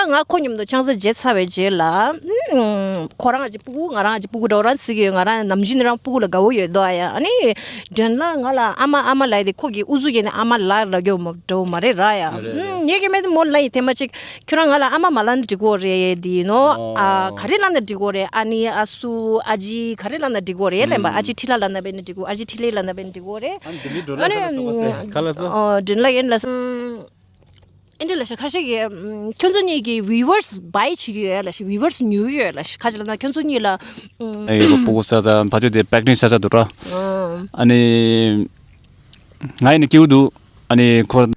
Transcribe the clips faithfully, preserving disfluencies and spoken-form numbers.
ང་ཁོ་མཉམ་དུ་ཆང་ས་བརྗེས་ཚར་བའི་རྗེས་ལ། ཨུམ། ཁོ་རང་གཅིག་སྤུ་གུ། ང་རང་གཅིག་སྤུ་གུ་འདྲ་བོ་རང་བརྩི་གི་ཡོད། ང་རང་ནམ་རྒྱུན་རང་སྤུ་གུ་ལ་དགའ་བོ་ཡོད་དོ་ཨ་ཡ། ཨ་ནི་དོན་ལ་ང་ལ་ཨ་མ་ཨ་མ་ལབ་དེ་ཁོ་གི་ཨུ་ཚུགས་ཀྱི་ནི་ཨ་མ་ལབ་ར་རྒྱུ་མ་འདྲ་བོ་མ་རེད་ར་ཡ། རེད་རེད། ཨུམ། ངས་ཀྱི་མེད་དེ་མོ་ལ་ཡི་དེ་མ་ཅིག་ཁྱོད་རང་ང་ལ་ཨ་མ་མ་ལབ་ན་འགྲིག་གོ་རེད་དེ་ཡིན་ནོ། ཨ། ཨོ། ག་རེ་ལབ་ན་འགྲིག་གོ་རེད། ཨ་ནི་ཨ་སུ་ཨ་ཇི་ག་རེ་ལབ་ན་འགྲིག་གོ་རེད་ལབ་པ། ཨ་ཅེ་ཁྲི་ལ་ལབ་ན་བས་ན་འགྲིག་གོ། ཨ་ཅེ་ཁྲི་ལེ་ལབ་ན་བས་ན་འགྲིག་གོ་རེད། ཨ་ནི་ལྡི་ལི་འགྲོ་ལ་ཨ་ནི་ཁ་ལ་སོང་པ་སེ་ཁ་ལ་སོང་། ཨོ། དྲིན་ལ་ཡིན་ལ་སོང་། ཨེ་འདྲ་ལ་ཤ་ཁ་ཤས་ཀྱིས་ཨམ། ཁྱོད་ཚོ་གཉིས་ཀྱི་ཝི་ཝར་སི་བྷའི་བྱེད་ཀྱི་ཡོད་ལ་ཤ། ཝི་ཝར་སི་ཉོ་གི་ཡོད་ལ་ཤ། ཁ་ཅིག་ལ་ན་ཁྱོད་ཚོ་གཉིས་ལ། ཨེ་ཡོད་པ་སྤུ་གུ་ས་ས་ཕ་ཆོས་དེ་པེག་ཀིང་ཤ་ཤ་འདུག་ར། ཨ་ནི་ང་ཡིན་ན་སྐྱིད་པོ་འདུག་ཨ་ནི་ཁོ།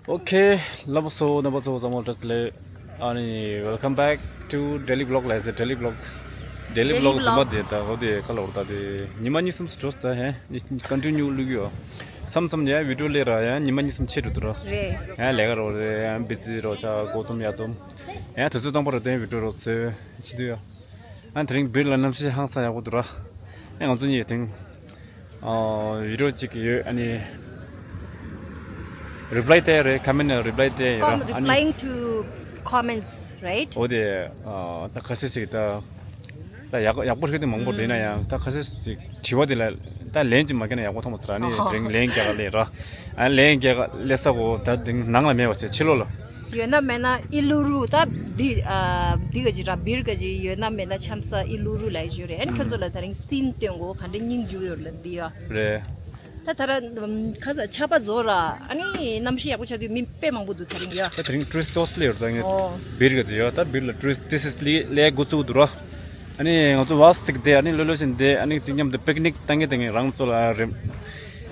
ཨོ་ཁེ། ལགས་སོ། རྣམ་པ་ཚོ་ཚང་མ་བཀྲ་ཤིས་བདེ་ལེགས། ཨ་ནི་welcome back to daily vlog ལ་ཟེར། daily vlog daily vlog རྫུན་མ་དེ་ད་འོ་དེ་ཁ་ལོར་ད་དེ་ཉི་མ་གཉིས་གསུམ་འགྲོ་ད་ཧེ་ཀོན་ཊི་ནིའུ་བླུག་ཡོད། མཚམས་མཚམས་ཡང་བི་ཌི་ཡོ་ལས་ར་ཡང་ཉི་མ་གཉིས་གསུམ་ཆད་འགྲོ་དུ་ར། རེད། ཡང་ལས་ཀ་རོ་རེད། ཡང་བི་ཛི་རོ་ཆ་གོ་ཐུམ་ཡ་ཐུམ། ཡང་དུས་ཚོད་སྟོང་པ་ར་དེ་བི་ཌི་ཡོ་རོ་ཚོས་ཆི་དུ་ཡ། ཨ་དེ་རིང་བིར་ལ་གནམ་གཤིས་ཧང་སང་ཡག་པོ་འདུག་ར། ཨ་ང་ཚོ་གཉིས་དེང་ཨ་བི་ཌི་ཡོ་གཅིག་ཡོད། ཨ་ནི་རི་པ་ལའི་སྟེར་རེད། ཁོ་མེན་ཊི་རི་པ་ལའི་སྟེར་ཡོད་ར། ཨ་ནི་replying to comments, right? འོ་དེ་ཨ་ད་ཁ་ཤས་ཤིག་ད་ད་ཡག་ཡག་པོ་ཞིག་དེ་མང་པོ་དེ་ཡིན་ན་ཡང་ད་ཁ་ཤས་ཤིག་དྲི་བ་དེ་ལ་ད་ལན་ཅིག་མ་བརྒྱབ་ན་ཡག་པོ་མཐོང་མ་སོང་ར། ཨ་ནི་ཨ་ཧ། དེ་རིང་ལན་རྒྱག་ག་སླེབས་ར། ཨ་ལན་རྒྱག་ག་སླེབས་ས་གོ་ད་དེང་ནང་ལ་མེད་པ་བྱས་ཕྱི་ལོགས་ལ། ཡོད་ན་མེད་ན་ཨི་ལུ་རུ་ད་འདི་ཨ་འདི་ག་ཅི་ར་བིར་ག་ཅི་ཡོད་ན་མེད་ན་འཆམ་ས་ཨི་ལུ་རུ་ལ་ཡོད་རེད། ཨ་ནི་ཁྱོད་ཚོ་ལ་ད་རིང་སིན་སྟོན་གོ་ག་འདྲ་སྙིང་རྗེ་ཡོད་ལ་འདི་ཡ། རེད། ད་ད་ར་ཁ་ས་ཆར་པ་རྫོགས་ར། ཨ་ནི་གནམ་གཤིས་ཡག་པོ་ཆགས་དུས་མི་དཔེ་མང་པོ་འདུག་ད་རིང་ཡ། ད་དེ་རིང་ཊུ་རི་སི་ཊི་ཏོག་ཙམ་སླེབས་ཡོད་རེད། ད་ངས་ཨོ། བིར་ག་ཅི་ཡོད་ད་བིར་ལ་ཊུ་རི་སི་ཊི་ཏོག་ཙམ་སླེབས་འགོ་བཙུགས་འདུག་ར། ཨ་ནི་ང་ཚོ་ཝ་སི་ཅིག་བསྡད། ཨ་ནི་ལྷོད་ལྷོད་བྱས་བསྡད། ཨ་ནི་དེ་མཉམ་དུ་པིག་ནིག་བཏང་གི་བསྡད་མཁན་རང་ཚོ་ལ་རེ་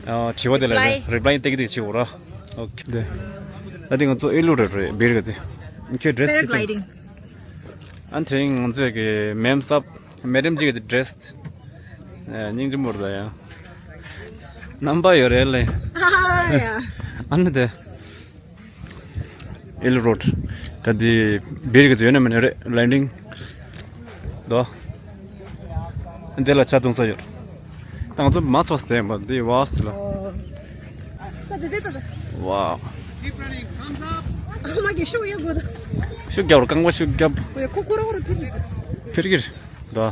ཨ་དྲི་བ་དེ་ལ་རེ་རི་པ་ལའི་ཏེག་ཏེག་བྱེད་འོ་ར། ཨོ་ཁེ། དེ་ད་དེ་ང་ཚོ་ཨེ་ལུ་རེད་རེད་བིར་ག་ཚེ། ཁྱོད་ཌི་རེ་སི་ཕེ་ར་གི་གི་ལའི་ཌིང་། ཨ་དེ་རིང་ང་ཚོའི་གི་མེམ་སབ་མེ་ཌམ་གཅིག་གི་ཌི་རེ་སི། ཨ་སྙིང་རྗེ་མོ་རེད་ད་ཡ། རྣམ་པ་ཡོད་རེད་ལེ། ཨ་ཡ། ཨ་ནི་དེ། ཨེ་ལུ་རོཌ། ད་འདི་བིར་ག་ཚོད་ཡོད་ན་མེད་ན་རེད་ལའི་ཌིང་། དོ། འདི་ལ་ཆ་བརྡུང་ས་ཡོད། ད་ང་ཚོ་མ་སོ་སྟེ་མ་འདི་ཝ་སི་ལ། ཨོ། ད་འདི་འདི་ད་ད། ཝའོ། ཨ་མ་གི་ཤུགས་ཡོད་དགོས་ད། ཤུགས་རྒྱབ་རོགས། རྐང་པ་ཤུགས་རྒྱབ། ཨོ་ཡ་ཁོ་ཁོ་ར་ཁོ་ར་ཕིར་གི། ཕིར་གི་རེད། དོ།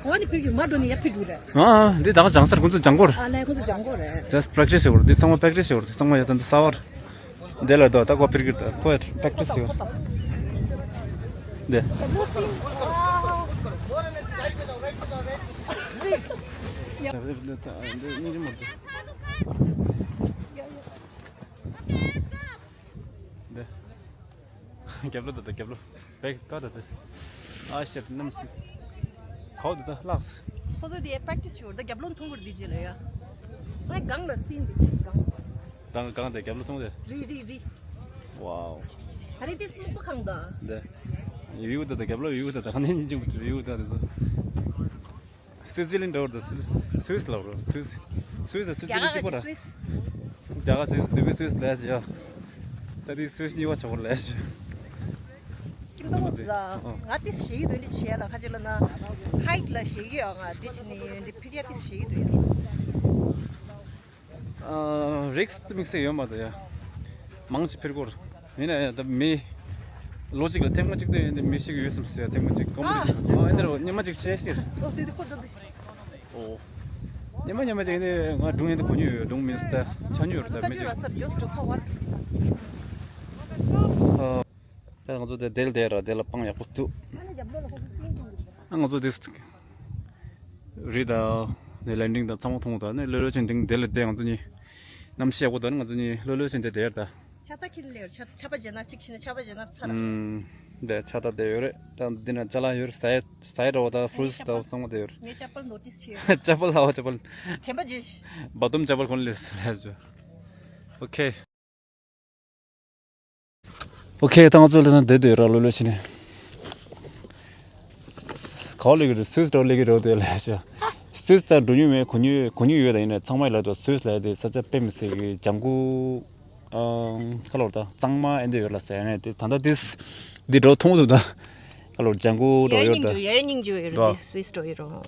གོ་བ་ནི་ཕིར་གི་མ་འགྲོ་ནི་ཡ་ཕིར་འགྲོ་རེད། ཨ་ཨ་འདི་ད་ག་སྦྱང་སར་ཁོ་ཚོ་སྦྱང་གོ་རེད། ཨ་ལས་ཁོ་ཚོ་སྦྱང་གོ་རེད། just practice བྱེད་དགོས་རེད། འདི་ཚང་མ་པེག་ཊི་སི་བྱེད་དགོས་རེད། འདི་ཚང་མ་ཡ་ད་འདི་གསར་བ་རེད། འདི་ལ་དོ་ད་ཁོ་ཕིར་གི་ད་ཁོ་ཡ་པེག་ཊི་སི་བྱེད་དགོས་རེད། འདི། འདི། རྒྱབ་ལོགས་ད་ད་རྒྱབ་ལོགས། བེག་ཀ་ད་ད། ཨ་ཤེད་ནམ། ཁའོ་ད་ད་ལགས། ཁོ་ཚོ་དེ་པེག་ཊི་སི་ཞུ་ད་རྒྱབ་ལོགས་མཐོང་གི་རེད་དེ་རྗེས་ལ་ཡ། ཨ་གང་ལ་སིན་དེ་གང་། གང་གང་དེ་རྒྱབ་ལོགས་མཐོང་དེ། རི་རི་རི། ཝའོ། ད་རེས་དེ་སྨུག་པ་གང་ད། འདི། ཡུ་ད་ད་རྒྱབ་ལོགས་ཡུ་ད་ད་ག་ནས་ཉིན་ཅིག་བུ་ཡུ་ད་དེ་ཚོ། སུའི་ཙི་ལན་འདྲ་བོ་རེད། སུའི་སུའི་ལབ་རོ། སུའི་སུའི་ཟེར་སུའི་ཙི་ལན་གཅིག་པོ་ར། རྒྱ་གར་སུའི་ནུ་བི་སུའི་ལས་ཡ། ད་དེ་སུའི་གཉིས་པ་ཆགས་པོ་ལས། ཁྱིམ་ཚང་མ་ལ་ང་དེ་ཞེ་གི་འདུག་འདི་བྱས་ལ་ཁ་ཅིག་ལ་ན་ཧའིཊ་ལ་ཞེ་གི་ཡོད། ང་དེ་བྱས་ནས་འདི་ཕི་ཡ་དེ་ཞེ་གི་འདུག་ཡ། ཨ་རིགས་དམིགས་བསལ་ཡོད་མ་རེད་ཡ། མང་ཆེ་ཕིར་གོ་རེད། ཡིན་ན་ཡང་ད་མི་ལོ་གཅིག་ལ་ཐེངས་མ་གཅིག་ཏུ་ཡིན་ཏེ་མི་ཞིག་ཡོད་བསམ་ཟེར། ཐེངས་མ་གཅིག་གོམ་པ་ཨ་ཨ་འདིར་ཉི་མ་གཅིག་བྱས་ཤིག་ཨོ་དེ་དེ་ཁོ་འགྲོ་འདི། ཨོ། ཉི་མ་ཉི་མ་གཅིག་ནི་ང་སྒྲུང་ཡིན་ཏེ་གོ་མྱོང་ཡོད། སྒྲུང་མིན་སྟ་ཆ་མྱོང་ཡོད་ད་མི་གཅིག་ཨ་ང་ཚོ་དེ་དེ་ལ་བསྡད་ར་དེ་ལ་སྤང་ཡག་པོ་འདུག་ཨ་ང་ཚོ་དེ་རི་དང་ནི་ལན་ཌིང་དང་ཚང་མ་མཐོང་དང་ནི་ལོས་ལོས་ཆེན་དེང་དེ་ལ་བསྡད་ང་ཚོ་གཉིས། གནམ་གཤིས་ཡག་པོ་དང་ང་ཚོ་གཉིས་ལོས་ལོས་ཆེན་དེ་བསྡད་ཡོད་ད། ཆ་ད་ཁྱེར་ལེ་ཆ་ཆ་པ་རྗེ་ན་གཅིག་ཕྱིན་ན་ཆ་པ་རྗེ་ན་ཚར། ཨུམ། དེ་ཆ་ད་བསྡད་ཡོད་རེད། ད་འདི་ན་ཅ་ལག་ཡོད་རེད། ཟས་ཟས་འདྲ་བོ་ད་ཕུ་རུ་སི་ད་བོ་ཚང་མ་བསྡད་ཡོད་རེད། ངས་ཅ་པལ་ནོ་ཊིས་བྱས་ཡོད། ཅ་པལ་ལ་བ་ཅ་པལ། དྲན་པ་བརྗེད་ཤི། བ་དུམ་ཅ་པལ་ཁོན་ལེ་སི་ལ་ཇོ། ཨོ་ཁེ། ཨོ་ཁེ། ད་ང་ཚོ་ལ་ན་བསྡད་དུས་ར་ལོས་ལོས་ཕྱིན་ནས། ག་བ་ལས་ཀྱི་རེད། སུད་སི་འདྲ་བོ་ལས་ཀྱི་རེད་དེ་ལས་ཤ། སུད་སི་ད་འགྲོ་མྱོང་མེད། གོ་མྱོང་གོ་མྱོང་ཡོད་ད་ཡིན་ན་ཚང་མ་ཡི་ལ་དུ་སུད་སི་ལ་དེ་ས་ཆ་དཔེ་མི་སྲིད་ཀྱི་ལྗང་ཁུ། ཨང་། ཁ་ལོར་ད་གཙང་མ་ཨེ་འདྲ་ཡོད་ལ་ཟེར་ནས་དེ་ད་ལྟ་དེ་འདི་འགྲོ་མཐོང་འདུག་ད། ཁ་ལོར་ལྗང་ཁུ་འགྲོ་ཡོད་ཡ་ཡོད་ད། སྙིང་རྗེ་ཡོད་རེད་དོ། དེ་སུད་སི་འགྲོ་ཡོད་རོ།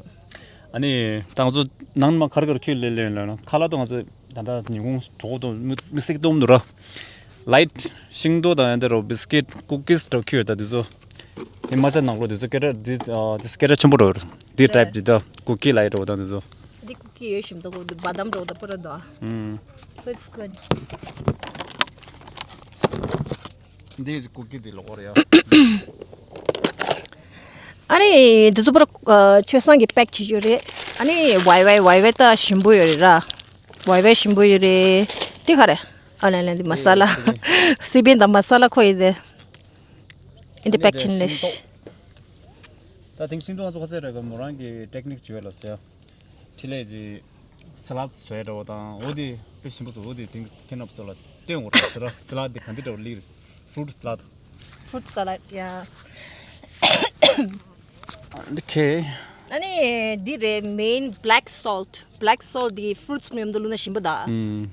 ཨ་ནི་ད་ང་ཚོ་ནང་མ་ཁར་ཁར་ཁྱོད་ལེ་ལེ་ལ་ན་ཁ་ལ་དུ་ང་ཚོ་ད་ལྟ་ཉིན་གུང་གྲོགས་དུ་མི་སྲིད་ཀྱི་སྟོང་འདུག་ར། ལའིཊ་ཤིང་ཏོག་དང་ཡང་དེ་རོ་བི་སི་ཀིཊ་ཀུ་ཀིས་འདྲ་ཁྱུ་ཡོད་ད་དེ་ཚོ། དེ་མ་ཆ་ནང་ལོ་དེ་ཚོ་སྐད་གྲགས་དེ་དེ་སྐད་གྲགས་ཆེན་པོ་འགྲོ་ཡོད། དེ་ཊའིབ་དེ་ད་ཀུ་ཀི་ལའིཊ་རོ་དང་དེ་ཚོ། འདི་ཀུ་ཀི་ཡོད་ཞིམ་ཏོག་འདི་བ་དམ་འགྲོ་ད་པུ་ར་དོ། ཨུམ། So it's good. འདི་ཀུ་ཀི་དེ་ལོག་རེད་ཡ། ཨ་ནི་དེ་ཚོ་པུ་ར་ཆོས་སང་གི་པེག་བྱེད་རྒྱུ་རེད། ཨ་ནི་ཝའི་ཝའི་ཝའི་ཝའི་ད་ཞིམ་པོ་ཡོད་རེད་ར། ཝའི་ཝའི་ཞིམ་པོ་ཡོད་རེད། དེ་ག་རེད། ཨ་ལན་ལན་དེ་མ་ས་ལ། སི་པན་དང་མ་ས་ལ་ཁོ་ཡི་དེ། ཨིན་དི་པེག་ཆིན་ལེ་ཤི། ད་དེང་ཤིང་ཏོག་ང་ཚོ་ཁ་ཚད་རེད་ག་མོ་རང་གི་ཊེག་ནིག་བྱོས་ལ་ཟེར། ཁྲི་ལས་ཀྱི་སི་ལཱད་བཟོས་འདྲ་བོ་དང་འོ་དེ་དཔེ་ཞིམ་པོ་བཟོ་འོ་དེ་དེང་ཁྱེད་རྣམ་ཚོ་ལ་སྟོན་འོ་ར་སི་ལཱད་སི་ལཱད་དེ་ག་འདི་འདྲ་བོ་ལིར་ཧྥུ་རུ་ཊི་སི་ལཱད། Fruit salad, yeah. Okay. ཨ་ནི་འདི་རེད། མེན་black salt. Black salt འདི་ཧྥུ་རུ་ཊི་མཉམ་དུ་བླུགས་ན་ཞིམ་པོ་ད། ཨུམ།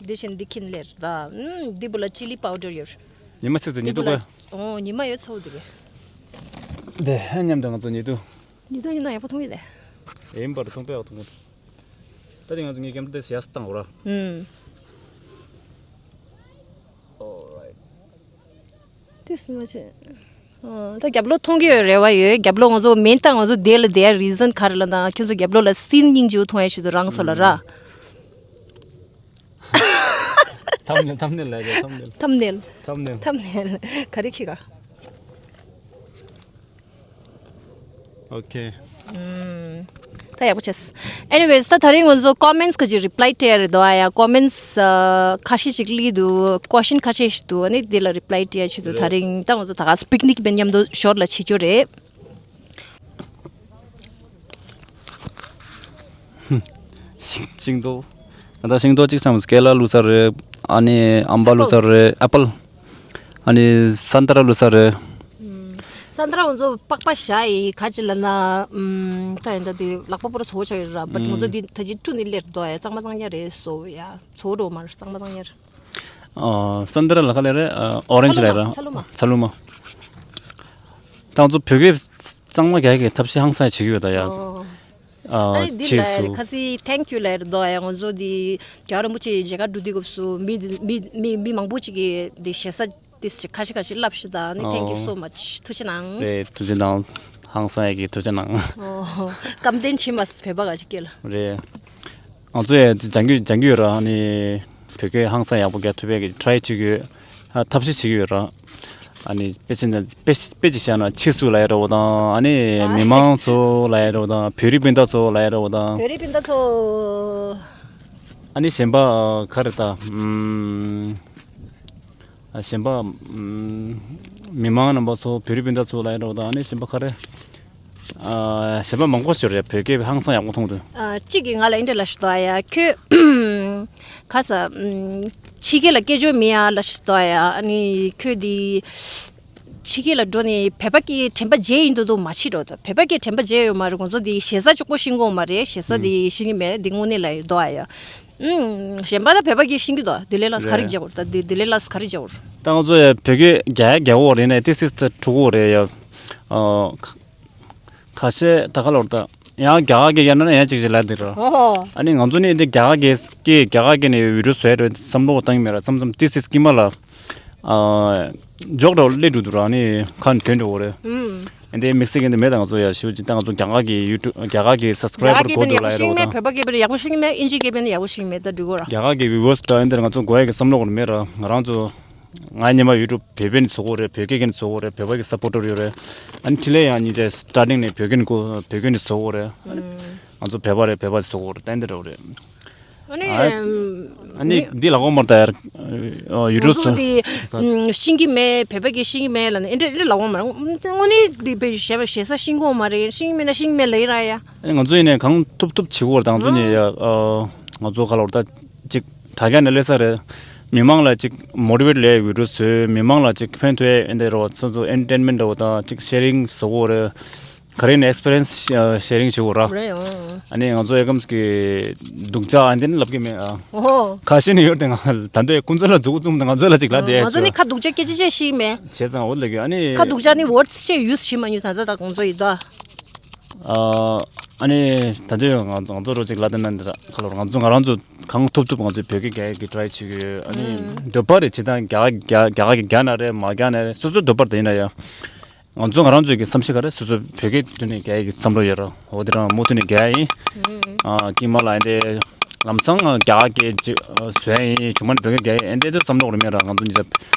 འདི་བཞིན་འདི་ཁྱིན་ལེར་ད། ཨུམ། འདི་བུ་ལ་ཅི་ལི་པའུ་ཌར་ཡོད། ཉི་མ་ཚིག་ཚིག་ཉི་འདི་བུ་ལ་དུ་གོ། ཨོ་ཉི་མ་ཡོད་ཚོ་འདི་རེད། དེ་ཧ་མཉམ་དུ་ང་ཚོ་ཉི་དུ། ཉི་དུ་ཉི་ན་ཡག་པོ་མཐོང་གི་རེད། ཨེམ་པར་མཐོང་པའི་ཡག་མཐོང་གི་རེད། ད་དེ་ང་ཚོ་ངའི་ཀེམ་ར་དེ་ཡར་བཏང་འོ་ར། ཨུམ། Alright. དེ་སུ་མ་བྱེད། ཨོ། ད་རྒྱབ་ལོགས་མཐོང་གི་ཡོད་རེ་བ་ཡོད། རྒྱབ་ལོགས་ང་ཚོ་མེན་ཏང་ང་ཚོ་དེ་ལ་དེ་རི་ཛན་ག་རེ་ལ་ན་ཁྱོད་ཚོ་རྒྱབ་ལོགས་ལ་སིན་སྙིང་རྗེ་བོ་མཐོང་ཡ་ཞུ་དུ་རང་སོ་ལ་ར། ཐམ་ནེལ་ཐམ་ནེལ་ལ་རེད་ཐམ་ནེལ། ཐམ་ནེལ། ཐམ་ནེལ། ཐམ་ནེལ། ག་རེ་ཁྱི་ག། Okay. ད་ཡག་པོ་བྱས། Anyways ད་ད་རིང་ང་ཚོ་ཀོ་མེན་ཊི་ག་ཅིག་རི་པ་ལའི་སྤྲད་རེད་དོ། ཨ་ཡ་ཀོ་མེན་ཊི་ཁ་ཤས་ཤིག་སླེབས་འདུག་ཀོ་ཤན་ཁ་ཤས་ཤིག་འདུག་ཨ་ནི་དེ་ལ་རི་པ་ལའི་སྤྲད་ཆེད་དུ་ད་རིང་ད་ང་ཚོ་ད་ག་པིག་ནིག་བན་མཉམ་དུ་ཞོར་ལ་བྱེད་རྒྱུ་རེད། ཤིང་ཤིང་ཏོག་ད་ལྟ་ཤིང་ཏོག་གཅིག་ཙམ་སྐེ་ལ་བླུགས་ས་རེད། ཨ་ནི་ཨམ་པ་བླུགས་ས་རེད། ཨེ་པལ། ཨ་ནི་སན་ཏ་ར་བླུགས་ས་རེད། སན་ཏ་ར་ང་ཚོ་པགས་པ་བཞག་ཡི་ག་ཅི་ལ་ན། ད་ཡིན་ད་དེ་ལག་པ་པོ་ར་ཚོ་ཆགས་ཡོད་ར། བཊ་ང་ཚོ་དེ་ད་ཅི་ཁྲུ་ནི་ལེར་དོ་ཡ་གཙང་མ་གཙང་ཉ་རེད་སོ་ཡ་ཚོ་རོ་མར་གཙང་མ་གཙང་ཉ་རེད། སན་ཏ་ར་ལ་ཁ་ལེ་རེད། ཨོ་རེན་ཇི་ལ་ར། ཚ་ལུ་མ། ཚ་ལུ་མ། ད་ང་ཚོ་བོད་སྐད་གཙང་མ་རྒྱག་གི་ཐབས་ཤེས་ཧང་སང་བྱེད་ཀྱི་ཡོད་ད་ཡ། ཨ་ནི་འདི་ལ་ཁ་སི་thank you ལ་རེད་དོ་ཡ། ང་ཚོ་འདི་རྒྱལ་བ་རིན་པོ་ཆེ་མཇལ་ཁ་འགྲོ་དུས་སྐབས་སུ་མི་མི་མི་མི་མང་པོ་ཅིག་གིས་འདི་ཞེ་ས་འདི་ཁ་ཤས་ཁ་ཤས་ལབ་ཤི་ད་ནི་thank you so much ཐུགས་རྗེ་གནང་། རེད་ཐུགས་རྗེ་གནང་། ཧང་སང་ཡ་གི་ཐུགས་རྗེ་གནང་། ཨོ་བཀའ་དྲིན་ཆེ་མ་བོད་པ་ག་ཅིག་སྐྱེ་ལ། རེད། ང་ཚོ་ཡ་སྦྱང་གི་སྦྱང་གི་ཡོད་ར། ཨ་ནི་བོད་སྐད་ཧང་སང་ཡག་པོ་རྒྱག་ཐུབ་པའི་གི་ཊ་རའི་བྱེད་ཀྱི་ཡོད། ཨ་ཐབས་ཤེས་བྱེད་ཀྱི་ཡོད་ར། ཨ་ནི་དཔེ་ཅིག་ན་དཔེ་དཔེ་ཅིག་བཤད་ན་ཕྱིས་སུ་ལ་ཡ་འདྲ་བོ་དང་ཨ་ནི་མི་མང་ཚོ་ལ་ཡ་འདྲ་བོ་དང་བོད་རིགས་སྤུན་ཟླ་ཚོ་ལ་ཡ་འདྲ་བོ་དང་། བོད་རིགས་སྤུན་ཟླ་ཚོ། ཨ་ནི་གཞན་པ་ག་རེ་ད། ཨམ། ཨ་གཞན་པ། ཨམ། མི་མང་རྣམ་པ་ཚོ་བོད་རིགས་སྤུན་ཟླ་ཚོ་ལ་ཡ་འདྲ་བོ་དང་ཨ་ནི་གཞན་པ་ག་རེ། ཨ་གཞན་པ་མང་པོ་ཞིག་རེད། བོད་སྐད་ཧང་སང་ཡག་པོ་མཐོང་འདུག་ཨ་གཅིག་གིས་ང་ལ་འདི་འདྲ་ལབ་ཤི་དོ་ཡ། ཁྱོད་ག་ས་ཕྱི་རྒྱལ་ལ་སྐད་ཅོར་མི་ཡ་ལབ་ཤི་དོ་ཡ། ཨ་ནི་ཁྱོད་འདི་ཕྱི་རྒྱལ་ལ་འགྲོ་ནས་བོད་པ་གི་དྲན་པ་བརྗེད་ཡིན་འདུག་འདུག་མ་བྱེད་རོགས། ད་བོད་པ་གི་དྲན་པ་བརྗེད་ཡོད་མ་རེད། ང་ཚོ་འདི་ཞེ་ས་གཅིག་པོ་ཤེས་གོ་མ་རེད། ཞེ་ས་འདི་ཤེས་ཀྱི་མེད། འདི་དངོས་གནས་ལ་ཡོད་དོ་ཡ། ཨུམ། གཞན་པ་ད་བོད་པ་གི་ཤེས་ཀྱི་འདུག་འདི་ལས་ལ་ག་རེ་རེད། རྒྱག་དགོས་རེད། ད་འདི་འདི་ལས་ལ་ག་རེ་རྒྱག་དགོས་རེད། ད་ང་ཚོ་ཡ་བོད་སྐད་རྒྱག་ཡ་རྒྱག་གོ་རེད་ནས་ཏི་སིས་ད་འཁྲུག་གོ་རེད་ཡ། ཨ། ཁ་ཤས་ད་ག་ལོར་ད་ཡང་རྒྱ་གར་སྐད་རྒྱག་ན་ཡང་ཅིག་ཅིག་ལབ་འདི་ར། ཨོ། ཨ་ནི་ང་ཚོ་ནི་འདི་རྒྱ་གར་སྐད་སྐད་རྒྱ་གར་སྐད་ནས་བི་ཌིའོ་བཟོས་རེད་བསམ་བློ་བཏང་གི་མེད་ར། མཚམས་མཚམས་ཏི་སིས་ཀྱི་མ་ལ། ཨ། འཇོག་འདྲ་བོ་སླེབས་འགྲོ་འདུག་ར། ཨ་ནི་ཁ་ནས་ཐོན་འགྲོ་གོ་རེད། ཨུམ། ཨ་འདི་དམིགས་བསལ་གྱི་འདི་མེད། ད་ང་ཚོ་ཡ་ཞུ་ཅིག་ད་ང་ཚོ་རྒྱ་གར་གྱི་ཡུ་ཊུབ་རྒྱ་གར་གྱི་སབ་སི་ཀ་རའི་བར་གོ་འདུག་ལ་ཡ་རེད་བ་ད། བོད་པ་སྐད་པས་ཡག་པོ་ཤེས་ཀྱི་མེད། ཨིན་ཇི་སྐད་པས་ཡག་པོ་ཤེས་ཀྱི་མེད། ད་འགྲིག་གོ་ར། རྒྱ་གར་གྱི་བི་ཝར་སི་འདྲ་ཡིན་འདིར་ང་ཚོ་གོ་ཡ་གི་བསམ་བློ་གོ་མེད་ར། ང་རང་ཚོ་ང་ཉི་མ་ཡུ་ཊུབ་བོད་པའི་ནས་བཟོ་གོ་རེད། བོད་སྐད་ཀྱི་ནས་བཟོ་གོ་རེད། བོད་པ་གི་སབ་པོར་ཊར་ཡོད་རེད། ཨ་ནི་ཁྲི་ལས་ཡང་ཉིན་རེ་སི་ཊར་ཊིང་ནས་བོད་སྐད་ནས་གོ་བོད་སྐད་ནས་བཟོ་གོ་རེད། ང་ཚོ་བོད་པ་རེད། བོད་པ་བཟོ་གོ་རེད། ཏན་ཏན་འདྲ་བོ་རེད། ཨ་ནི། ཨ་ནི་འདི་ལ་གོ་མར་ད་ཡར་ཡུ་ཊུབ་ཚོ་འདི་ཤིང་གི་མེད། བོད་པ་གི་ཤིང་གི་མེད་ལ་ནི་ཨེ་འདྲ་ཨེ་འདྲ་ལ་གོ་མར་དངོས་གནས་འདི་བོད་ཞེ་ས་ཤིང་གོ་མ་རེད། ཤིང་མེད་ན་ཤིང་མེད་ལ་ཡིན་ར་ཡ། ཨ་ནི་ང་ཚོ་ཡིན་ནས་གང་ཐུབ་ཐུབ་བྱེད་གོ་ར། ད་ང་ཚོ་ནི་ཡ་ང་ཚོ་ག་ལ་བར་ད་ཅིག་དྲ་རྒྱ་ནས་སླེབས་ས་རེད། མི་མང་ལ་ཅིག་མོ་ཊི་ཝེཊ་ལས་བི་ཌིའོ་བཟོས། མི་མང་ལ་ཅིག་ཕན་ཐོགས་ཨེ་འདྲ་རོ་ཚོ་ཚོ་ཨེན་ཊར་ཊེན་མེན་ཊི་འདྲ་བོ་དང་ཅིག་ཤེ་རིང་བཟོ་གོ་རེད། ག་རེ་ནས་ཨེག་སི་པི་རི་ཡན་སི་ཤེ་རིང་བྱེད་དགོས་ར། རེད་ཨང་། ཨ་ནི་ང་ཚོ་ཨེ་ཀམ་གི་སྡུག་ཅག་ཨ་འདི་ནི་ལབ་ཀྱི་མེད་ཨ། ཨོ། ཁ་ཤས་ནི་ཡོད་དེ་ང་ད་འདོད་ཁོང་ཚོ་ལ་མཛུག་གུ་བཙུམ་དང་ང་ཚོ་ལ་ཅིག་ལབ་བསྡད་ང་ཚོ་ནི་ཁ་སྡུག་ཅག་སྐད་ཆ་བཤད་ཤེས་མེད། བྱས་ཙང་འོ་ལབ་ཀྱི་ཨ་ནི། ཁ་སྡུག་ཅག་ནི་ཝོར་ཌི་སི་ཅིག་ཡུ་སི་བྱེད་མ་མྱོང་ད་ལྟ་ད་ཁོང་ཚོ་ཡིན་ད། ཨ། ཨ་ནི་ད་དུང་ང་ང་ཚོ་རོ་གཅིག་ལ་དེ་ན་འདི་ར་ཁ་ལོར་ང་ཚོ་ང་རང་ཚོ་གང་ཐུབ་ཐུབ་ང་ཚོ་བོད་སྐད་རྒྱག་གི་ཊ་རའི་བྱེད་ཀྱི་ཡོད། ཨ་ནི་འདོད་པ་རེད། ཇི་ལྟར་རྒྱ་རྒྱ་རྒྱ་གི་རྒྱ་ན་རེད། མ་རྒྱ་ན་རེད། སོ་སོའི་འདོད་པ་དེ་ཡིན་ན་ཡང་། ང་ཚོ་ང་རང་ཚོའི་གི་བསམ་ཤེས་ག་རེ་སོ་སོ་བོད་སྐད་དུ་ནས་རྒྱག་ཡག་གི་བསམ་བློ་ཡོད་ར། འོ་དེ་རང་མུ་མཐུད་ནས་རྒྱག་ཡིན། ཨ་ཀྱེ་མ་ལ་ཡིན་ཏེ་ལམ་སང་རྒྱ་གར་སྐད་ཅིག་བཟོ་ཡ་ཡིན། བྱུང་མ་ནས་བོད་སྐད་རྒྱག་ཡིན། ཨེ་འདྲ་དུ་བསམ་བློ་རེ་མེད་ར། ང་ཚོ་ཉིད་ཆ་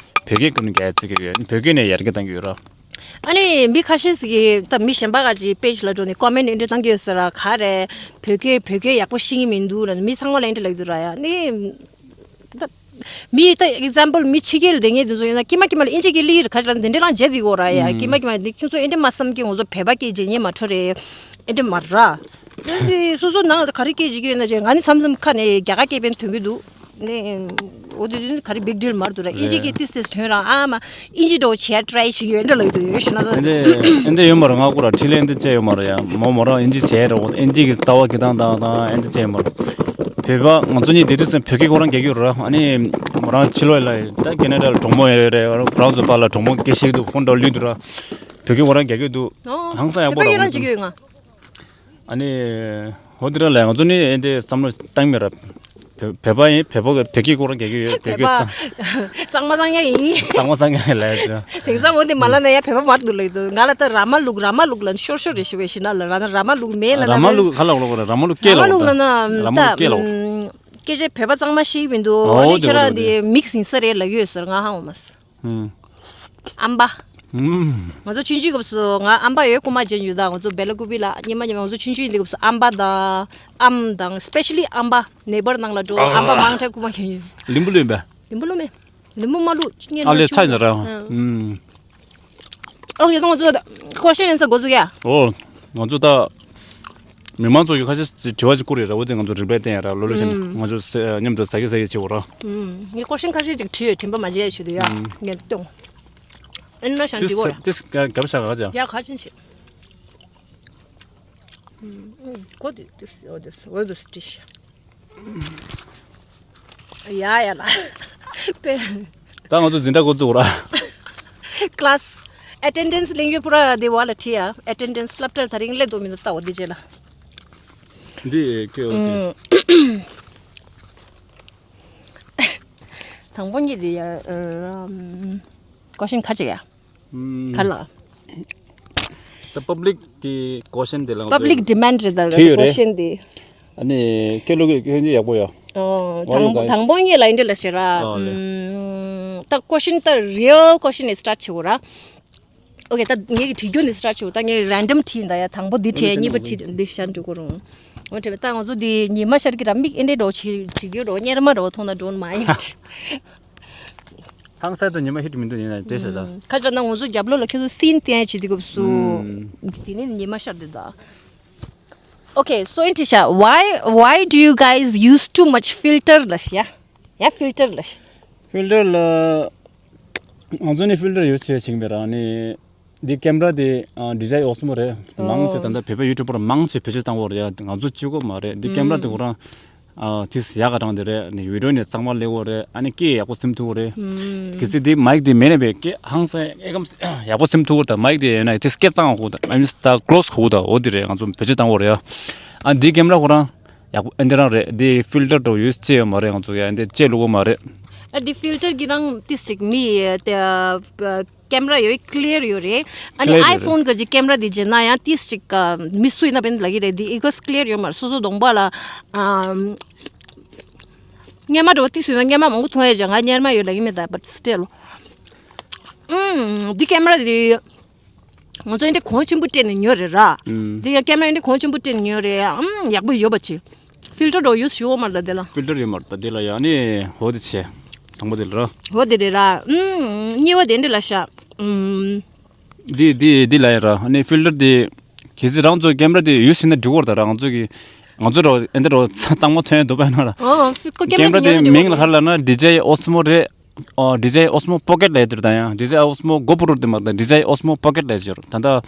བོད་སྐད་ཀུན་ནས་རྒྱག་ཡ་བརྩི་གི་ཡོད། བོད་སྐད་ནས་ཡར་རྒྱས་གཏང་གི་ཡོད་ར། ཨ་ནི་མི་ཁ་ཤས་ཤིག་གིས་ད་མི་གཞན་པ་ག་ཅིག་པེ་ཇི་ལ་འགྲོ་ནས་ཀོ་མེན་ཨེ་འདྲ་བཏང་གི་ཡོད་ཟེར་ར། ག་རེ་བོད་སྐད་བོད་སྐད་ཡག་པོ་ཤེས་ཀྱི་མི་འདུག་ལ་མི་ཚང་མ་ལ་ཨེ་འདྲ་ལབ་ཀྱི་འདུག་ར། ཡ་ནི། ད་མི་ད་ཨེག་ཛམ་པལ་མི་ཕྱི་རྒྱལ་ལ་བསྡད་མཁན་དེ་ཚོ་ཡིན་ན་ཀྱེ་མ་ཀྱེ་མ་ལ་ཨིན་ཇི་སྐད་ལི་ར་ཁ་ཅིག་ལ་འདི་འདྲ་རང་བྱས་དེ་གོ་ར་ཡ། ཀྱེ་མ་ཀྱེ་མ་འདི་ཁྱོད་ཚོ་ཨེ་འདྲ་མ་བསམ་གྱི། ང་ཚོ་བོད་པ་སྐད་བརྗེད་ཉེན་མ་འཕྲོ་རེད། ཨེ་འདྲ་མ་ར། དེ་སོ་སོ་ནང་ལ་ག་རེ་སྐད་བརྗེད་ཀྱི་ཡོད་ན་ཅེ། ང་ནི་མཚམས་མཚམས་ཁ་ནས་རྒྱ་གར་སྐད་བན་ཐོན་གྱི་འདུག་ནས། འོ་དེ་དུས་ག་རེ་བིག་ཌིལ་མ་རེད་འདུག་ར། ཨིན་ཇི་སྐད་ཏིས་ཏིས་ཐོན་ར། ཨ་མ་ཨིན་ཇི་འདྲ་བོ་བྱས་ཊ་རའི་བྱེད་ཀྱི་ཡོད་འདྲ་ལབ་ཀྱི་འདུག་ཡོད་ཤི་ན་ད། ཨེ་འདྲ་ཨེ་འདྲ་ཡོད་མ་རེད། ང་ཁོ་ར་འཕྲིན་ལས་ཨེ་འདྲ་བྱས་ཡོད་མ་རེད་ཡ། མོ་མོ་རང་ཨིན་ཇི་བྱས་རེད། འོ་ཨིན་ཇི་གི་ལྟ་བ་གི་སྟངས་དང་དང་ཨེ་འདྲ་བྱས་མ་རེད། བོད་པ་ང་ཚོ་གཉིས་བསྡད་དུས་ཙམ་བོད་སྐད་ཁོ་རང་རྒྱག་གི་ཡོད་རེད། ཨ་ནི་མོ་རང་ཕྱི་ལོགས་ལ་ད་ཁེ་ན་ཌ་ལ་གྲོགས་མོ་ཡོད་རེད། ཕ་རན་སི་པ་ལ་གྲོགས་མོ་སྐད་ཤེས་ཀྱི་འདུག་ཕོན་འདྲ་བོ་ལུས་འདུག་ར། བོད་སྐད་ཁོ་རང་རྒྱག་གི་འདུག་ཨོ། ཧང་སང་ཡག་པོ་ར། བོད་པ་ཡོད་རང་བྱེད་ཀྱི་ཡོད་ང་། ཨ་ནི། ཧོ་དེ་ར་ལ་ང་ཚོ་ནི་ཨེ་འདྲ་བསམ་བློ་བཏང་མེད་ར། བོད་བོད་པ་ཡིན། བོད་པ་གི་བོད་སྐད་ཁོ་རང་རྒྱག་གི་ཡོད། བོད་སྐད་བོད་པ་གཙང་གཙང་མ་གཙང་ཡ་ཡིན། གཙང་མ་གཙང་ཡ་ལ་ཡ། དེང་སང་འོ་དེ་མ་ལ་ན་ཡ་བོད་པ་མར་འདུག་ལ་ཡི་འདུག་ང་ལ་ད་ར་མ་ལུག་ར་མ་ལུག་ལ་ཤོར་ཤོར་རེ་ཞུ་བའི་ཤི་ན་ལ་ར་ན་ར་མ་ལུག་མེད་ལ་ན། ར་མ་ལུག་ག་ལ་ལོག་ར། ར་མ་ལུག་སྐད་ར་མ་ལོག་ལུག་ད། ལ་ན་ར་མ་ད་ལུག་སྐད་ལོག་སྐད་ཆ་བོད་པ་གཙང་མ་ཤེས་ཀྱི་མི་འདུག་ཨོ་ཨོ་ནི་དེ་ཁྱེད་རང་འོ་དེ་དེ་མིག་སི་ཡིན་ས་རེད་ལབ་ཡོད་ཟེར། ང་ཧ་འོ་མ་སི། ཨམ་པ། ང་ཚོ་ཆུང་ཆུང་སྐབས་སུ་ང་ཨམ་པ་ཡོད་རྐུ་མ་བྱས་ཡོད། ད་ང་ཚོ་སྦེ་ལ་ཀུ་པི་ལ་ཉི་མ་ཉི་མ་ང་ཚོ་ཆུང་ཆུང་ཡིན་དུས་སྐབས་སུ་ཨམ་པ་དང་ཨམ་དང་སི་པེ་ཤ་ལི་ཨམ་པ་ནེ་བར་ནང་ལ་འགྲོ་ཨམ་པ་མང་དྲགས་རྐུ་མ་བྱས་ཡོད། ལིམ་བུ་ལོན་པས། ལིམ་བུ་ལོན་མེད། ལིམ་བུ་མ་ལུག་ཉེ་ཨ་ལེ་ཚ་ཡིན་ར། ཨོ་ཡ་ད་ང་ཚོ་ཁོ་ཤེས་ཡིན་ས་འགོ་འཛུགས་ཡ། ཨོ། ང་ཚོ་ད། མི་མང་ཚོ་གི་ཁ་ཤས་དྲི་བ་ཅིག་བསྐུར་ཡོད་ར། འོ་དེ་ང་ཚོ་རི་པ་ལའི་བསྟན་ཡ་ར། ལོ་ལོ་བྱས་ནས་ང་ཚོ་མཉམ་དུ་ཟ་གི་ཟ་གི་བྱེད་འོ་ར། ངས་ཀོ་ཤན་ཁ་ཤས་ཅིག་བྲིས་ཡོད། དྲན་པ་མ་བརྗེད་ཡ་ཆེད་དུ་ཡ། ངས་སྟོན། ཨེ་ན་ཤང་ཅིག་འོ་ར། ཏིས་ག་ག་བ་ཤ་ག་ཅག་ཡ་ག་ཅིན་ཆེ། གོ་དེ་ཏིས་འོ་དེ་འོ་དེ་སི་ཏིས། ཡ་ཡ་ལ། པེ། ད་ང་ཚོ་འཛིན་གྲྭ་འགོ་བཙུགས་ར། ཀླ་སི། ཨེ་ཊེན་ཌེན་སི་ལེན་ཡོད་པུ་ར་དེ་བ་ལ་ཁྲི་ཡ། ཨེ་ཊེན་ཌེན་སི་སློབ་གྲྭར་ད་རིང་སླེབས་འདུག་མི་འདུག་ལྟ་འོ་དེ་རྗེས་ལ། འདི་ཁྱོད་འོ་ཙི། དང་པོ་ཉིད་དེ་ཡ། ཀོ་ཤན་ཁ་ཅིག་ཡ། ག་ལ། ད་པབ་ལིག་གི་ཀོ་ཤན་དེ་ལ་པབ་ལིག་ཌི་མན་ཌི་རེད་ད། བྲིས་ཡོད་ཀོ་ཤན་དེ། ཨ་ནི་ཁྱེད་ལོ་གི་ཁྱོད་ཡག་པོ་ཡ། ཨོ། What you དང་guys དང་པོ་ངེད་ལ་འདི་འདྲ་ལ་ཟེར་ར། ཨོ་ལེ། ད་ཀོ་ཤན་ད་རི་ཡལ་ཀོ་ཤན་ནས་སི་ཊར་ཊི་བྱེད་དགོས་ར། ཨོ་ཀེ་ད་ངེད་ཀྱི་བྲིས་རྒྱུ་ནས་སི་ཊར་ཊི་བྱེད་དགོས། ད་ངས་རན་ཌམ་བྲིས་ཡིན་ད་ཡ། དང་པོ་འདི་བྲིས། གཉིས་པ་བྲིས། འདི་ཤར་འགྲོ་གོ་རུང་། འོ་དེ་ད་ང་ཚོ་འདི་ཉི་མ་ཤར་གྱི་ར་མིག་ཨེ་འདྲས་འགྲོ་བྱེད་བྲིས་རྒྱུ་རོ་གཉེར་མ་རོ་མཐོང་ན་འགྲོ་མ་ཡིན། ཧང་སང་དང་ཉི་མ་ཧིཊ་མི་འདུག་ཡིན་ན་དེ་ཟེར་ད། ཁ་ཅིག་ན་ང་ཚོ་རྒྱབ་ལོགས་ལ་ཁྱོད་ཚོ་སིན་བསྟན་བྱེད་དུས་སྐབས་སུ། དེ་ནི་ཉི་མ་ཤར་དུས་ད། Okay, so in Tisha, why why do you guys use too much filter ལ་ཡ། ཡ་ཕིལ་ཊར་ལ་ཡ། ཕིལ་ཊར་ལ། ང་ཚོ་ནི་ཕིལ་ཊར་ཡོད་ཆེ་ཆིག་མེད་ར་ནི། འདི་ཀེམ་ར་དེ་ཨ་ཌི་ཇེ་ཨི་ཨོ་སི་མོ་རེད། མང་ཆེ་ད་ལྟ་བོད་པའི་ཡུ་ཊུབ་པར་མང་ཆེ་བེད་སྤྱོད་བཏང་བ་རེད་ཡ། ང་ཚོ་གཅིག་པོ་མ་རེད། འདི་ཀེམ་ར་དེ་ཁོ་རང་ཨ་ཏིས་ཡག་ག་དྲངས་དེ་རེད། ནི་བི་ཌི་ཡོ་ནི་གཙང་མ་སླེབས་ཡོད་རེད། ཨ་ནི་སྐད་ཡག་པོ་སེམས་ཐུབ་ཡོད་རེད། གལ་སྲིད་འདི་མའིག་དེ་མེད་ན་བས་སྐད་ཧང་སང་ཨེ་ཀམ་ཡག་པོ་སེམས་ཐུབ་ཡོད་རེད། ད་མའིག་དེ་ཡོད་ན་ཏིས་སྐད་གཙང་ཧུ་ད། ཨ་ནི་ད་ཀློ་སི་ཧུ་ད། འོ་དེ་རེད། ང་ཚོ་བེད་སྤྱོད་བཏང་བ་རེད་ཡ། ཨ་འདི་ཀེམ་ར་ཁོ་རང་ཡག་པོ་ཨེ་འདི་རང་རེད། འདི་ཕིལ་ཊར་འདྲ་ཡོད་ཅེས་ཡོད་མ་རེད། ང་ཚོ་ཡ་ཨེ་འདི་ཅེས་ལུགས་མ་རེད། ཨ་འདི་ཕིལ་ཊར་གི་རང་ཏིས་ཅིག་མི་ཡ་ཏ། ཀེམ་ར་ཡོད་ཀི་ལི་ཡར་ཡོད་རེད། ཨ་ནི་ཀི་ལི་ཡར་ཡོད་རེད། ཨའི་ཕོན་གི་ཀེམ་ར་དེ་བརྗེ་ན་ཡང་ཏིས་ཅིག་མི་སུ་ཡིན་ན་བན་ལ་གི་རེད། དེ་ཨི་ཀོ་སི་ཀི་ལི་ཡར་ཡོད་མ་རེད། སོ་སོ་གདོང་པ་ལ་ཨམ། སྔོན་མ་འགྲོ་ཏིས་ཡོད་ན་སྔོན་མ་མང་པོ་མཐོང་ཡ་ཅང་ང་སྔོན་མ་ཡོད་ལ་ཡིན་མེད་ད། བཊ་སི་ཊིལ། ཨམ་འདི་ཀེམ་ར་དེ་ང་ཚོ་ཨེ་འདྲ་གོང་ཆེན་པོ་སྤྲད་ནས་ཉོས་རེད་ར། ཨམ་འདི་ཡང་ཀེམ་ར་ཨེ་འདྲ་གོང་ཆེན་པོ་སྤྲད་ནས་ཉོས་རེད། ཨམ་ཡག་པོ་ཡོད་པ་ཅིག་ཕིལ་ཊར་འགྲོ་ཡུས་ཞུ་འོ་མ་རེད་ད་དེ་ལ། ཕིལ་ཊར་ཡོད་མ་རེད་ད་དེ་ལ་ཡ། ཨ་ནི་འོ་དེ་བྱས། དང་པོ་དེ་ལ་ར། འོ་དེ་རེད་ར། ཨུམ། གཉིས་པ་དེ་འདི་ལ་ཤ། ཨུམ། འདི་འདི་འདི་ལ་ཡ་ར། ཨ་ནི་ཕིལ་ཊར་དེ་གལ་སྲིད་རང་ཚོ་ཀེམ་ར་དེ་ཡུས་བྱས་ན་འགྲིག་གི་རེད་ད་ར། ང་ཚོ་གི་ང་ཚོ་ར་ཨེ་འདི་ར་གཙང་མ་ཐོན་ཡ་འདུག་པ་ཡིན་ན་ར། ཨོ་ཁོ་ཀེམ་ར་ཀེམ་ར་དེ་དེ་ཉོས་ན་མིང་ལ་འགྲིག་གི་རེད། ག་རེ་ལབ་ན་ཌི་ཇེ་ཨི་ཨོ་སི་མོ་རེད། ཨོ་ཌི་ཇེ་ཨི་ཨོ་སི་མོ་པོ་ཀེཊ་ལབ་ཡ་དེ་རེད་ད་ཡ། ཌི་ཇེ་ཨི་ཨོ་སི་མོ་གོ་པོ་རོ་དེ་མ་རེད་ད། ཌི་ཇེ་ཨི་ཨོ་སི་མོ་པོ་ཀེཊ་ལབ་ཡ་ཅིག་ཡོད་རེད། ད་ལྟ་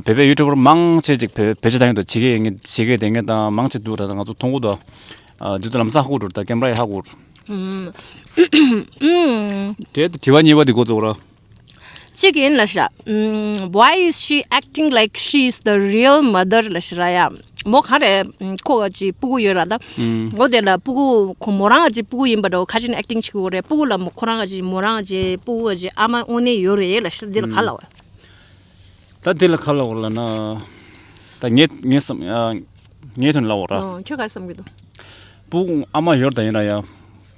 བོད་པའི་ཡུ་ཊུབ་པར་མང་ཆེ་ཅིག་བེད་བེད་སྤྱོད་བཏང་གི་འདུག་བྱེད་མཁན་ཡིན་བྱེད་མཁན་དེ་ངས་ད་མང་ཆེ་འདུག་ད་ང་ཚོ་མཐོང་གི་འདུག་ཨ་འདི་ད་ལམ་སང་ཧ་གོ་འགྲོ་ད། ཀེམ་ར་ཡི་ཧ་གོ། ཨུམ། ཨུམ། དེ་དྲི་བ་གཉིས་པ་དེ་འགོ་བཙུགས་ར། གཅིག་ཡིན་ལ་ཤ། ཨམ། Why is she acting like she is the real mother ལ་ཤ་ར་ཡ། མོ་ག་རེ། ཨམ། ཁོ་ག་ཅི་སྤུ་གུ་ཡོད་ར་ད། ཨམ། འོ་དེ་ལ་སྤུ་གུ་ཁོ་མོ་རང་ག་ཅི་སྤུ་གུ་ཡིན་པ་འདྲ་བོ་ཁ་ཅིག་ནས་ཨེག་ཊིང་བྱེད་ཀྱི་ཡོད་རེད། སྤུ་གུ་ལ་མོ་ཁོ་རང་ག་ཅི་མོ་རང་ག་ཅི་སྤུ་གུ་ག་ཅི་ཨ་མ་དངོས་གནས་ཡོད་རེད་ལ་ཤ། འདི་ལ་ག་ལ་བ། ད་འདི་ལ་ག་ལ་བ་ལ་ན། ད་ངས་ངས་བསམ་ཨ། ངས་ཐོན་ལ་བ་ར། ཨོ། ཁྱོད་ག་རེ་བསམ་གྱི་འདུག་སྤུ་གུ་ཨ་མ་ཡོད་ད་ཡིན་ར་ཡ།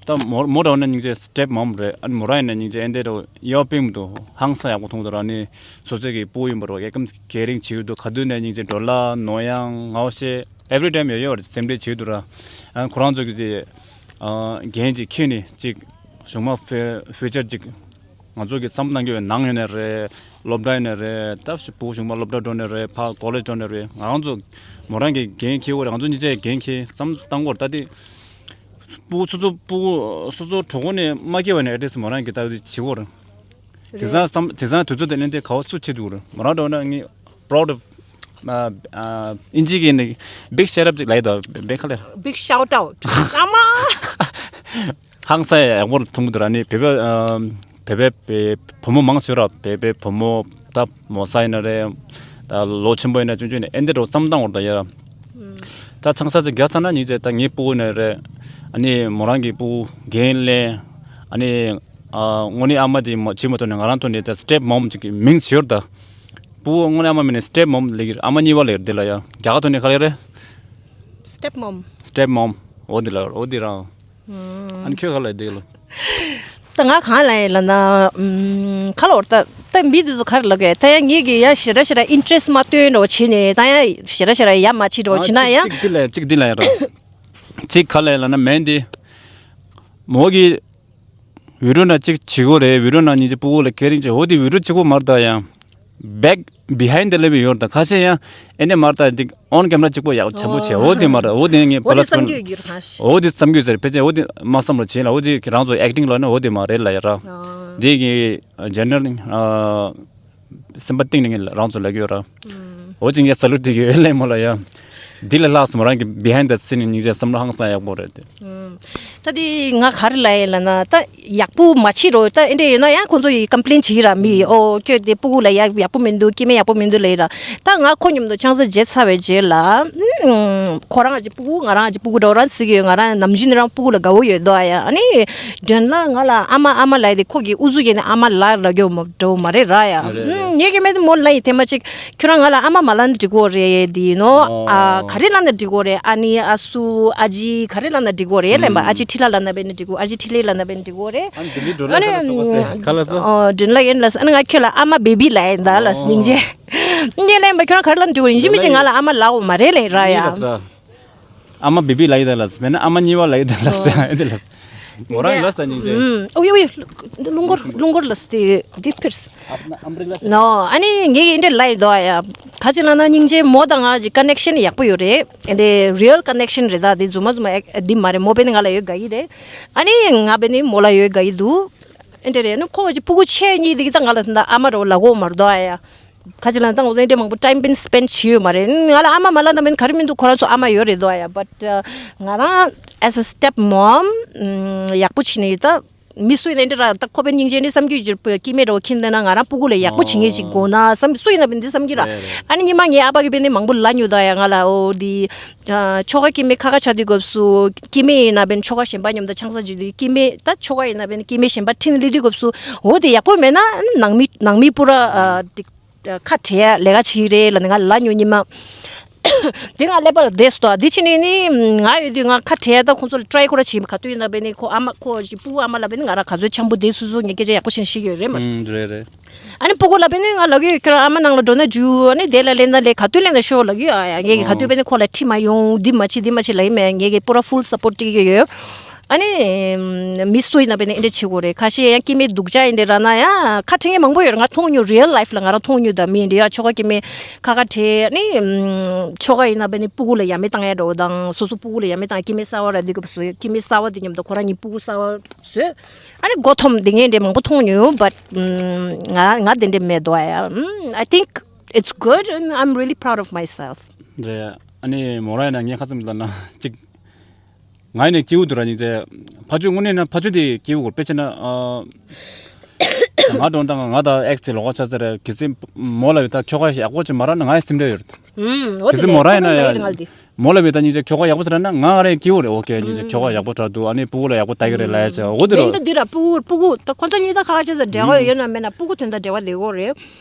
ད་མོ་མོ་འདྲ་བ་ན་སྙིང་རྗེ་སི་ཊེབ་མོམ་རེད། ཨ་ནི་མོ་རང་ཡིན་ན་སྙིང་རྗེ་ཨེ་འདྲ་རོ་ཡོ་པིང་དུ་ཧང་སང་ཡག་པོ་མཐོང་འདུག་ར། ཨ་ནི་སོ་སོ་གི་སྤུ་གུ་ཡིན་པ་རོ་ཡ་ཀམ་ཀེ་རིང་བྱེད་ཀྱི་འདུག་ག་དུས་ནས་སྙིང་རྗེ་འགྲོ་ལ་ནོར་ཡང་ངའོ་ཤེ་ཨེ་བྷི་རི་ཊེམ་ཡོད་ཡོད་རེད། སེམས་ཁྲལ་བྱེད་ཀྱི་འདུག་ར། ཨ་ཁོ་རང་ཚོ་གི་ཅི་ཨ་འགན་ཅིག་འཁྱེར་ནས་ཅིག་གཞུག་མ་ཕུ་ཕུ་ཅར་ཅིག་ང་ཚོ་གི་བསམ་བློ་གཏང་རྒྱུ་ཡོད། ནང་ཡོད་ནས་རེད། སློབ་གྲྭ་ཡོད་ནས་རེད། ད་བུ་གཞུག་མ་སློབ་གྲྭ་འགྲོ་ནས་རེད། ཕ་ཀོ་ལེཇ་འགྲོ་ནས་རེད། ང་རང་ཚོ་མོ་རང་གི་འགན་འཁྱེར་དགོས་རེད། ང་ཚོ་གཉིས་ཆ་ཡི་འགན་འཁྱེར་བསམ་བློ་བཏང་དགོས་རེད། ད་དེ་སྤུ་གུ་སོ་སོ་སྤུ་གུ་སོ་སོ་གྲོད་ཁོག་ནས་མ་སྐྱེས་པ་ནས་ཨེ་ཌི་རེ་སི་མོ་རང་གི་ད་དེ་བྱེད་དགོས་རེད། དེང་སང་བསམ་དེང་སང་དུས་ཚོད་དེ་ནས་དེ་ག་བ་སུ་བྱེད་ཐུབ་ཀྱི་རེད། མོ་རང་འགྲོ་ན་ངས་པ་རའུ་ཌི་ཨ་ཨ་ཨིན་ཇི་གི་ནི་བིག་ཤད་ཨབ་ཅིག་ལབ་ཡོད་དོ། བིག་ག་ལེར། Big shout out. ཨ་མ། ཧང་སང་ཡག་པོ་མཐོང་གི་འདུག་ར། ནི་བོད་པ་ཨམ་བོད་པའི་བུ་བུ་མོ་མང་ཆེ་བ་ར། བོད་པའི་བུ་མོ་ད་མོ་ས་ཡིན་ན་རེད། ད་ལོ་ཆེན་པོ་ཡིན་ན་ཆུང་ཆུང་ནས་ཨེ་འདི་འདྲ་བསམ་སྟངས་འོར་ད་ཡ་ར། ད་ཆང་ས་ཅིག་རྒྱག་ཚར་ན་སྙིང་རྗེ། ད་ངའི་སྤུ་གུ་ནས་རེད། ཨ་ནི་མོ་རང་གི་སྤུ་གུ་འགན་ལེན། ཨ་ནི་ཨ་དངོས་གནས་ཨ་མ་དེ་མ་བྱེད་མ་ཐུབ་ནས་ང་རང་ཐོག་ནས་ད་སི་ཊེབ་མོམ་ཅིག་གི་མིང་བྱེད་ཡོད་ད། སྤུ་གུ་དངོས་གནས་ཨ་མ་མིན་ནས་སི་ཊེབ་མོམ་ལབ་ཀྱི་རེད། ཨ་མ་གཉིས་པ་ལབ་ཀྱི་རེད། འདི་ལ་ཡ་རྒྱ་གར་ཐོག་ནས་ག་ལབ་རེད། སི་ཊེབ་མོམ། སི་ཊེབ་མོམ། འོ་འདི་ལ་འོ་འདི་རང་། ཨ་ནི་ཁྱོད་ག་ལ་འདི་ལ། ད་ང་གང་ལ་ཡིན་ལབ་ན། ཨམ། ག་ལ་བར་ད་ད་མི་འདི་ཚོ་ག་རེ་ལབ་དགོས། ད་ཡང་ངེད་ཀྱི་ཡ་ཞེ་དྲག་ཞེ་དྲག་ཨིན་ཊི་རེ་སི་མ་སྟོན་འགྲོ་བྱེད་ནས་ད་ཡང་ཞེ་དྲག་ཞེ་དྲག་ཡ་མ་བྱེད་འགྲོ་བྱེད་ན་ཡང་། གཅིག་འདི་ལ་གཅིག་འདི་ལ་ཡ་ར། གཅིག་ག་ལ་ཡིན་ལབ་ན་མེན་འདི། མོ་གི་བི་ཌི་ཡོ་ནང་གཅིག་བྱེད་དགོས་རེད། བི་ཌི་ཡོ་ནང་སྙིང་རྗེ་སྤུ་གུ་ལ་ཀེ་རིང་བྱེད། འོ་དེ་བི་ཌི་ཡོ་གཅིག་པོ་མ་རེད་ད་ཡང་། བེག་བི་ཧའིན་ཌི་ལེ་བི་ཡོད་རེད་ད། ཁ་ཤས་ཡང་ཨེ་འདྲ་མ་རེད་ད། འདི་ཨོན་ཀེམ་ར་གཅིག་པོ་ཡག་བྱམས་པོ་བྱས། འོ་དེ་མ་རེད། འོ་དེ་ངས་པ་ལ་སི་པོན། འོ་དེ་བསམ་རྒྱུ་ཟེར་ཕལ་ཆེར་འོ་དེ་མ་བསམ་རོགས་བྱས་ལ། འོ་དེ་རང་ཚོ་ཨེག་ཊིང་ལ་ནི་འོ་དེ་མ་རེད་ལ་ཡ་ར། འདི་གི་ཇེ་ནེ་རལ་ཨ། སེམས་པ་གཏིང་ནས་ངས་རང་ཚོ་ལབ་ཀྱི་ཡོད་ར། འོ་ཅིག་ངས་ས་ལུ་དེ་གི་ལས་མོ་ལ་ཡ། འདི་ལས་ལྷག་སོང་རང་གི་བི་ཧའིན་ཌི་ད་སི་ནི་སྙིང་རྗེ་བསམ་བློ་ཧང་སང་ཡག་པོ་རེད་དེ། ད་དེ་ང་ག་རེ་ལབ་ཡིན་ལབ་ན། ད་ཡག་པོ་མ་བྱེད་རོགས། ད་ཨེ་འདྲ་ཡོད་ན་ཡང་ཁོང་ཚོ་ཡི་ཀམ་པི་ལེན་བྱེད་ཀྱི་ར། མི་ཨོ་ཁྱོད་དེ་སྤུ་གུ་ལ་ཡག་ཡག་པོ་མི་འདུག་སྐྱེ་དམན་ཡག་པོ་མི་འདུག་ལབ་ཡི་ར། ད་ང་ཁོ་མཉམ་དུ་ཆང་ས་བརྗེ་ཚར་བའི་རྗེས་ལ། ཨུམ། ཁོ་རང་གི་སྤུ་གུ་ང་རང་གི་སྤུ་གུ་འདྲ་བོ་རང་བརྩི་གི་ཡོད། ང་རང་ནམ་རྒྱུན་ནས་རང་སྤུ་གུ་ལ་དགའ་བོ་ཡོད་དོ་ཨ་ཡ། ཨ་ནི་དོན་ལ་ང་ལ་ཨ་མ་ཨ་མ་ལབ་དེ་ཁོ་གི་ཨུ་ཚུགས་ཀྱིས་ནི་ཨ་མ་ལབ་ར་རྒྱུ་མ་འགྲོ་མ་རེད་ར་ཡ། རེད་རེད། ངས་ཀྱི་མེད་མོ་ལ་ཡི་ཐེངས་མ་གཅིག་ཁྱོད་རང་ང་ལ་ཨ་མ་མ་ལབ་ན་འགྲིག་གོ་རེད་དེ་ནོ། ཨ་ག་རེ་ལབ་ན་འགྲིག་གོ་རེད། ཨ་ནི་ཨ་སུ་ཨ་ཅི་ག་རེ་ལབ་ན་འགྲིག་གོ་རེད་ལབ་པ། ཨ་ཅི་ཁྲི་ལ་ལབ་ན་བས་ནི་འགྲིག་གོ། ཨ་ཅི་ཁྲི་ལེ་ལབ་ན་བས་ནི་འགྲིག་གོ་རེད། ཨ་ནི་འདི་འདྲའི་འགྲོ་ལ་ཨ་ནི་ཁ་ལ་ས་ཨོ་དྲིན་ལ་ཡིན་ལ་ས། ཨ་ནི་ང་ཁྱོད་ལ་ཨ་མ་བེ་བི་ལབ་ཡིན་ད་ལ་སྙིང་རྗེ། ངས་ལབ་པ་ཁྱོད་རང་ག་རེ་ལབ་ན་འགྲིག་གོ་རེད། ཡིན་གཅིག་མིན་གཅིག་ང་ལ་ཨ་མ་ལབ་གོ་མ་རེད་ལབ་ཡིན་ར་ཡ། ཨ་མ་བི་བི་ལ་ཡི་ད་ལ་སི། མེད་ན་ཨ་མ་གཉིས་པ་ལ་ཡི་ད་ལ་སི། ཨ་དེ་ལ་སི། མོ་རང་ལ་སི་ད་སྙིང་རྗེ། ཨུམ། ཨོ་ཡོ་ཡོ། རླུང་འཁོར་རླུང་འཁོར་ལ་སི་དེ་དེ་ཕིར་སི། ཨ་ཨམ་བྷི་རེ་ལ། ནོ། ཨ་ནི་ངས་ཀྱི་འདི་འདྲ་ལབ་ཡི་དོ་ཨ་ཡ། ག་ཅི་ལབ་ན་སྙིང་རྗེ་མོ་དང་ང་གི་ཀ་ནེག་ཤན་ཡག་པོ་ཡོད་རེད། ཨ་འདི་རི་ཡལ་ཀ་ནེག་ཤན་རེད། ད་འདི་རྫུན་མ་རྫུན་མ་ཨེ་འདི་མ་རེད། མོ་བས་ནི་ང་ལ་ཡོད་དགའ་ཡི་རེད། ཨ་ནི་ང་བས་ནི་མོ་ལ་ཡོད་དགའ་ཡི་འདུག་ཨ་འདི་རེད། ཨ་ནི་ཁོ་གི་སྤུ་གུ་ཆེ་གཉིས་འདི་གི་ད་ང་ལ་ད་ཨ་མ་རོ་ལ་གོ་མ་རེད་དོ་ཨ་ཡ། ཁ་ཅིག་ལ་ད་ངོ་ཚ་འདྲ་མང་པོ་ཊའིམ་སྤེན་སྤེན་བྱས་ཡོད་མ་རེད། ང་ལ་ཨ་མ་མ་ལབ་ན་མིན་ག་རེ་མི་འདུག་ཁོ་རང་ཚོ་ཨ་མ་ཡོད་རེད་དོ་ཡ། བཊ་ང་རང་as a step mom ཡག་པོ་བྱས་ནས་ད་མི་སུ་ཡིན་ན་འདྲ་ར། ད་ཁོ་པའི་སྙིང་རྗེ་ནི་བསམ་རྒྱུ་ཅིག་སྐྱེ་དམན་འདྲ་བོ་ཁྱེར་འདོད་ན་ང་རང་སྤུ་གུ་ལ་ཡག་པོ་བྱེད་མཁན་ཅིག་དགོས་ན་བསམ། སུ་ཡིན་ན་མིན་འདི་བསམ་གྱི་ར། རེད་རེད། ཨ་ནི་ཉི་མ་ངའི་ཨ་ཕ་གི་བས་ནི་མང་པོ་ལབ་མྱོང་ད་ཡ། ང་ལ་འོ་འདི་ཆོ་ག་སྐྱེ་དམན་ཁ་ཁ་ཆགས་དུས་སྐབས་སུ་སྐྱེ་དམན་ཡིན་ན་བས་ནི་ཆོ་ག་གཞན་པ་མཉམ་དུ་ཆང་ས་བརྗེ་དུས་སྐྱེ་དམན་ད་ཆོ་ག་ཡིན་ན་བས་ནི་སྐྱེ་དམན་གཞན་པ་ཁྲིད་ནས་སླེབས་དུས་སྐབས་སུ་འོ་དེ་ཡག་པོ་མེད་ན་ནང་མི་ནང་མི་སྤུ་ར་ཁ་བྲལ་ལས་ཀ་བྱེད་ཀྱི་རེད་ལབ་ནས་ང་ལབ་མྱོང་ཉི་མ། དེ་ང་ཀླད་པ་ལ་བསྡད་སོང་། དེ་ཕྱིན་ནས་ནི་ང་ཡོད་དུས་ང་ཁ་བྲལ་ད་ཁོང་ཚོ་ལ་ཊ་རའི་ཁོ་ར་བྱེད་ག་དུས་ཡིན་ན་བས་ནི་ཁོ་ཨ་མ་ཁོ་ཞིག་སྤུ་གུ་ཨ་མ་ལ་བས་ནི་ང་རང་ག་ཚོད་འཆམ་པོ་བསྡད་སོ་སོ་ངས་སྐད་ཆ་ཡག་པོ་བྱས་ནས་བཤད་ཀྱི་ཡོད་རེད་མ། ཨུམ་རེད་རེད། ཨ་ནི་སྤུ་གུ་ལ་བས་ནི་ང་ལབ་ཀྱི་ཡོད། ཁྱོད་རང་ཨ་མ་ནང་ལ་འགྲོ་ན་རྒྱུ་ཨ་ནི་དེ་ལ་ལེན་ད་ལས་ག་དུས་ལེན་ད་ཤོག་ལབ་ཀྱི་ཡོད། ཨ་ཡ་ངས་ཀྱི་ག་དུས་བས་ནི་ཁོ་ལ་ཁྲིད་མ་ཡོང་འདི་མ་བྱེད་འདི་མ་བྱེད་ལབ་ཡི་མེད། ངས་ཀྱི་པུ་ར་ཧྥུལ་སཔོར་སྤྲད་ཀྱི་ཡོད། ཨ་ནི་མི་སུ་ཡིན་ན་བས་ནི་ཨེ་འདྲ་བྱེད་དགོས་རེད། ཁ་ཤས་ཡང་སྐྱེ་དམན་སྡུག་ཅག་ཡིན་འདྲ་ར་ན་ཡང་ཁ་ཕྲལ་མཁན་མང་པོ་ཡོད་རེད། ང་མཐོང་མྱོང་། རི་ཡལ་ལའིཕ་ལ་ང་རང་མཐོང་མྱོང་། ད་མི་འདི་ཡ་ཆོ་ག་སྐྱེ་དམན་ཁ་ཁ་བྲལ་ནི་ཆོ་ག་ཡིན་ན་བས་ནི་སྤུ་གུ་ལ་ཡ་མེད་བཏང་ཡ་འདྲ་བོ་དང་། སོ་སོ་སྤུ་གུ་ལ་ཡ་མེད་བཏང་། སྐྱེ་དམན་གསར་བ་ར་དུས་སྐབས་སུ་སྐྱེ་དམན་གསར་བ་དེ་མཉམ་དུ་ཁོ་རང་གཉིས་སྤུ་གུ་གསར་བ་བཟོས། ཨ་ནི་མགོ་འཐོམ་དེ་ངས་འདྲ་མང་པོ་མཐོང་མྱོང་། བཊ་ང་ང་དེ་འདྲ་མེད་དོ་ཡ། I think it's good and I'm really proud of myself. རེད། ཨ་ནི་མོ་ར་ཡིན་ན་ངས་ཁ་ཙམ་ལ་ན་ཅིག་ང་ཡིན་ན་སྐྱིད་པོ་འདུག་ར། སྙིང་རྗེ། ཕ་ཆོས་དངོས་གནས་ན་ཕ་ཆོས་དེ་སྐྱིད་པོ་དགོས་དཔེ་བྱས་ན། ཨ། ང་འགྲོ་དང་ང་དང་ཨེགས་དེ་ལོགས་ཆ་ཟེར་རེད། གལ་སྲིད་མོ་ལ་བི་ད་ཁྱོ་ག་ཡག་པོ་ཅིག་མ་རག་ན་ང་ཡི་སེམས་ཁྲལ་ཡོད་རེད། ཨུམ། འོ་གལ་དེ་སྲིད་མོ་རག་ཡིན་ན་ཡ། ང་ལ་དེ། མོ་ལ་བི་ད་ཉིན་ཅིག་ཁྱོ་ག་ཡག་པོ་ཟེར་ན་ང་རང་སྐྱིད་པོ་རེད། ཨོ་ཁེ། ཉིན་ཅིག་ཨུམ། ཁྱོ་ག་ཡག་པོ་དྲག་འདུག་ཨ་ནི་སྤུ་གུ་ལ་ཡག་པོ་ལྟ་གི་རེད་ལབ་ཡ་ཅིག་འོ་དེ་རེད། ད་འདི་ར་སྤུ་གུ་སྤུ་གུ་ད་ཁོ་ཚོ་གཉིས་ད་ཁ་ཁ་ཆེ་ས་འབྲེལ་བ་ཡོད་ན་མེད་ན་སྤུ་གུ་དོན་དག་འབྲེལ་བ་ལས་གོ་རེད།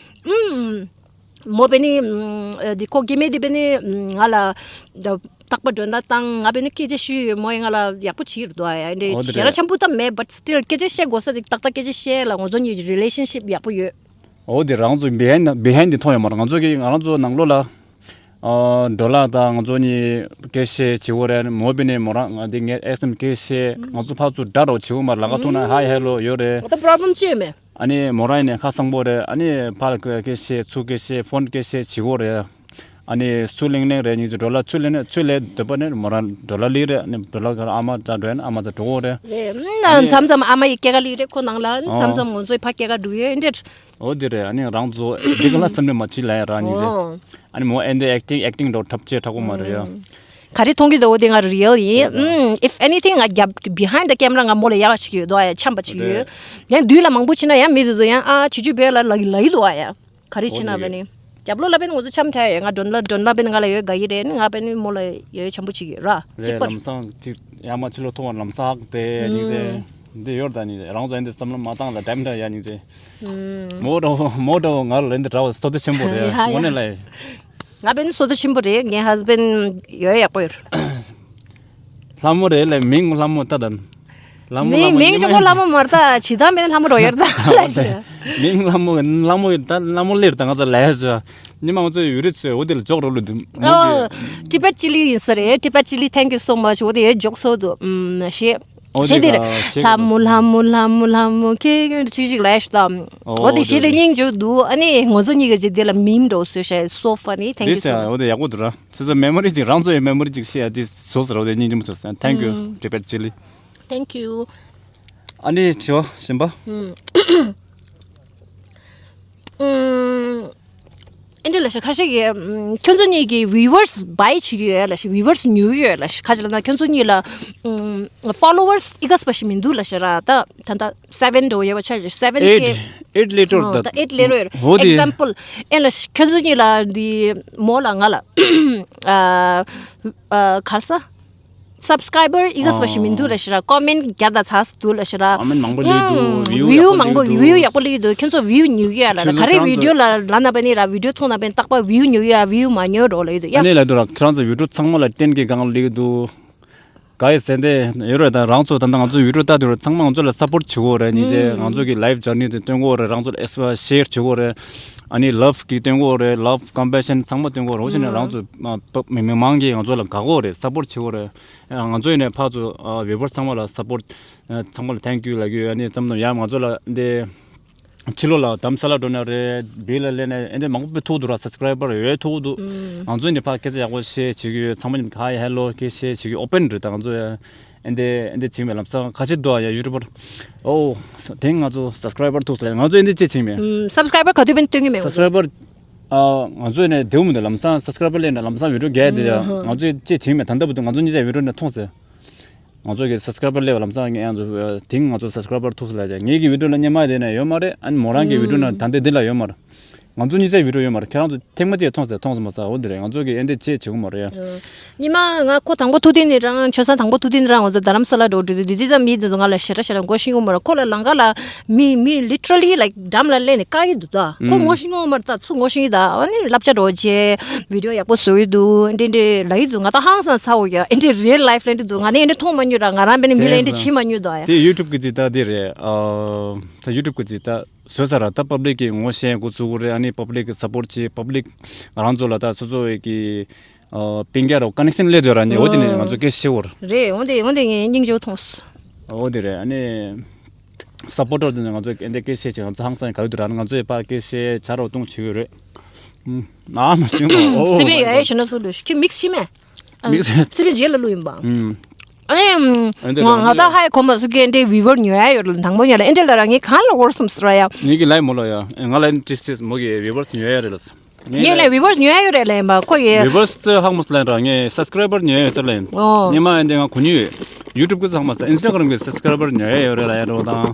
ཨུམ། མོ་བེ་ནི། ཨ་དེ་ཁོ་སྐྱེ་དམན་དེ་བེ་ནི་ང་ལ་རྟག་པ་མགྲོན་བརྡ་བཏང་། ང་བེ་ནི་སྐད་ཆ་ཞུས་ཡོད། མོ་ཡིས་ང་ལ་ཡག་པོ་བྱེད་ཀྱི་རེད་འདུག་ཨ། ཡ་འདྲེ་འོ་དེ་ཞེ་དྲག་རེད། འཆམ་པོ་ད་མེད། བཊ་སི་ཊིལ་སྐད་ཆ་བཤད་དགོས་ས་དེ་ཏག་ཏག་སྐད་ཆ་བཤད་ལ་ང་ཚོ་གཉིས་རི་ལེ་ཤན་ཤིབ་ཡག་པོ་ཡོད། འོ་དེ་རང་ཚོ་བི་ཧའིན་ཌི་བི་ཧའིན་ཌི་དེ་མཐོང་ཡོད་མ་རེད། ང་ཚོ་གི་ང་རང་ཚོ་ནང་ལོགས་ལ་ཨ་ཌོ་ལར་དང་ང་ཚོ་གཉིས་སྐད་བཤད་བྱེད་དགོས་རེད། མོ་བེ་ནི་མོ་རང་ང་དེ་ངའི་ཨེགས་སམ་སྐད་བཤད། ང་ཚོ་ཕར་ཚུར་འདྲ་རོགས་བྱེད་དགོས་མ་རེད། ལ་ཁ་ཐུག་ན་ཧའི་ཧེ་ལོ་ཡོད་རེད། ད་པོ་རོབ་ལེམ་ཅི་ཡོད་མེད། ཨ་ནི་མོ་རང་ཡིན་ནའི་ཁ་གསང་པོ་རེད། ཨ་ནི་ཕར་ལ་སྐད་བཤད་ཚུར་སྐད་བཤད་ཕོན་སྐད་བཤད་བྱེད་དགོས་རེད། ཨ་ནི་སུ་གླེང་གླེང་རེད། ཉིན་ཅིག་ཌོ་ལར་ཚུར་སླེབས་ནས་ཚུར་སླེབས་འདོད་པ་ནི་མོ་རང་ཌོ་ལར་སླེབས་རེད། ཨ་ནི་ཌོ་ལར་ག་ཨ་མ་རྩ་འགྲོ་ཡ་ན་ཨ་མ་རྩ་འགྲོ་དགོས་རེད། རེད། ཨ་ནི་མཚམས་མཚམས་ཨ་མ་ཡི་སྐྱེལ་ག་སླེབས་རེད། ཁོ་ནང་ལ་ཨ་ནི་མཚམས་མཚམས་ང་ཚོའི་ཕ་སྐྱེལ་ག་འགྲོ་ཡོད་འདྲེ། འོ་དེ་རེད། ཨ་ནི་རང་ཚོ་འདི་ག་ལ་སེམས་ནས་མ་བྱེད་ལབ་ཡ་རང་ཉིན་ཅིག་ཨ་ནི་མོ་ཨེ་འདི་ཨེག་ཊིང་ཨེག་ཊིང་འགྲོ་འཁྲབ་ཆས་འཁྲབ་གོ་མ་རེད་ཡ། ག་རེ་མཐོང་གི་འདུག་འོ་དེ་ང་རི་ཡལ་ཡིན། ཨུམ། If anything ང་རྒྱབ་behind the camera ང་མོ་ལ་ཡག་ཞིག་ཡོད་དོ་ཨ། ཡ་འཆམ་པ་ཞིག་ཡོད། ཡང་དུས་ལ་མང་པོ་ཕྱིན་ན་ཡང་མི་དེ་ཚོ་ཡང་ཨ་ཆི་ཆུ་བེ་ལ་ལ་ལ་ཡི་དོ་ཨ། ཡ་ག་རེ་ཕྱིན་ན་བེ་ནི་རྒྱབ་ལོགས་ལ་བེ་ནི་ང་ཚོ་འཆམ་འཁྲབ་ཡོད། ང་མགྲོན་ལ་མགྲོན་ལ་བེ་ནི་ང་ལ་ཡོད་དགའ་ཡི་རེད། ང་བེ་ནི་མོ་ལ་ཡོད་འཆམ་པོ་ཞིག་ཡོད་ར། གཅིག་པར་ལམ་སང་གཅིག་ཡ་མ་ཕྱི་ལོ་ཐོག་ལམ་སང་ཧག་དེ་ཉིན་ཚེ་འདི་ཡོར་ད་ཉིན་རང་ཚོ་ཨེ་འདི་བསམ་བློ་མ་བཏང་ལ་འགྲམ་འདྲ་ཡ་ཉིན་ཚེ། མོ་འདྲ་བོ་མོ་འདྲ་བོ་ང་ལ་ལེན་འདི་འདྲ་བ་བསོད་བདེ་ཆེན་པོ་རེད། ཡ་ཡ། དངོས་གནས་ལ། ང་བེ་ནི་བསོད་བདེ་ཆེན་པོ་རེད། ངའི་ཧས་བེན་ཡོད་ཡག་པོ་ཡོད། ལྷ་མོ་རེད་ལ་མིང་ལྷ་མོ་ད་ད། ལྷ་མོ་མིང་ལྷ་མོ་མིང་ཉི་ཆོག་མ་གོ་ལྷ་མོ་མར་ད་ཇི་ལྟར་མེད་ན་ལྷ་མོ་རོ་ཡོད་ད་ལ་ཞེ། མིང་ལྷ་མོ་ལྷ་མོ་ད་ལྷ་མོ་ལེར་ད་ང་ཚོ་ལས་ཞོ། ཉི་མ་ང་ཚོ་ཡུ་རི་ཚོས་འོ་དེ་ལ་ཅོག་རོ་ལུ་དུ་མོ་གི། Tibet Chili ཡིན་ས་རེད། Tibet Chili, thank you so much. འོ་དེ་ཡོད་ཇོག་སོ་དུ་ཞེ། འོ་ཞེ་དེ་དེ་ག་ལྷ་མོ་ལྷ་མོ་ལྷ་མོ་ལྷ་མོ་ཁེ་ཁེ་ཅིག་ཅིག་ལ་ཞོ་ད། འོ་དེ་ཞེ་དེ་སྙིང་རྗེ་འདུག་ཨ་ནི་ང་ཚོ་གཉིས་ཀྱི་ཇི་དེ་ལ་མིམ་འགྲོ་སོ་ཞེ། So funny, thank you so much. འོ་དེ་ཡག་པོ་འདུག་ར། ཚེ་ཚེ་མེ་མོ་རི་ཅིག་རང་ཚོ་ཡི་མེ་མོ་རི་ཅིག་ཤེས་ཡ་དེ་བཟོ་ཟེར་བ་དེ་སྙིང་རྗེ་མོ་ཚོ་ཟེར། Thank you, Tibet Chili. Thank you. ཨ་ནི་དྲི་བ་གཞན་པ། ཨེ་འདྲ་ལ་ཤ་ཁ་ཤས་ཀྱི་ཁྱོད་ཚོ་གཉིས་ཀྱི་viewers buy བྱེད་ཀྱི་ཡོད་ལ་ཤ། viewers ཉོ་གི་ཡོད་ལ་ཤ། ཁ་ཅིག་ལ་ན་ཁྱོད་ཚོ་གཉིས་ལ་followers ཨི་ག་སྤ་ཞིག་མི་འདུག་ལ་ཤ་ར། ད་ད་ད་seven འགྲོ་ཡོད་པ་ཆ་ཞིག་seven eight, K eight later ད་eight later འོ་དེ། Example ཨེ་ལ་ཤ་ཁྱོད་ཚོ་གཉིས་ལ་འདི་མོ་ལ་ང་ལ་ཨ་ཨ་ག་ས་subscriber ཨི་ག་སྤ་ཞིག་མི་འདུག་ལ་ཤི་ར། comment བརྒྱ་དང་ཚ་འདུག་ལ་ཤི་ར། comment མང་པོ་སླེབས་འདུག view view ཡག་པོ་མང་པོ་སླེབས་འདུག view ཡག་པོ་སླེབས་འདུག་ཁྱོད་ཚོ་view ཉོ་གི་ཡ་ལ་ཁྱོད་ཚོ་ག་རེ་ཁྱོད་video ཚོ་ལ་ལ་ན་པ་ནི་ར་video མཐོང་ན་པ་ནི་རྟག་པ་view ཉོ་གི་ཡ། view མ་ཉོ་རོགས་ལ་ཡོད་འདུག་ཡ། ཨ་ནི་ལ་འདུག་ར། ཁྱོད་རང་ཚོ་video ཚང་མ་ལ་བརྟེན་གི་གང་སླེབས་འདུག་ག་ཡི་ཟེར་འདི་ཡོད་རེད། ད་རང་ཚོ་ད་ལྟ་ང་ཚོ་video ལྟ་དུས་ར་ཚང་མ་ང་ཚོ་ལ་support བྱེད་དགོས་རེད། ཉིན་རྗེས་ང་ཚོ་གི་life journey དེ་སྟོན་དགོས་རེད། རང་ཚོ་ལ་share བྱེད་དགོས་རེད། ཨ་ནི་love གི་སྟོན་དགོས་རེད། love compassion ཚང་མ་སྟོན་དགོས་རེད། འོ་ཞེས་ནས་རང་ཚོ་མི་མང་གིས་ང་ཚོ་ལ་དགའ་དགོས་རེད། support བྱེད་དགོས་རེད། ང་ཚོ་ཡིན་ནས་ཕར་ཚུར་viewers ཚང་མ་ལ་support ཚང་མ་ལ་thank you ལབ་ཀྱི་ཡོད། ཨ་ནི་ཙམ་དུ་ཡང་ང་ཚོ་ལ་འདི་ཕྱི་ལོགས་ལ་དྷ་རམ་ས་ལ་འགྲོ་ན་རེད། བིལ་ལ་སླེབས་ནས་ཨེ་འདི་མང་པོ་ཐུག་འདུག་ར། subscriber ཡོད་ཐུག་འདུག་ང་ཚོ་ཡིན་ནས་ཕར་སྐད་ཆ་ཡག་པོ་བཤད་བྱེད་ཀྱི་ཡོད། ཚང་མ་ཡིན་ནས་hi hello སྐད་བཤད་བྱེད་ཀྱི་open རེད། ད་ང་ཚོ་ཡ་ཨེ་འདི་ཨེ་འདི་བྱེད་མེད་ལམ་སང་ཁ་ཆེ་འདུག་ཡ་YouTuber ཨོ་དེང་ང་ཚོ་subscriber ཐུག་སོང་། ང་ཚོ་ཨེ་འདི་ཅི་བྱེད་མེད། subscriber ག་དུས་བན་སྟོན་གྱི་མེད། subscriber ཨ་ང་ཚོ་ནས་དེའུ་མི་འདུག་ལམ་སང་subscriber སླེབས་ནས་ལམ་སང་video རྒྱག་དེ་ཡ་ང་ཚོས་ཅི་བྱེད་མེད། ད་ལྟ་བུ་དུ་ང་ཚོ་གཉིས་ཆ་video ནས་མཐོང་ཟེར། ང་ཚོ་གི་subscriber སླེབས་པ་ལམ་སང་ངས་ཡང་ཚོ་དེང་ང་ཚོ་subscriber ཐུག་སོང་ལབ་བྱས། ངེད་ཀྱི་video ལ་སྙན་མ་དེ་ནས་ཡོད་མ་རེད། ཨ་ནི་མོ་རང་གི་video ནང་ད་ལྟ་འདི་ལ་ཡོད་མ་རེད། ང་ཚོ་གཉིས་ཆ་video ཡོད་མ་རེད། ཁྱེད་རང་ཚོ་ཐེངས་མ་གཅིག་མཐོང་ཟེར། མཐོང་སོང་མ་ཟེར། འོ་འདི་རེད། ང་ཚོ་གི་ཨེ་འདི་ཅེས་བྱེད་གི་མ་རེད་ཡ། ཉི་མ་ང་ཁོ་དང་པོ་ཐུག་དུས་ནི་རང་ཆོས་ཚང་དང་པོ་ཐུག་དུས་ནི་རང་ང་ཚོ་རྡ་རམ་ས་ལ་འགྲོ་འགྲོ་དུས་དུས་དུས་ད་མི་དེ་ཚོ་ང་ལ་ཞེ་དྲག་ཞེ་དྲག་མགོ་ཤེས་གི་མ་རེད། ཁོ་ལ་ལམ་ཁ་ལ་མི་མི་literally like འགྲམ་ལ་སླེབས་ནས་བཀག་གི་འདུག་ད་ཁོ་ངོ་ཤེས་ངོ་མར་ད་ཚུར་ངོ་ཤེས་ཀྱི་ད། ཨ་ནི་བསླབ་བྱ་འགྲོ་རྗེས་video ཡག་པོ་བཟོ་ཡི་འདུག་འདི་འདྲ་ལབ་ཡི་འདུག་ང་ད་ཧང་སང་ཚ་བོ་ཡ། ཨེ་འདྲ་real life ལ་འདི་འདུག་ང་ནི་ཨེ་འདྲ་མཐོང་མ་མྱོང་ར། ང་རང་དཔེ་ནི་མི་ལ་ཨེ་འདྲ་བྱེད་མ་མྱོང་ད་ཡ། དེ་YouTube གི་ཅིག་ད་འདི་རེད། ཨ་ད་YouTube གི་ཅིག་ད་བཟོས་ཚར་ར། ད་public གི་ངོ་ཤེས་འགོ་ཚུགས་དགོས་རེད། ཨ་ནི་public གི་support བྱེད། public ང་རང་ཚོ་ལ་ད་སོ་སོ་གི་ཨ་པིན་རྒྱ་རོ་connection སླེབས་དུས་ར་ནི་འོ་དེ་ནི་ང་ཚོ་སྐད་ཆ་བཤད་དགོས་རེད། འོ་དེ་འོ་དེ་ངས་སྙིང་རྗེ་པོ་མཐོང་སོང་། འོ་དེ་རེད། ཨ་ནི་supporter དེ་ནི་ང་ཚོ་ཨེ་འདྲ་སྐད་བཤད་བྱས་ང་ཚོ་ཧང་སང་ག་ཡོད་དུ་ར་ནི་ང་ཚོ་ཡི་པ་སྐད་བཤད་བྱ་རོགས་གཏོང་བྱེད་ཡོད་རེད། ཨ་མ་བྱུང་གོ་ཨོ་སི་པན་ཡ་ཡ་ཞུ་ན་སུ་ལུ་ཁྱི་mix ཤི་མེད། mix སི་པན་རྗེས་ལ་ལུ་ཡིན་པ། ཨ་ནི་ང་ད་ཧ་ཡ་གོ་མ་སུ་གི་ཨེ་འདྲའི་viewer ཉོ་ཡ་ཡོད་ལ་དང་པོ་ཉོ་ལ་ཨེ་འདྲ་ལ་ར་ངས་གང་ལ་worth སོང་ཟེར་བ་ཡ། ངེད་ཀྱི་ལའི་མོ་ལ་ཡ་ང་ལ་ཨེ་འདྲ་སི་མོ་གི་viewers ཉོ་ཡ་རེད་ལ། ངས་ལས་viewers ཉོ་ཡ་ཡོད་རེད་ལས་ཡིན་པ་ཁོ་ཡི། viewers ཙི་ཧག་མོ་སི་ལན་ར་ངས་subscriber ཉོ་ཡ་ཡོད་ཟེར་ལ་ཡིན། ཨོ། ཉི་མ་ཡིན་དེ་ང་གོ་ཉུས་ཡོད། YouTube གི་ཙི་ཧག་མ་སི་Instagram གི་subscriber ཉོ་ཡ་ཡོད་རེད་ལ་ཡ་འགྲོ་དང་།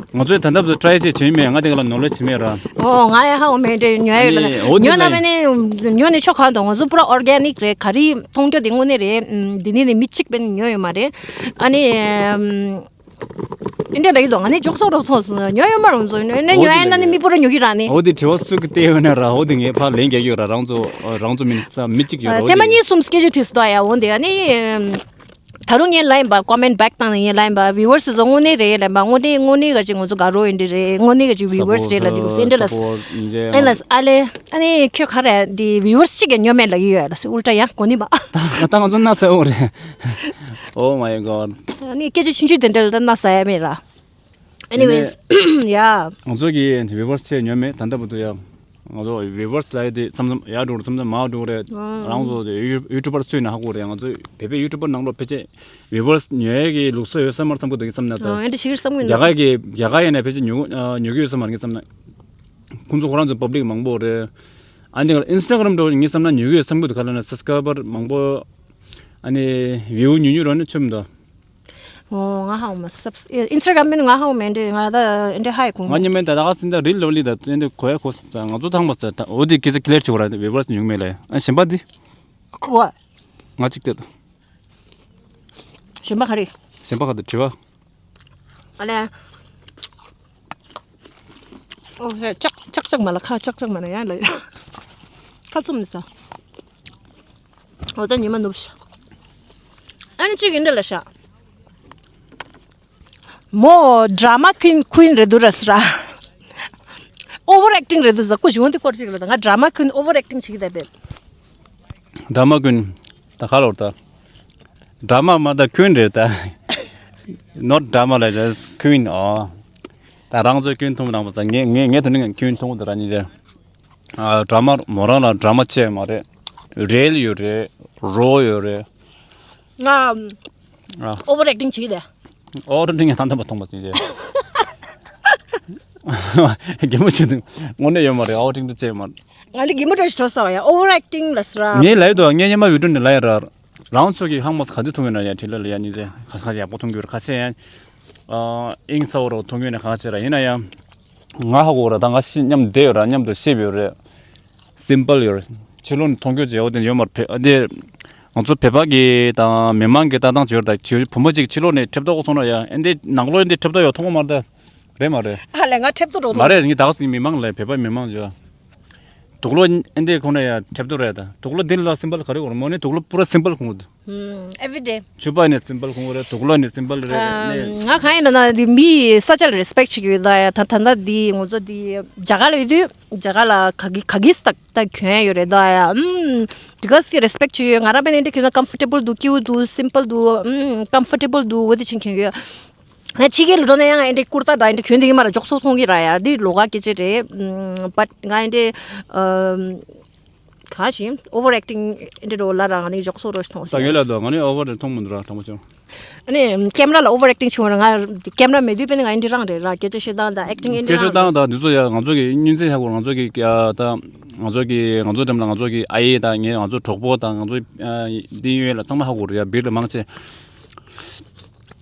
ང་ཚོས་ད་ལྟ་བར་དུ་ཊ་རའི་བྱས་བྱས་མེད། ང་དེ་ག་ལ་ནོ་ལེ་ཇི་མེད་ར། ཨོ་ང་ཡང་ཧ་གོ་མེད་འདྲ། ཉོ་ཡ་ཡོད་པ་ན་ཨ་ནི་ཨོ་དེ་ཉོ་ན་ནི་མེད་ནི་ཉོ་ནི་ཤོག་གང་དང་ང་ཚོ་པུ་ར་ཨོར་གེ་ནིག་རེད། ག་རེ་མཐོང་རྒྱུ་དེ་དངོས་གནས་རེད། འདི་ནི་ནི་མི་གཅིག་པས་ནི་ཉོ་ཡོད་མ་རེད། ཨ་ནི་ཨེ་འདྲ་ལ་ཡོད་དོ། ང་ནི་འཇོག་ཚོགས་རོགས་ཚོགས་སུ་ཉོ་ཡོད་མ་རུང་ཚོ་ནི་ཉོ་ཡ་ན་ནི་མི་པུ་ར་ཉོ་གི་ར་ནི། ཨོ་དེ་དྲི་བ་སུ་གི་བལྟས་ཡོད་ན་ར། ཨོ་དེ་ངས་ཕར་ལན་རྒྱག་གི་ཡོད་ར། རང་ཚོ་རང་ཚོ་མི་ནི་མི་གཅིག་ཡོད་ར། ཨོ་ཐེངས་མ་གཉིས་གསུམ་སྐད་ཆ་དྲིས་སུ་ཡ། འོ་འདི་ཨ་ནི། ད་རུང་ངས་ལན་པ་ཀོ་མེན་ཊི་བེག་བཏང་ནས་ངས་ལན་པ་བིའུ་ཝར་སི་ཚོ་དངོས་གནས་རེད་ལན་པ། དངོས་གནས་དངོས་གནས་ག་ཅིག་ང་ཚོ་དགའ་རོགས་ཡིན་འདི་རེད། དངོས་གནས་ག་ཅིག་བིའུ་ཝར་སི་རེད་ལ་འདི་གུ་སེ་འདྲ་ལ། ཨེ་ལ་ཨ་ལེ། ཨ་ནི་ཁྱོད་ག་རེ་འདི་བིའུ་ཝར་སི་གཅིག་ཀྱང་ཉོ་མེད་ལ་ཡོད་ལ་སི་ཨུལ་ཊ་ཡ་གོ་ནི་པ། ད་ང་ད་ང་ཚོ་ན་ས་འོ་རེད། Oh my god. ཨ་ནི་སྐད་ཆ་ཆུང་ཆུང་དེ་འདྲ་ལ་ད་ན་ས་ཡ་མེད་ར། Anyways, yeah. ང་ཚོ་གི་བིའུ་ཝར་སི་ཆེད་ཉོ་མེད་ད་ལྟ་བར་དུ་ཡ། ང་ཚོ་བིའུ་ཝར་སི་ལ་ཡ་དེ་མཚམས་མཚམས་ཡར་འགྲོ་རེད། མཚམས་མཚམས་མར་འགྲོ་རེད། རང་ཚོ་དེ་ཡུ་ཡུ་ཊུབ་པར་སུ་ཡིན་ན་ཧ་གོ་རེད། ང་ཚོ་བོད་པའི་ཡུ་ཊུབ་པར་ནང་ལོགས་ཕལ་ཆེར་བིའུ་ཝར་སི་ཉོ་ཡ་གི་ལུགས་སྲོལ་ཡོད་ས་མ་རེད་བསམ་གི་འདུག་གི་བསམ་ན་ད། ཨ་འདྲ་ཞིག་བསམ་གི་རྒྱ་གར་གི་རྒྱ་གར་ཡིན་ན་ཕལ་ཆེར་ཉོ་ཨ་ཉོ་གི་ཡོད་ས་མ་རེད་གི་བསམ་ན། ཁོང་ཚོ་ཁོ་རང་ཚོ་པབ་ལིག་མང་པོ་རེད། ཨ་འདི་ག་ཨིན་སི་ཊ་གྷ་རམ་འགྲོ་ངས་བསམ་ན་ཉོ་གི་ཡོད་བསམ་གི་འདུག་ག་ལ་ན་སབ་སི་ཀ་རའི་བར་མང་པོ། ཨ་ནི་བིའུ་ཉུང་ཉུང་རོ་ནི་ཆུམ་དོ། ཨོ་ང་ཧ་གོ་མ་སབ་ཨིན་སི་ཊ་གྷ་རམ་མིན་ང་ཧ་གོ་མེད་འདྲ། ང་ད་འདྲ་ཧ་ཡི་གོ་ང་ཉི་མ་ད་ད་ག་སིན་ད་རིལ་ལོ་ལི་ད་འདྲ་གོ་ཡ་གོ་ས་ང་ཚོ་ཐང་མ་ས་ད་འོ་དེ་སྐད་ཆ་ཀི་ལེར་བྱེད་དགོས་ར། བིའུ་ཝར་སི་ཉུང་མེད་ལ། ཨ་གཞན་པ་འདི་ཝ་ང་གཅིག་བལྟས་ད། གཞན་པ་ག་རེ། གཞན་པ་ག་ད་དྲི་བ། ཨ་ལས། ཨོ་ཧེ་ཅག་ཅག་ཅག་མ་ལ་ཁ་ཅག་ཅག་མ་ལ་ཡ་ལ་ཡ། ཁ་བཙུམ་ནི་ས། ཨོ་ད་ཉི་མ་ནུབ་ཤ། ཨ་ནི་གཅིག་ཡིན་འདྲ་ལ་ཤ། མོ་ཌ་ར་མ་ཀུན་ཀུན་རེད་འདུག་ར་སི་ར། ཨོ་ཝར་ཨེག་ཊིང་རེད་འདུག་ཟ་ཀུ་ཞིག་འོན་ཏེ་སྐོར་ཅིག་ལ་ད་ང་ཌ་ར་མ་ཀུན་ཨོ་ཝར་ཨེག་ཊིང་བྱེད་ཀྱི་ད་བེད། ཌ་ར་མ་ཀུན་ད་ག་ལོར་ད། ཌ་ར་མ་མ་ད་ཀུན་རེད་ད། Not drama like just ཀུན། ཨོ། ད་རང་ཚོའི་ཀུན་མཐོང་རང་པ་ས་ངས་ངས་ངས་དོན་ནི་ཀུན་མཐོང་དུ་ར་ཉིན་རེ། ཨ་ཌ་ར་མ་མོ་རང་ལ་ཌ་ར་མ་བྱས་མ་རེད། རེལ་ཡོད་རེད། རོ་ཡོད་རེད། ང་ཨ་ཨོ་ཝར་ཨེག་ཊིང་བྱེད་ཀྱི་ད། ཨོ་ཝར་ཨེག་ཊིང་ད་ལྟ་མ་མཐོང་པ་ཅིག་རེད། གད་མོ་བྱེད་དུས་དངོས་གནས་ཡོད་མ་རེད། ཨོ་ཝར་ཨེག་ཊིང་དུ་བྱས་མ་རེད། ང་ལ་གད་མོ་འདྲ་ཞིག་བྲོ་སོང་ཡ། ཨོ་ཝར་ཨེག་ཊིང་ལ་སི་ར། ངས་ལབ་ཡོད་དོ། ངས་སྔོན་མ་བི་ཌི་ཡོ་ནས་ལབ་ཡོད་ར། རང་ཚོ་གི་ཧང་མ་སི་ག་དུས་མཐོང་ཡོད་ན་ཡ་ཁྲི་ལ་ལ་ཡ་ཉིན་རེ་ཁ་ཁ་ཡག་པོ་མཐོང་གི་ཡོད་རེད། ཁ་ཤས་ཡང་ཨ་ཨིང་ཚ་བོ་རོ་མཐོང་གི་ཡོད་ན་ཁ་ཤས་ར། ཡིན་ན་ཡང་ང་ཧ་གོ་ར་ད་ང་ཤི་མཉམ་བསྡད་ཡོད་ར། མཉམ་དུ་ཤེས་ཡོད་རེད། སིམ་པལ་ཡོད་རེད། ཕྱི་ལོགས་ནས་མཐོང་རྒྱུ་ཅིག་ཡོད་དེ་ཡོད་མ་རེད། ཕེ་ཨ་དེ་ང་ཚོ་བོད་པ་གི་དང་མི་མང་གི་ལྟ་སྟངས་ཅིག་ཡོད་རེད། ད་ཁྱོད་བུ་མོ་ཅིག་ཕྱི་ལོགས་ནས་ཁྲེབ་ཏོག་སོང་ན་ཡ་ཨ་འདི་ནང་ལོགས་ཨ་འདི་ཁྲེབ་ཏོག་ཡོད་མཐོང་གི་མ་རེད་ད། རེད་མ་རེད། ཨ་ལས་ང་ཁྲེབ་ཏོག་རོ་མ་རེད། ངས་ད་ག་ཟིག་མི་མང་ལ་བོད་པ་མི་མང་ཅིག་དུག་ལོག་ཨ་འདི་ཁོ་ན་ཡ་ཁྲེབ་ཏོག་རེད་ད། དུག་ལོག་འདི་ལ་སིམ་པལ་ག་རེ་གོ་ར་མོ་ནི་དུག་ལོག་པུ་ར་སིམ་པལ་ཁོང་གི་འདུག་ཨེ་ཝི་རི་ཌེ། ཕྱུ་པ་ནས་སིམ་པལ་ཁོང་རེད། དུག་ལོག་ནས་སིམ་པལ་རེད། ཨ་ནས་ང་གང་ཡིན་ན་ན་འདི་མི་ས་ཆ་ལ་རེ་སི་པེག་བྱེད་ཀྱི་ཡོད་ད་ཡ། ད་ད་ད་འདི་ང་ཚོ་འདི་རྒྱ་གར་ལ་ཡོད་དུས་རྒྱ་གར་ལ་ག་གི་ག་གིས་ད་ད་གྱོན་ཡ་ཡོད་རེད་ད་ཡ། ཨམ་དེ་ག་སི་རེ་སི་པེག་བྱེད་ཀྱི་ཡོད། ང་རང་བས་ནི་འདི་གྱོན་ན་ཀམ་ཕོར་ཊེ་བལ་འདུག་སྐྱིད་པོ་འདུག་སིམ་པལ་འདུག་ཨམ་ཀམ་ཕོར་ཊེ་བལ་འདུག་འོ་དེ་ཆེན་གྱོན་གྱི་ཡོད། ང་ཕྱི་རྒྱལ་ལ་འགྲོ་ན་ཡང་ཨེ་འདྲའི་ཀུར་ཏ་དང་ཨེ་འདྲའི་གྱོན་དུ་ཡིན་མ་ར་འཇོག་ཚོགས་མཐོང་གི་ར་ཡ། འདི་ལོགས་ཀ་སྐད་ཆ་རེད། ཨམ་བཊ་ང་ཨེ་འདྲའི་ཨམ། ག་ཞིག་ཨོ་ཝར་ཨེག་ཊིང་འདི་འདྲ་ལ་ར་ང་ནི་འཇོག་སོ་རོ་ཞིག་མཐོང་སོང་། ད་ཡོད་ལ་དོ་ང་ནི་ཨོ་ཝར་མཐོང་མི་འདུག་ར་དྲང་པོ་བྱུང་། ཨ་ནི་ཀེམ་ར་ལ་ཨོ་ཝར་ཨེག་ཊིང་བྱུང་ར་ང་ཀེམ་ར་མེད་དུས་པས་ནི་ང་འདི་རང་རེད་ར། སྐད་ཆ་བཤད་སྟངས་དང་ཨེག་ཊིང་ཨེ་འདྲ་སྐད་ཆ་རང་སྟངས་དང་འདི་ཚོ་ཡ་ང་ཚོ་གི་སྙུན་གཞི་ཧ་གོ་ར། ང་ཚོ་གི་ཡ་ད་ང་ཚོ་གི་ང་ཚོ་འགྲམ་ལ་ང་ཚོ་གི་ཨ་ཡེ་དང་ངའི་ང་ཚོ་གྲོགས་པོ་དང་ང་ཚོ་འདི་ཡོད་ལ་ཚང་མ་ཧ་གོ་ར་ཡ། བིར་ལ་མང་ཆེ་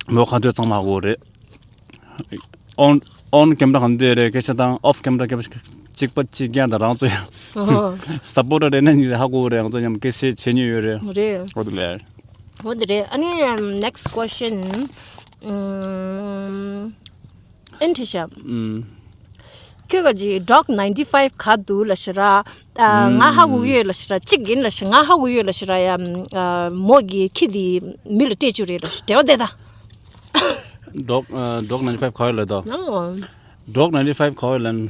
མོ་ཁ་འདོད་ཚང་མ་ཧ་གོ་རེད། ཨོན་ཨོན་ཀེམ་ར་གང་འདོད་རེད་སྐད་ཆ་དང་ཨོཕ་ཀེམ་ར་སྐད་ཆ་གཅིག་པ་གཅིག་རྐྱང་དང་རང་ཚོ་ཡང་སབ་པོར་ཊར་རེད་ན་ནི་ཧ་གོ་རེད། ང་ཚོ་མཉམ་སྐད་ཆ་བྱེད་ཉེ་ཡོད་རེད། རེད། འོ་དེ་ལས། འོ་དེ་རེད། ཨ་ནི་ནེག་སི་ཊི་ཀོ་ཤན། ཨེན་ཁྲི་ཤ། ཁྱོད་ག་ཅི་ཌོག་ནའིན་ཊི་ཕའིབ་ག་འདུག་ལ་ཤི་ར། ང་ཧ་གོ་ཡོད་ལ་ཤི་ར། གཅིག་ཡིན་ལ་ཤི་ང་ཧ་གོ་ཡོད་ལ་ཤི་ར་ཡ། མོ་གི་ཁྱི་དེ་མི་ལ་སྤྲད་རྒྱུ་རེད་ལ་ཤི། དེ་བ་དེ་ད། ཌོག་ཌོག་ནའིན་ཊི་ཕའིབ་ག་ཡོད་ལ་ད། ཌོག་ནའིན་ཊི་ཕའིབ་ག་ཡོད་ལ།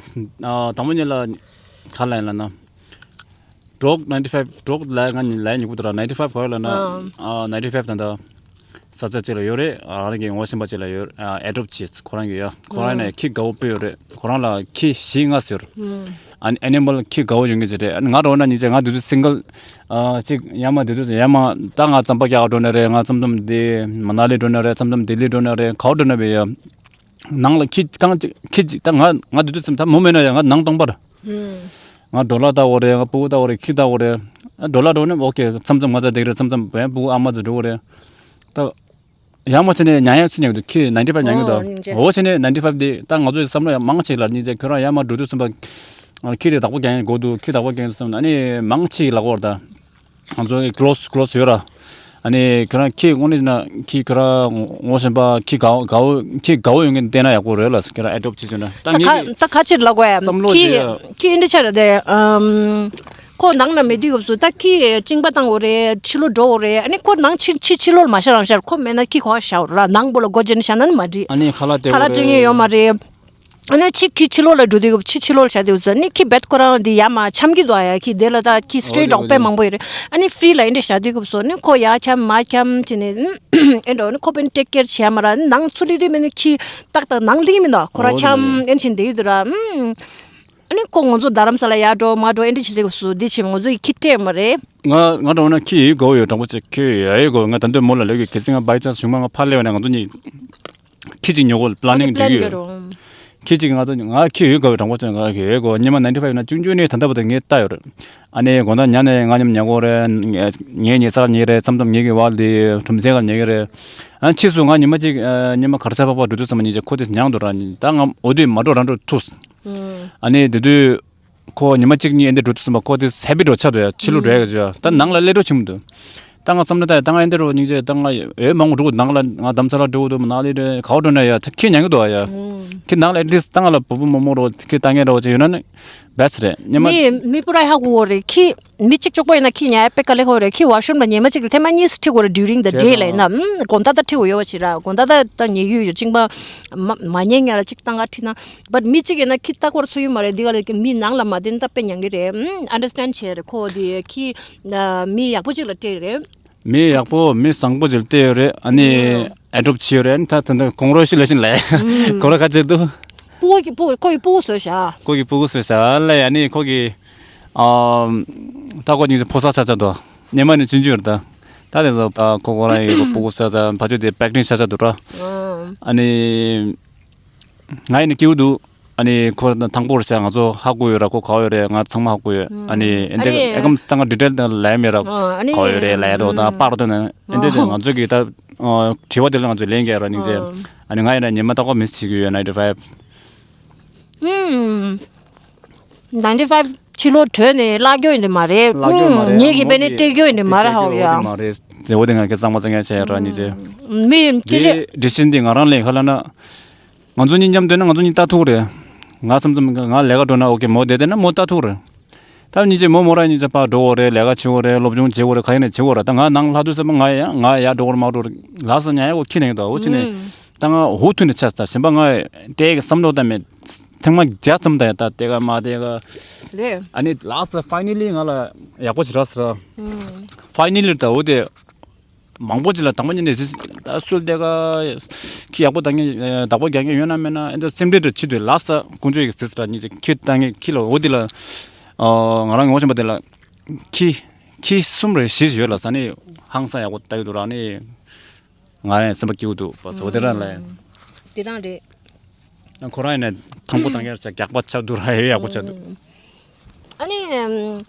དང་པོ་ཉིད་ལ་ག་ལ་ཡིན་ལ་ན། ཌོག་ནའིན་ཊི་ཕའིབ་ཌོག་ལ་ང་ལ་ཉུག་པོ་དེ་ར་ནའིན་ཊི་ཕའིབ་ག་ཡོད་ལ་ན། ནའིན་ཊི་ཕའིབ་ད་ད། ས་ཆ་གཅིག་ལ་ཡོད་རེད། ཨ་རང་གི་ངོ་ཤེས་པ་གཅིག་ལ་ཡོད། ཨ་ཨེ་ཌོབ་བྱས། ཁོ་རང་གི་ཡོད། ཁོ་རང་ནས་ཁྱི་དགའ་བོ་དཔེ་ཡོད་རེད། ཁོ་རང་ལ་ཁྱི་བཞི་ལྔ་ཟེར། ཨ་ཨེ་ནི་མལ་ཁྱི་དགའ་བོ་ཡོང་གི་ཅིག་རེད། ང་འགྲོ་ན་ཉིན་ཅིག་ང་དུས་ཚོད་སིང་གལ་ཨ་གཅིག་ཡ་མ་དུས་ཚོད་ཡ་མ་ད་ང་རྩམ་པ་རྒྱག་འགྲོ་ནི་རེད། ང་མཚམས་མཚམས་དེ་མ་ན་ལི་འགྲོ་ནི་རེད། མཚམས་མཚམས་ལྡི་ལི་འགྲོ་ནི་རེད། ག་བ་འགྲོ་ནི་བས་ཡ། ནང་ལ་ཁྱི་རྐང་གཅིག་ཁྱི་གཅིག་ད་ང་ང་དུས་ཚོད་སེམས་ད་མོ་མེད་ན་ཡ་ང་ནང་སྟོང་པར། ང་ཌོ་ལར་ལྟ་བོ་རེད། ང་ཕྲུ་གུ་ལྟ་བོ་རེད། ཁྱི་ལྟ་བོ་རེད། ཨ་ཌོ་ལར་འགྲོ་ནི་ཨོ་ཁེ་མཚམས་མཚམས་ང་ཚ་བསྡད་ཀྱི་རེད། མཚམས་མཚམས་བན་ཕྲུ་གུ་ཨ་མ་ཚོ་འགྲོ་གི་རེད། ད། ཡང་མ་བྱས་ནས་ཉན་ཡང་ཚུར་ཉན་གི་འདུག་ཁྱི་ནའིན་ཊི་ཕའིབ་ཉན་གི་འདུག་ཨོ་སྙིང་རྗེ། འོ་བྱས་ནས་ནའིན་ཊི་ཕའིབ་དེ་ད་ང་ཚོའི་བསམ་བློ་ཡང་མང་ཆེ་ལ་སྙིང་རྗེ་ཁྱོད་རང་ཡར་མར་འགྲོ་དུས་ཙམ་པ་ཁྱི་དེ་བདག་པོ་རྒྱག་ཡང་དགོས་འདུག་ཁྱི་བདག་པོ་རྒྱག་ཡང་བསམ་ན་ཨ་ནི་མང་ཆེ་ལབ་དགོས་རེད་ད། ང་ཚོ་གི་ཁི་ལོ་སི་ཁི་ལོ་སི་ཡོད་ར། ཨ་ནི་ཁྱོད་རང་ཁྱི་དངོས་གནས་ན་ཁྱི་ཁྱོད་རང་ངོ་ཤེས་པ་ཁྱི་དགའ་བོ་དགའ་བོ་ཁྱི་དགའ་བོ་ཡོང་གི་བལྟས་ན་ཡག་པོ་རེད་ལ་ཁྱོད་རང་ཨེ་ཌོབ་བྱེད་བྱུང་ན་ད་ད་ངེད་ཀྱི་ཁ་ད་ཁ་ཕྱིར་ལབ་དགོས་ཡ། བསམ་བློ་ཁྱི་དེ་ཡ། ཁྱི་འདི་ཆ་རེད་དེ་ཨམ། ཁོ་ནང་ན་མེད་དུས་སྐབས་སུ་ད་ཁྱི་གཅིན་པ་བཏང་དགོས་རེད། ཕྱི་ལོགས་འགྲོ་དགོས་རེད། ཨ་ནི་ཁོ་ནང་ཕྱི་ཕྱི་ཕྱི་ལོགས་ལ་མ་ཤར་རང་ཤར་ཁོ་མེད་ན་ཁྱི་ག་པར་བཞག་ར། ནང་པོ་ལ་སྒོ་འབྱེད་ནས་བཞག་ན་ནི་མ་འགྲིག་ཨ་ནི་ཁ་ལག་སྟེར་ཁ་ལག་དགོས་སྤྲད་མཁན་རེད། ཡོད་མ་རེད། ཨ་ནི་ཕྱི་ཁྱི་ཕྱི་ལོགས་ལ་འགྲོ་དུས་སྐབས་ཕྱི་ཕྱི་ལོགས་ལ་བཞག་དུས་ཙམ་ནི་ཁྱི་རྦད་ཁོ་རང་འདི་ཡར་མར་འཁྱམ་གྱི་འདུག་ཨ་ཡ། ཁྱི་དེ་ལ་ད་ཁྱི་སི་ཊེ་ཊི་འོ་དེ་འདྲ་འོག་པད་མང་པོ་ཡོད་རེད། ཨ་ནི་ཕི་རི་ལ་ཨེ་འདྲ་བཞག་དུས་སྐབས་སུ་ནི་ཁོ་ཡར་འཁྱམ་མར་འཁྱམ་བྱས་ནས་ཨེ་འདྲ་ནི་ཁོ་དཔེ་ཊེག་ཀེར་བྱེད་ཡ་མ་རེད། ནང་ཚུར་སླེབས་དུས་མིན་ནི་ཁྱི་ཏག་ཏག་ནང་སླེབས་ཀྱི་མི་འདུག་ཁོ་རང་འོ་དེ་འཁྱམ་འདྲ་ཨེ་འདྲ་བྱས་བསྡད་ཀྱི་འདུག་ར། ཨ་ནི་ཁོ་ང་ཚོ་རྡ་རམ་ས་ལ་ཡར་འགྲོ་མར་འགྲོ་ཨེ་འདྲ་བྱེད་དུས་སྐབས་སུ་འདི་བྱེད་ང་ཚོ་ཡི་ཁྱི་སྤྲད་མ་རེད། ང་ང་འདྲ་བོ་ན་ཁྱི་ཡོད་དགོས་ཡོད་དྲང་པོ་བྱས་ཁྱི་ཡོད་ཡོད་དགོས། ང་ད་འདོད་མོ་ལ་ལས་ཀྱི་གལ་སྲིད་ང་བའི་ཅན་གཞུང་མ་ང་ཕར་སླེབས་པ་ན་ང་ཚོ་གཉིས་ཁྱི་གཅིག་ཉོ་དགོས་པི་ལེ་ནིང་འགྲིག་ཡོད། ཁྱི་གཅིག་ང་ཚོ་ང་ཁྱི་ཡོད་དགོས་དྲང་པོ་བྱས་ང་ཁྱི་ཡོད་དགོས། ཉི་མ་ནའིན་ཊི་ཕའིབ་ན་ཆུང་ཆུང་ནས་ད་ལྟ་བར་དུ་ངས་ལྟ་ཡོད་རེད། ཨ་ནི་དགོང་དག་ཉལ་ནས་ང་མཉམ་ཉལ་གོ་རེད། ངའི་ཉལ་ས་ཉལ་རེད། མཚམས་མཚམས་ངེད་ཀྱི་བར་དེ་གྲུམ་ཟེ་ག་ཉལ་གི་རེད། ཨ་ཕྱིས་སུ་ང་ཉི་མ་གཅིག་ཉི་མ་གར་ས་ཕག་པ་འགྲོ་དུས་ཙམ་པ་ཉིན་ཅིག་ཁོ་དེ་མྱངས་འདུག་ར། ད་ང་འོ་དུས་མ་འགྲོ་རང་འགྲོ་ཐུག་ཨ་ནི་དེ་དུས་ཁོ་ཉི་མ་གཅིག་གཉིས་ཨེ་འདྲ་འགྲོ་དུས་ཙམ་པ་ཁོ་དེ་ཧེ་བི་འགྲོ་ཆགས་འདུག་ཡ། ཕྱི་ལོགས་འགྲོ་ཡ་གི་ད་ནང་ལ་སླེབས་འགྲོ་ཆེན་པོ་འདུག་ད་ང་བསམ་ན་ད་ད་ང་ཨེ་འདྲ་རོ་སྙིང་རྗེ། ད་ང་འོས་མང་པོ་འགྲོ་ནང་ལ་ང་རྡ་རམ་ས་ལ་འགྲོ་འདུག་ནང་ལ་འགྲོ་ག་བ་འགྲོ་ན་ཡ་ད་ཁྱི་ཉན་གི་འདུག་ཡ། ཁྱི་ནང་ལ་ཨེ་འདྲ་ད་ང་ལ་བུ་བུ་མོ་མོ་རོ་ཁྱི་ལྟ་མཁན་རོ་ཅིག་ཡོད་ན་ནི་བེ་སི་ཊི་རེད། ཉི་མ་མི་མི་པུ་ར་ཧ་གོ་གོ་རེད། ཁྱི་མི་གཅིག་གཅིག་པོ་ཡིན་ན་ཁྱི་ཉལ་ཡ་དཔེ་དཀའ་ལས་ཁག་རེད། ཁྱི་ཝ་ཤོམ་ལ་ཉི་མ་གཅིག་ལ་ཐེངས་མ་གཉིས་སུ་ཁྲིད་དགོས་རེད། ཌུ་རིང་ད་ཌེ་ལ་ཡིན་ན། ཨམ། དགོང་དག་ད་ཁྲིད་དགོས་ཡོད་པ་ཞིག་ར། དགོང་དག་ད་ད་ཉལ་ཡོད་ཡོད་གཅིན་པ་མ་མ་ཉལ་ཉལ་ལ་གཅིག་བཏང་ག་ཁྲིད་ན། བཊ་མི་གཅིག་ཡིན་ན་ཁྱི་ལྟ་སྐོར་ཚུད་ཡོད་མ་རེད། འདི་ག་ལ་མི་ནང་ལ་མ་བསྡད་ན་ད་དཔེ་ཉན་གི་རེད། ཨམ། ཨན་ཌར་སི་ཊེན་ཌི་བྱས་རེད། ཁོ་དེ་ཁྱི་མི་ཡག་པོ་གཅིག་ལ་སྤྲད་རེད། མི་ཡག་པོ་མི་བཟང་པོ་ཅིག་ལ་སྤྲད་ཡོད་རེད། ཨ་ནི་ཨེ་ཌོབ་བྱས་ཡོད་རེད། ད་ད་ད་གོང་རོལ་ཞིག་ལ་བཞིན་ལས་གོ་ར་ཁ་ཆེ་འདུག་སྤུ་གུ་གི་སྤུ་གུ་ཁོ་གི་སྤུ་གུ་བཟོས་ཤག་སྤུ་གུ་གི་སྤུ་གུ་བཟོས་ཤག་ལ། ཡ་ནི་ཁོ་གི་ཨམ། ད་ཁོ་སྙིང་རྗེ་ཕོ་གསར་ཆགས་ཆགས་འདུག་སྔོན་མ་ནས་ཆུང་ཆུང་རེད་ད། ད་དེ་ཚོ་ཁོ་ཁོ་རང་གི་སྤུ་གུ་བཟོས་ཚར་ཕ་ཆོས་དེ་པེག་ནིང་ཆགས་ཆགས་འདུག་ར། ཨ་ནི་ང་ཡིན་ན་སྐྱིད་པོ་འདུག་ཨ་ནི་ཁོ་དང་དང་པོར་བྱས་ང་ཚོ་ཧ་གོ་ཡོད་ར། ཁོ་ག་བ་ཡོད་རེད། ང་ཚང་མ་ཧ་གོ་ཡོད། ཨ་ནི་ཨ་ཨེ་འདྲ་ནི་ཨེ་ཀམ་ཚང་ག་ཌི་ཊེལ་དང་ལབ་ཡ་མེད་ར། ཨ་ནི་ག་བ་ཡོད་རེད་ལབ་ཡ་རོ་དང་པར་དོ་ནང་ཨེ་འདྲ་དེ་ང་ཚོ་གི་ད་དྲི་བ་དེ་ལ་ང་ཚོས་ལན་རྒྱག་ར་སྙིང་རྗེ། ཨ་ནི་ང་ཡིན་ན་ཉི་མ་ལྟ་སྐོར་མི་བྱེད་ཀྱི་ཡོད། ནའིན་ཊི་ཕའིབ། ཨུམ། ནའིན་ཊི་ཕའིབ་ཕྱི་ལོགས་བྲོས་ནས་བརླག་རྒྱུ་ཡིན་དེ་མ་རེད། བརླག་རྒྱུ་མ་རེད། ངེད་ཀྱི་མོ་བེ་ནས་གི་སྤྲད་རྒྱུ་ཡིན་དེ་མ་རེད། ཧ་གོ་ཡ། མ་རེད། དེ་འོ་དེ་ང་གི་གཙང་མ་གཙང་ཡ་བྱས་ཡ་ར་སྙིང་རྗེ། མི་སྐད་ཆ། དེ་ཌི་སི་ཤན་དེ་ང་རང་ལེན་ཁ་ལ་ན། ང་ཚོ་གཉིས་མཉམ་སྡོད་ན་ང་ཚོ་གཉིས་ལྟ་ཐུག་རེད། ང་མཚམས་མཚམས་ང་ལས་ཀ་འགྲོ་ན་ཨོ་ཀེ་མོ་བསྡད་བསྡད་ན་མོ་ལྟ་ཐུག་རེད། ད་སྙིང་རྗེ་མོ་མོ་རང་སྙིང་རྗེ་ཕར་འགྲོ་དགོས་རེད། ལས་ཀ་བྱེད་དགོས་རེད། སློབ་སྦྱོང་བྱེད་དགོས་རེད། ག་ཡིན་ན་བྱེད་དགོས་རེད། ད་ང་ནང་ལྷག་དུས་ཙམ་པ་ང་ཡ་ང་ཡར་འགྲོ་དགོས་རེད་མ་འགྲོ་རེད། ལགས་སོ་ཉལ་ཡ་གོ་ཁྱི་ནས་ཡིན་ད་འོ་ཕྱི་ནས། ད་ང་འུ་ཐུག་ནས་ཆགས་ད་གཞན་པ་ང་ལྟས་ཀྱི་བསམ་བློ་ད་མེད། ཐེངས་མ་བརྒྱ་ཙམ་ད་ཡ་ད་ལྟས་ཀ་མ་ལྟས་ཀ་རེད། ཨ་ནི་ལགས་སོ་ཕའི་ནལ་ལི་ང་ལ་ཡག་པོ་ཞིག་རག་སོང་ར། ཕའི་ནལ་ལི་ད་འོ་དེ། མང་པོ་ཅིག་ལ་དང་པོ་ཉིད་ནས་ད་སུལ་དེ་ག་ཁྱི་ཡག་པོ་ད་ངས་བདག་པོ་རྒྱག་མཁན་ཡོད་ན་མེད་ན་ཨེ་འདྲ་སེམས་ཁྲལ་འདྲ་བྱེད་དུས་ལགས་སོ་དཀོན་མཆོག་གི་ཟེར་ས་ཉིད་ཅིག་ཁྱི་ལྟ་མཁན་ཁྱི་ལ་འོ་དེ་ལ་ང་རང་ངོ་ཤེས་པ་དེ་ལ་ཁྱི་ཁྱི་གསུམ་རེ་བཞི་ཡོད་ལ་ས་ནི་ཧང་སང་ཡག་པོ་ལྟ་གི་འདུག་ར། ནི་ང་རང་སེམས་པ་སྐྱིད་པོ་འདུག་པ་སོ་དེ་རང་ལ་དེ་རང་རེད། ཁོ་རང་ཡིན་ན་དང་པོ་དང་ཡར་ཆ་རྒྱག་པ་ཆགས་འདུག་ར། ཡག་པོ་ཆགས་འདུག་ཨ་ནི།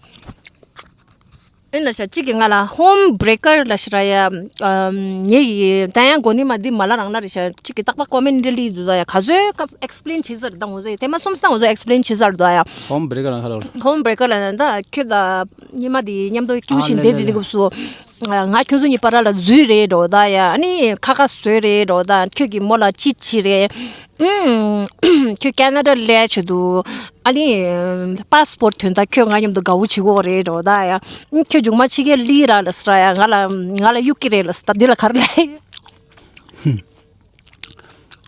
ཨེ་ལ་ཤ་གཅིག་གིས་ང་ལ་ཧོམ་བྷི་རེ་ཀར་ལ་ཤི་ར་ཡ། ཨམ། ངེད་ཀྱི་ད་ཡང་གོ་ནི་མ་འདི་མ་ལ་རང་ན་རེ་ཤ་གཅིག་གིས་རྟག་པ་ཀོ་མེན་ཊི་ལི་འདུག་ད་ཡ། ག་ཚོད་སྐབས་ཨེག་སི་པི་ལེན་བྱེད་ཟེར་ད་ངོ་ཚོས་ཐེངས་མ་གསུམ་སྟེང་ངོ་ཚོས་ཨེག་སི་པི་ལེན་བྱེད་ཟེར་ད་ཡ། ཧོམ་བྷི་རེ་ཀར་ལ་ཧ་ལོ། ཧོམ་བྷི་རེ་ཀར་ལ་ད་ཁྱོད་ད་ཉི་མ་དེ་མཉམ་དུ་སྐྱིད་པོ་ཞིག་བསྡད་དུས་དེ་སྐབས་སུ་ང་ཁྱོད་ཚོ་གཉིས་བར་ལ་འཛུལ་རེད་འགྲོ་ད་ཡ། ཨ་ནི་ཁ་ཁ་བཟོས་རེད་འགྲོ་ད། ཁྱོད་ཀྱིས་མོ་ལ་ཅི་བྱེད་རེད། ཨུམ། ཁྱོད་ཀ་ན་ཌ་སླེབས་ཆེད་དུ་ཨ་ནི་པ་སི་པོར་ཊི་ཐོན་ད་ཁྱོད་ང་མཉམ་དུ་དགའ་བོ་བྱེད་དགོས་རེད་འགྲོ་ད་ཡ། ཨུམ། ཁྱོད་མཇུག་མ་ཕྱི་རྒྱལ་ལི་ར་ལ་སི་ར་ཡ། ང་ལ་ང་ལ་གཡུག་གི་རེད་ལ་སི། ད་འདི་ལ་ག་རེ་ལབ་ཡ།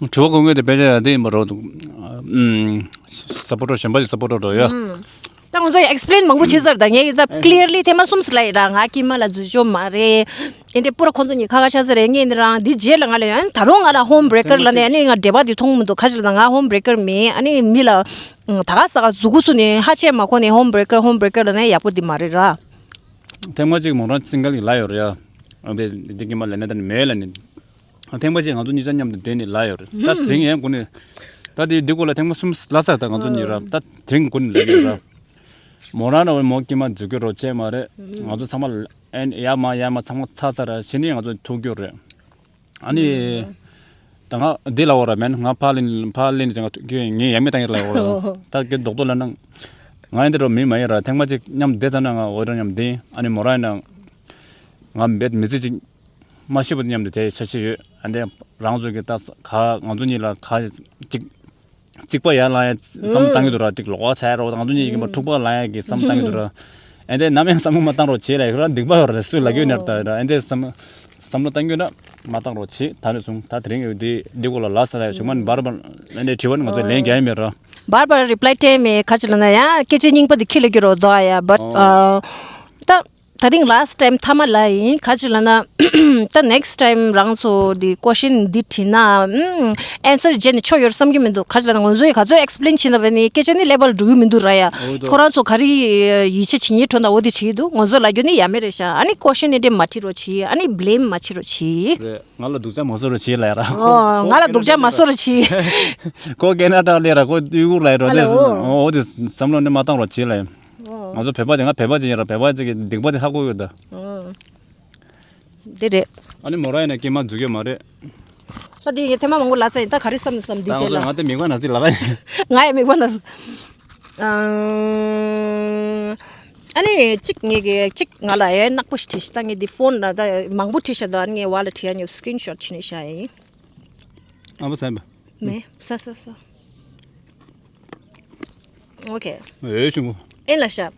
དྲི་བ་དགོས་ངེས་དེ་དཔེ་ཆ་ཡ་དེ་ཡིན་པ་རོགས་འདུག་ཨུམ། སབ་པོར་ཊར་གཞན་པ་ཞིག་སབ་པོར་ཊར་འགྲོ་ཡ། ཨུམ། ད་ང་ཚོ་ཨེག་སི་པི་ལེན་མང་པོ་བྱེད་ཚར། ད་ངས་ད་ཀླི་ཡར་ལི་ཐེངས་མ་གསུམ་ཙམ་ལབ་ཡིན་ར། ང་ཀྱི་མ་ལ་འཛུལ་ཞོར་མ་རེད། ཨེ་འདྲའི་པུ་ར་ཁོང་ཚོ་གཉིས་ཁ་ཁ་ཆགས་ས་རེད། ངས་འདི་རང་འདི་རྗེས་ལ་ང་ལ་ཡང་ད་རུང་ང་ལ་ཧོམ་བྷི་རེ་ཀར་ལབ་ནས་ཨ་ནི་ང་འབྲེལ་བ་འདི་མཐོང་མི་འདུག་ཁ་ཅིག་ལ་ད་ང་ཧོམ་བྷི་རེ་ཀར་མིན། ཨ་ནི་མི་ལ་ད་ག་ས་ག་གཟུགས་པོ་ཚུ་ནས་ཧ་ཆས་མ་གོ་ནས་ཧོམ་བྷི་རེ་ཀར་ཧོམ་བྷི་རེ་ཀར་ལབ་ནས་ཡག་པོ་འདི་མ་རེད་ར། ཐེངས་མ་གཅིག་མོ་རང་ཚིང་ག་ལི་ལ་ཡོད་རེད་ཡ། ཨ་འདི་འདི་ཀྱི་མ་ལབ་ནས་ད་ནི་མེད་ལབ་ནས། ཐེངས་མ་གཅིག་ང་ཚོ་གཉིས་ཆ་མཉམ་དུ་བསྡད་ནས་ལ་ཡོད་རེད། ད་དེ་རིང་ཡང་དགོས་ནས་ད་དེ་འདི་སྐོར་ལ་ཐེངས་མ་གསུམ་ལབ་ཚར། ད་ང་ཚོ་གཉིས་ར་ད་དེ་རིང་དགོས་ནས་ལ་ཡོད་ར། མོ་རང་ར་བའི་མོ་ཀྱི་མ་འཛུལ་གྱི་རོགས་བྱས་མ་རེད། ང་ཚོ་ཚང་མ་ཨེ་ཡ་མ་ཡ་མ་ཚང་མ་ཚར་ཚར་ར་གཞི་ནས་ང་ཚོ་ཐུག་རྒྱུ་རེད། ཨ་ནི། ད་ང་འདི་ལ་འོ་ར་མེན། ང་ཕ་ལིན་ཕ་ལིན་ཅང་ངས་ཡ་མེད་བཏང་ཡོད་ལ་འོ་ར། ད་ཀྱི་རྡོག་རྡོག་ལ་ན་ང་ཡིན་འདི་རོ་མི་མ་ཡིན་ར། ཐེངས་མ་གཅིག་མཉམ་བསྡད་ཙམ་ན་ང་འོ་ར་མཉམ་བསྡད། ཨ་ནི་མོ་ར་ཡིན་ན་ང་བེད་མི་ཚེ་གཅིག་མ་ཤི་བ་མཉམ་དུ་དེ་ཆ་ཆེ་ཡོད། ཨ་འདི་རང་ཚོ་གི་ད་ག་ང་ཚོ་གཉིས་ལ་ག་གཅིག་རྩིག་པ་ཡར་ལངས་ཡ་བསམ་བློ་བཏང་གི་འདུག་ར། གཅིག་ལོག་པ་ཆགས་ཡ་རོ། ང་ཚོ་གཉིས་ཀྱི་མ་འཁྲུག་པ་ལངས་ཡ་གི་བསམ་བློ་བཏང་གི་འདུག་ར། ཨ་འདི་ནམ་ཡང་བསམ་བློ་མ་བཏང་རོགས་བྱེད་ལ། ཡོད་ར་སྡིག་པ་ཡོད་ར། སུས་ལབ་ཀྱི་ཡོད་ནར་ད་ར། ཨ་འདི་བསམ་བསམ་བློ་བཏང་གི་ཡོད་ན་མ་བཏང་རོགས་བྱེད། ད་ནས་བཟུང་ད་དེ་རིང་ཡོད་དེ་འདི་སྐོར་ལ་ལ་ས་ལ་ཡ་བྱུང་མ་ནི་བར་བར་ཨ་འདི་དྲི་བ་ནི་ང་ཚོ་ལན་རྒྱག་ཡ་མེད་ར། བར་བར་རི་པ་ལའི་སྤྲད་མེད། ག་ཅི་ལ་ན་ཡང་སྐད་ཆ་རྙིང་པ་འདི་ཁྱི་ལ་གི་རོ་དོ་ཡ། བཊ་ད་ད་རིང་ལཱ་སི་ཊི་ཊའིམ་མཐའ་མ་ལ་ཡིན། ག་ཅི་ལ་ན་ད་ནེག་སི་ཊི་ཊའིམ་རང་ཚོ་འདི་ཀོ་ཤན་འདི་དྲིས་ན་ཨེན་སར་བརྗེད་ནས་ཆོ་ཡོད་བསམ་གྱི་མི་འདུག་ག་ཅི་ལ་ན་ང་ཚོས་ག་ཚོད་ཨེག་སི་པི་ལེན་བྱེད་ན་བས་ནི་སྐད་ཆ་ནི་ལེ་བལ་འགྲོ་གི་མི་འདུག་ར་ཡ། འོ་དོ། ཁོ་རང་ཚོ་ག་རེ་ཡིད་ཆེས་བྱེད་ཉེས་གྲོན་དང་འོ་དེ་བྱེད་ཀྱི་འདུག་ང་ཚོ་ལ་རྒྱུ་ནི་ཡ་མེད་རེད་ཤག་ཨ་ནི་ཀོ་ཤན་ནི་འདྲེ་མ་དྲིས་རོགས་བྱེད། ཨ་ནི་བི་ལེམ་མ་བྱེད་རོགས་བྱེད། རེད། ང་ལ་སྡུག་ཅག་མ་བཟོ་རོགས་བྱེད་ལ་ཡ་ར། ཨོ། ང་ལ་སྡུག་ཅག་མ་བཟོ་རོགས་བྱེད། ཁོ་ཀེ་ན་ཌ་ལ་ར། ཁོ་ཡུ་གུར་ལ་ཡ་ར། ཨ་ལ། དེ་ཨོ། འོ་དེ་བསམ་བློ་ནི་མ་བཏང་རོགས་བྱེད་ལ་ཡ། ཨོ། ང་ཚོ་བོད་པ་ཅིག་ང་བོད་པ་ཅིག་ཡིན་ར། བོད་པ་ཅིག་གི་སྡིག་པ་དེ་ཧ་གོ་ཡོད་ད། ཨོ། དེ་རེད། ཨ་ནི་མོ་ར་ཡིན་ན་སྐྱེས་མ་འཛུགས་ཡོད་མ་རེད། ད་དེ་ཡིན་ཐེངས་མ་མང་པོ་ལ་ས་ཡིན། ད་ག་རེ་བསམ་བསམ་འདི་ད་རྗེས་ང་ལ། ང་དེ་མི་དགོས་ན་ཟི་ལ་ར་ཡིན། ང་ཡང་མི་དགོས་ན་ཟི། ཨ་ནི་གཅིག་ངེད་ཀྱི་གཅིག་ང་ལ་ཡ་ནག་པོ་ཞིག་བྲིས་ཤག་ད་ངས་འདི་ཕོན་ལ་ད་མང་པོ་བྲིས་ཤག་ད་ངས་བ་ལ་བྲིས་ཡ་ཉོ་སི་ཀི་རིན་ཤོཊ་བྱས་ནས་བཞག་ཡིན། ཨ་ཕ་ས་ཡིན་པ། མེ་ས་ས་ས། Okay. ཨེ་ཞུ་མོ། ཨེ་ལ་ཤ།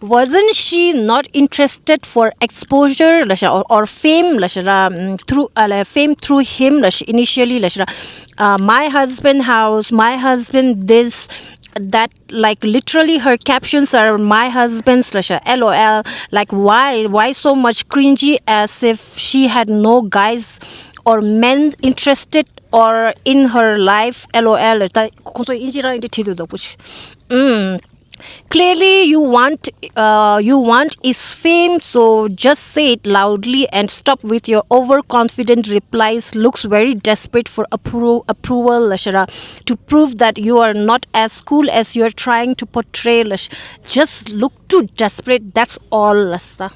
Wasn't she not interested for exposure ལ་ཤ། Or, or fame ལ་ཤ་ར། ཨམ། Through, uh, like, fame through him ལ་ཤ། Initially ལ་ཤ་ར། Uh, my husband house, my husband this, that, like, literally her captions are my husband's ལ་ཤ། L O L, like, why, why so much cringy, as if she had no guys or men interested or in her life, L O L. ད་ཁོང་ཚོ་དབྱིན་ཇི་རང་ཡིན་དེ་བྲིས་འདུག་དོག་པོ་ཞིག་ཨུམ། Clearly, you want, uh, you want is fame, so just say it loudly and stop with your overconfident replies. Looks very desperate for appro- approval, ལ་ཤ་ར། To prove that you are not as cool as you're trying to portray, ལ་ཤ། Just look too desperate, that's all, ལ་ཤ།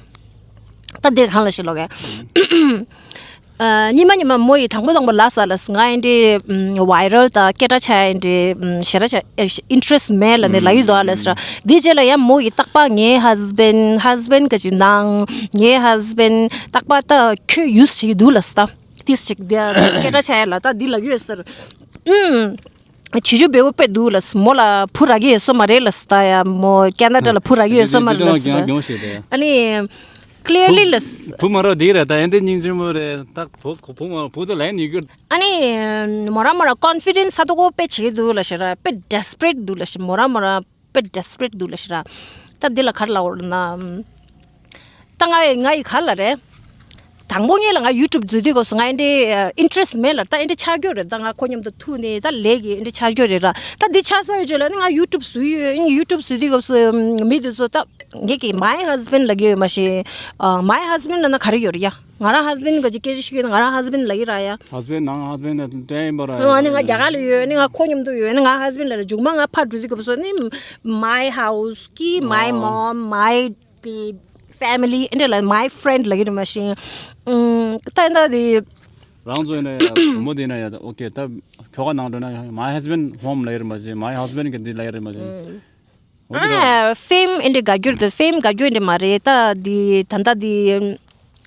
ད་འདིར་གང་ལ་ཤི་ལོག་གས། ཨ། ཉི་མ་ཉི་མ་མོ་ཡིས་དང་པོ་དང་པོ་ལ་ས་ལ་ང་ཨེ་འདྲི་ཝའི་རལ་དང་སྐད་གྲགས་ཆགས་ཨེ་འདྲི་ཞེ་དྲག་ཆ་ཨིན་ཊི་རེ་སི་མེད་ལ་ནི་ལ་ཡུལ་དོ་ལ་ས་ར། འདི་རྗེས་ལ་ཡང་མོ་ཡིས་རྟག་པར་ངའི་ཧས་བེན་ཧས་བེན་ག་ཅིག་ནང་ངའི་ཧས་བེན་རྟག་པར་ད་ཁྱོད་ཡུས་ཞིག་འདུག་ལ་ས་ཏིས་ཞིག་འདི་སྐད་གྲགས་ཆགས་ཡ་ལ་ད་འདི་ལ་ཡོད་ཟེར། ཨུམ། བྱིས་ཆུ་བེའུ་དཔེ་འདུག་ལ་མོ་ལ་བུ་རག་གི་ཡོད་སོ་མ་རེད་ལ་ད་ཡ་མོ་ཀེ་ན་ཌ་ལ་བུ་རག་གི་ཡོད་སོ་མ་རེད་ལ་ཨ་ནི་ཀི་ལི་ཡར་ལི་ལ་བུ་མ་རག་འདི་རེད་ད་ཡ་འདི་སྙིང་རྗེ་མོ་རེད་ད་བུ་བུ་མ་བུ་དེ་ལ་ཡ་ནི་གུར། ཨ་ནི་མོ་ར་མོ་ར་ཀོན་ཕི་ཌེན་སི་ས་དོ་གོ་དཔེ་བྱེད་འདུག་ལ་ཤི་ར་དཔེ་ཌེ་སི་པི་རེ་ཊི་འདུག་ལ་ཤི་མོ་ར་མོ་ར་དཔེ་ཌེ་སི་པི་རེ་ཊི་འདུག་ལ་ཤི་ར་ད་འདི་ལ་ག་རེ་ལབ་དགོས་རེད་ན། ད་ང་ང་ཡི་ག་ལ་རེད། དང་པོ་ངེད་ལ་ང་ཡུ་ཊུབ་འཛུལ་དུས་སྐབས་སུ་ང་ཨེ་འདྲའི་ཨིན་ཊི་རེ་སི་མེད་ལ་ད་ཨེ་འདྲའི་ཆགས་རྒྱུ་རེད་ད་ང་ཁོ་མཉམ་དུ་ཐུག་ནས་ད་ལས་ཀྱི་ཨེ་འདྲའི་ཆགས་རྒྱུ་རེད་ར་ད་འདི་ཆགས་ས་ཡོད་ཅོ་ལ་ནི་ང་ཡུ་ཊུབ་བཟོས་ཡོད་ཡུ་ཊུབ་བཟོས་དུས་སྐབས་སུ་མི་དེ་ཚོ་ད་ངེད་ཀྱི་མའི་ཧས་བེན་ལབ་ཀྱི་ཡོད་མ་ཤེས། མའི་ཧས་བེན་ལབ་ན་ག་རེ་ཡོད་རེད་ཡ། ང་རང་ཧས་བེན་ག་ཅིག་སྐད་ཆ་ཤིག་ཡོད་ན་ང་རང་ཧས་བེན་ལབ་ཀྱི་ར་ཡ། ཧས་བེན་ནང་ཧས་བེན་ནང་དེ་ཡིན་པ་ར་ཨ་ནི་ང་རྒྱ་གར་ལ་ཡོད་ནི་ང་ཁོ་མཉམ་དུ་ཡོད་ནི་ང་ཧས་བེན་ལབ་ར་མཇུག་མ་ང་ཕར་འགྲོ་དུས་སྐབས་སུ་ནི་མའི་ཧའུ་སི་ཀི་མའི་མོམ་མའི་དེ་ཕེ་མི་ལི་ཨེ་འདྲ་ལ་མའི་ཕི་རེན་ཌི་ལབ་ཀྱི་རེད་མ་གཞི། ཨུམ། ད་ད་དེ། རང་ཚོ་ཡིན་ན་ཡ་བུ་མོ་དེ་ཡིན་ན་ཡ་ཨོ་ཀེ་ད་ཁྱོ་ག་ནང་འགྲོ་ན་མའི་ཧས་བེན་ཧོམ་ལབ་ཀྱི་རེད་མ་གཞི་མའི་ཧས་བེན་གི་འདི་ལབ་ཀྱི་རེད་མ་གཞི། ཨུམ། འོ་དེ་ར། ཨ་ཕེམ་ཨེ་འདྲ་དགའ་རྒྱུ་རེད་ཕེམ་དགའ་རྒྱུ་ཨེ་འདྲ་མ་རེད་ད་དེ་ད་ད་དེ།